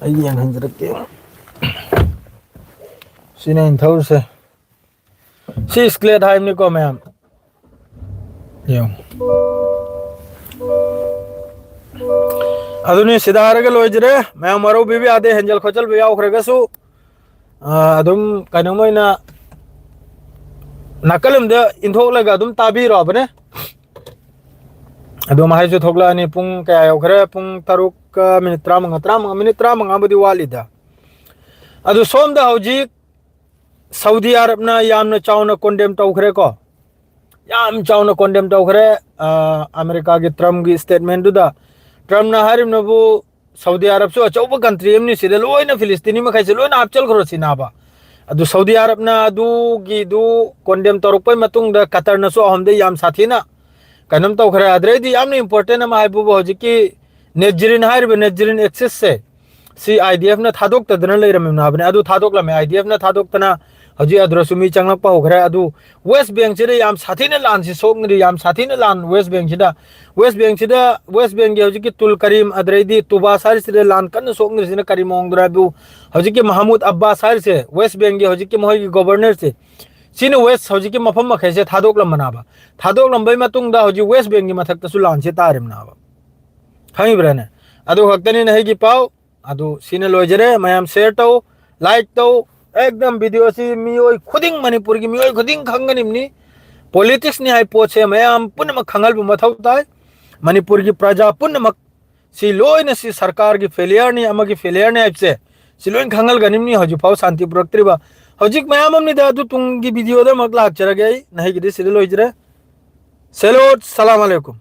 ꯑꯩ ꯌꯦꯡꯍꯟꯖꯔꯛꯀꯦ꯫ ꯁꯤꯅ ꯑꯩꯅ ꯊꯧꯔꯤꯁꯦ꯫ ꯁꯤ Escalade ꯍꯥꯏꯕꯅꯤꯀꯣ, ꯃꯌꯥꯝ꯫ ꯌꯦꯡꯉꯨ꯫ ꯑꯗꯨꯅꯤ, ꯁꯤꯗ ꯍꯥꯏꯔꯒ ꯂꯣꯏꯖꯔꯦ꯫ ꯃꯌꯥꯝ ꯋꯥꯔꯧꯕꯤꯕ ꯌꯥꯗꯦ, ꯍꯦꯟꯖꯜ ꯈꯣꯠꯆꯜꯕ ꯌꯥꯎꯈ꯭ꯔꯒꯁꯨ꯫ ꯑ, ꯑꯗꯨꯝ ꯀꯩꯅꯣꯝ ꯑꯣꯏꯅ ꯅꯥꯀꯜ ꯑꯃꯗ ꯏꯟꯊꯣꯛꯂꯒ ꯑꯗꯨꯝ ꯇꯥꯕꯤꯔꯣꯕꯅꯦ꯫ ꯑꯗꯨꯝ ꯍꯥꯏꯁꯨ ꯊꯣꯛꯂꯛꯑꯅꯤ꯫ ꯄꯨꯡ ꯀꯌꯥ ꯌꯧꯈ꯭ꯔꯦ? ꯄꯨꯡ ꯇꯔꯨꯛꯀ minute ꯇꯔꯥꯃꯉꯥ, ꯇꯔꯥꯃꯉꯥ, minute ꯇꯔꯥꯃꯉꯥꯕꯨꯗꯤ ꯋꯥꯠꯂꯤꯗ꯫ ꯑꯗꯨ ꯁꯣꯝꯗ ꯍꯧꯖꯤꯛ ꯁꯥꯎꯗꯤ ꯑꯔꯕꯅ ꯌꯥꯝꯅ ꯆꯥꯎꯅ ꯀꯣꯟꯗꯦꯝ ꯇꯧꯈ꯭ꯔꯦꯀꯣ꯫ ꯌꯥꯝ ꯆꯥꯎꯅ ꯀꯣꯟꯗꯦꯝ ꯇꯧꯈ꯭ꯔꯦ꯫ ꯑ, ꯑꯃꯦꯔꯤꯀꯥꯒꯤ ꯇ꯭ꯔꯝꯒꯤ ꯁ꯭ꯇꯦꯠꯃꯦꯟꯗꯨꯗ꯫ ꯇ꯭ꯔꯝꯅ ꯍꯥꯏꯔꯤꯕꯅꯕꯨ ꯁꯥꯎꯗꯤ ꯑꯔꯕꯁꯨ ꯑꯆꯧꯕ ꯀꯟꯇ꯭ꯔꯤ ꯑꯃꯅꯤ, ꯁꯤꯗ ꯂꯣꯏꯅ ꯐꯤꯂꯤꯁꯇꯤꯅꯤ ꯃꯈꯩꯁꯦ ꯂꯣꯏꯅ ꯍꯥꯞꯆꯤꯜꯈ꯭ꯔꯣ ꯁꯤꯅꯥꯕ꯫ ꯑꯗꯨ ꯁꯥꯎꯗꯤ ꯑꯔꯕꯅ ꯑꯗꯨꯒꯤꯗꯨ ꯀꯣꯟꯗꯦꯝ ꯇꯧꯔꯛꯄꯩ ꯃꯇꯨꯡꯗ ꯀꯇꯔꯅꯁꯨ ꯑꯍꯨꯝꯗ ꯌꯥꯝ ꯁꯥꯊꯤꯅ ꯀꯩꯅꯣꯝ ꯇꯧꯈ꯭ꯔꯦ꯫ ꯑꯗꯨꯗꯩꯗꯤ ꯌꯥꯝꯅ ꯏꯝꯄꯣꯔꯇꯦꯟ ꯑꯃ ꯍꯥꯏꯕꯕꯨ ꯍꯧꯖꯤꯛꯀꯤ ꯅꯦꯖꯔꯤꯟ ꯍꯥꯏꯔꯤꯕ ꯅꯦꯖꯔꯤꯟ ꯑꯦꯛꯁꯤꯁꯁꯦ ꯁꯤ IDF ꯅ ꯊꯥꯗꯣꯛꯇꯗꯅ ꯂꯩꯔꯝꯃꯤꯕꯅꯦ꯫ ꯑꯗꯨ ꯊꯥꯗꯣꯛꯂꯝꯃꯦ꯫ IDF ꯅ ꯊꯥꯗꯣꯛꯇꯅ ꯍꯧꯖꯤꯛ ꯑꯗꯨꯗꯁꯨ ꯃꯤ ꯆꯪꯂꯛꯄ ꯍꯧꯈ꯭ꯔꯦ꯫ ꯑꯗꯨ ꯋꯦꯁ ꯕꯦꯡꯁꯤꯗ ꯌꯥꯝ ꯁꯥꯊꯤꯅ ꯂꯥꯟꯁꯤ ꯁꯣꯛꯅꯔꯤ, ꯌꯥꯝ ꯁꯥꯊꯤꯅ ꯂꯥꯟ ꯋꯦꯁ ꯕꯦꯡꯁꯤꯗ꯫ ꯋꯦꯁ ꯕꯦꯡꯁꯤꯗ, ꯋꯦꯁ ꯕꯦꯡꯒꯤ ꯍꯧꯖꯤꯛꯀꯤ ꯇꯨꯜ ꯀꯔꯤꯝ ꯑꯗꯩꯗꯤ ꯇꯨꯕꯥꯁ ꯍꯥꯏꯔꯤꯁꯤꯗ ꯂꯥꯟ ꯀꯟꯅ ꯁꯣꯛꯅꯔꯤꯁꯤꯅ ꯀꯔꯤ ꯃꯑꯣꯡꯗꯅꯣ ꯍꯥꯏꯕꯨ ꯍꯧꯖꯤꯛꯀꯤ ꯃꯍꯃꯨꯗ ꯑꯕꯥꯁ ꯍꯥꯏꯔꯤꯁꯦ, ꯋꯦꯁ ꯕꯦꯡꯒꯤ ꯍꯧꯖꯤꯛꯀꯤ ꯃꯈꯣꯏꯒꯤ ꯒꯣꯕꯔꯅꯔꯁꯦ, ꯁꯤꯅ ꯋꯦꯁ ꯍꯧꯖꯤꯛꯀꯤ ꯃꯐꯝ ꯃꯈꯩꯁꯦ ꯊꯥꯗꯣꯛꯂꯝꯕꯅꯦꯕ꯫ ꯊꯥꯗꯣꯛꯂꯝꯕꯩ ꯃꯇꯨꯡꯗ ꯍꯧꯖꯤꯛ ꯋꯦꯁ ꯕꯦꯡꯒꯤ ꯃꯊꯛꯇꯁꯨ ꯂꯥꯟꯁꯦ ꯇꯥꯔꯤꯕꯅꯦꯕ꯫ ꯈꯪꯉꯤꯕ꯭ꯔꯥꯅꯦ? ꯑꯗꯨ ꯈꯛꯇꯅꯤꯅꯦ ꯑꯩꯒꯤ ꯄꯥꯎ꯫ ꯑꯗꯨ ꯁꯤꯅ ꯂꯣꯏꯖꯔꯦ꯫ ꯃꯌꯥꯝ ꯁꯤꯌꯔ ꯇꯧ, ꯂꯥꯏꯛ ꯇꯧ꯫ ꯑꯦꯛꯗꯝ ꯚꯤꯗꯤꯑꯣꯁꯤ ꯃꯤꯑꯣꯏ ꯈꯨꯗꯤꯡ, ꯃꯅꯤꯄꯨꯔꯒꯤ ꯃꯤꯑꯣꯏ ꯈꯨꯗꯤꯡ ꯈꯪꯒꯅꯤꯕꯅꯤ꯫ ꯄꯣꯂꯤꯇꯤꯛꯁꯅꯤ ꯍꯥꯏ ꯄꯣꯠꯁꯦ ꯃꯌꯥꯝ ꯄꯨꯝꯅꯃꯛ ꯈꯪꯍꯟꯕ ꯃꯊꯧ ꯇꯥꯏ꯫ ꯃꯅꯤꯄꯨꯔꯒꯤ ꯄ꯭ꯔꯖꯥ ꯄꯨꯝꯅꯃꯛ ꯁꯤ ꯂꯣꯏꯅ ꯁꯤ ꯁꯔꯀꯥꯔꯒꯤ ꯐꯦꯂꯤꯌꯔꯅꯤ, ꯑꯃꯒꯤ ꯐꯦꯂꯤꯌꯔꯅꯤ ꯍꯥꯏꯕꯁꯦ ꯁꯤ ꯂꯣꯏꯅ ꯈꯪꯍꯜꯒꯅꯤꯕꯅꯤ꯫ ꯍꯧꯖꯤꯛꯐꯥꯎ ꯁꯥꯟꯇꯤ ꯄꯨꯔꯛꯇ꯭ꯔꯤꯕ꯫ ꯍꯧꯖꯤꯛ ꯃꯌꯥꯝ ꯑꯃꯅꯤꯗ, ꯑꯗꯨ ꯇꯨꯡꯒꯤ ꯚꯤꯗꯤꯑꯣꯗ ꯑꯃꯨꯛ ꯂꯥꯛꯆꯔꯒꯦ꯫ ꯑꯩ ꯅꯍꯩꯒꯤꯗꯤ ꯁꯤꯗ ꯂꯣꯏꯖꯔꯦ꯫ ꯁꯦꯂꯣꯠ, ꯁꯂꯥꯝ ꯑꯂꯩꯀꯨꯝ꯫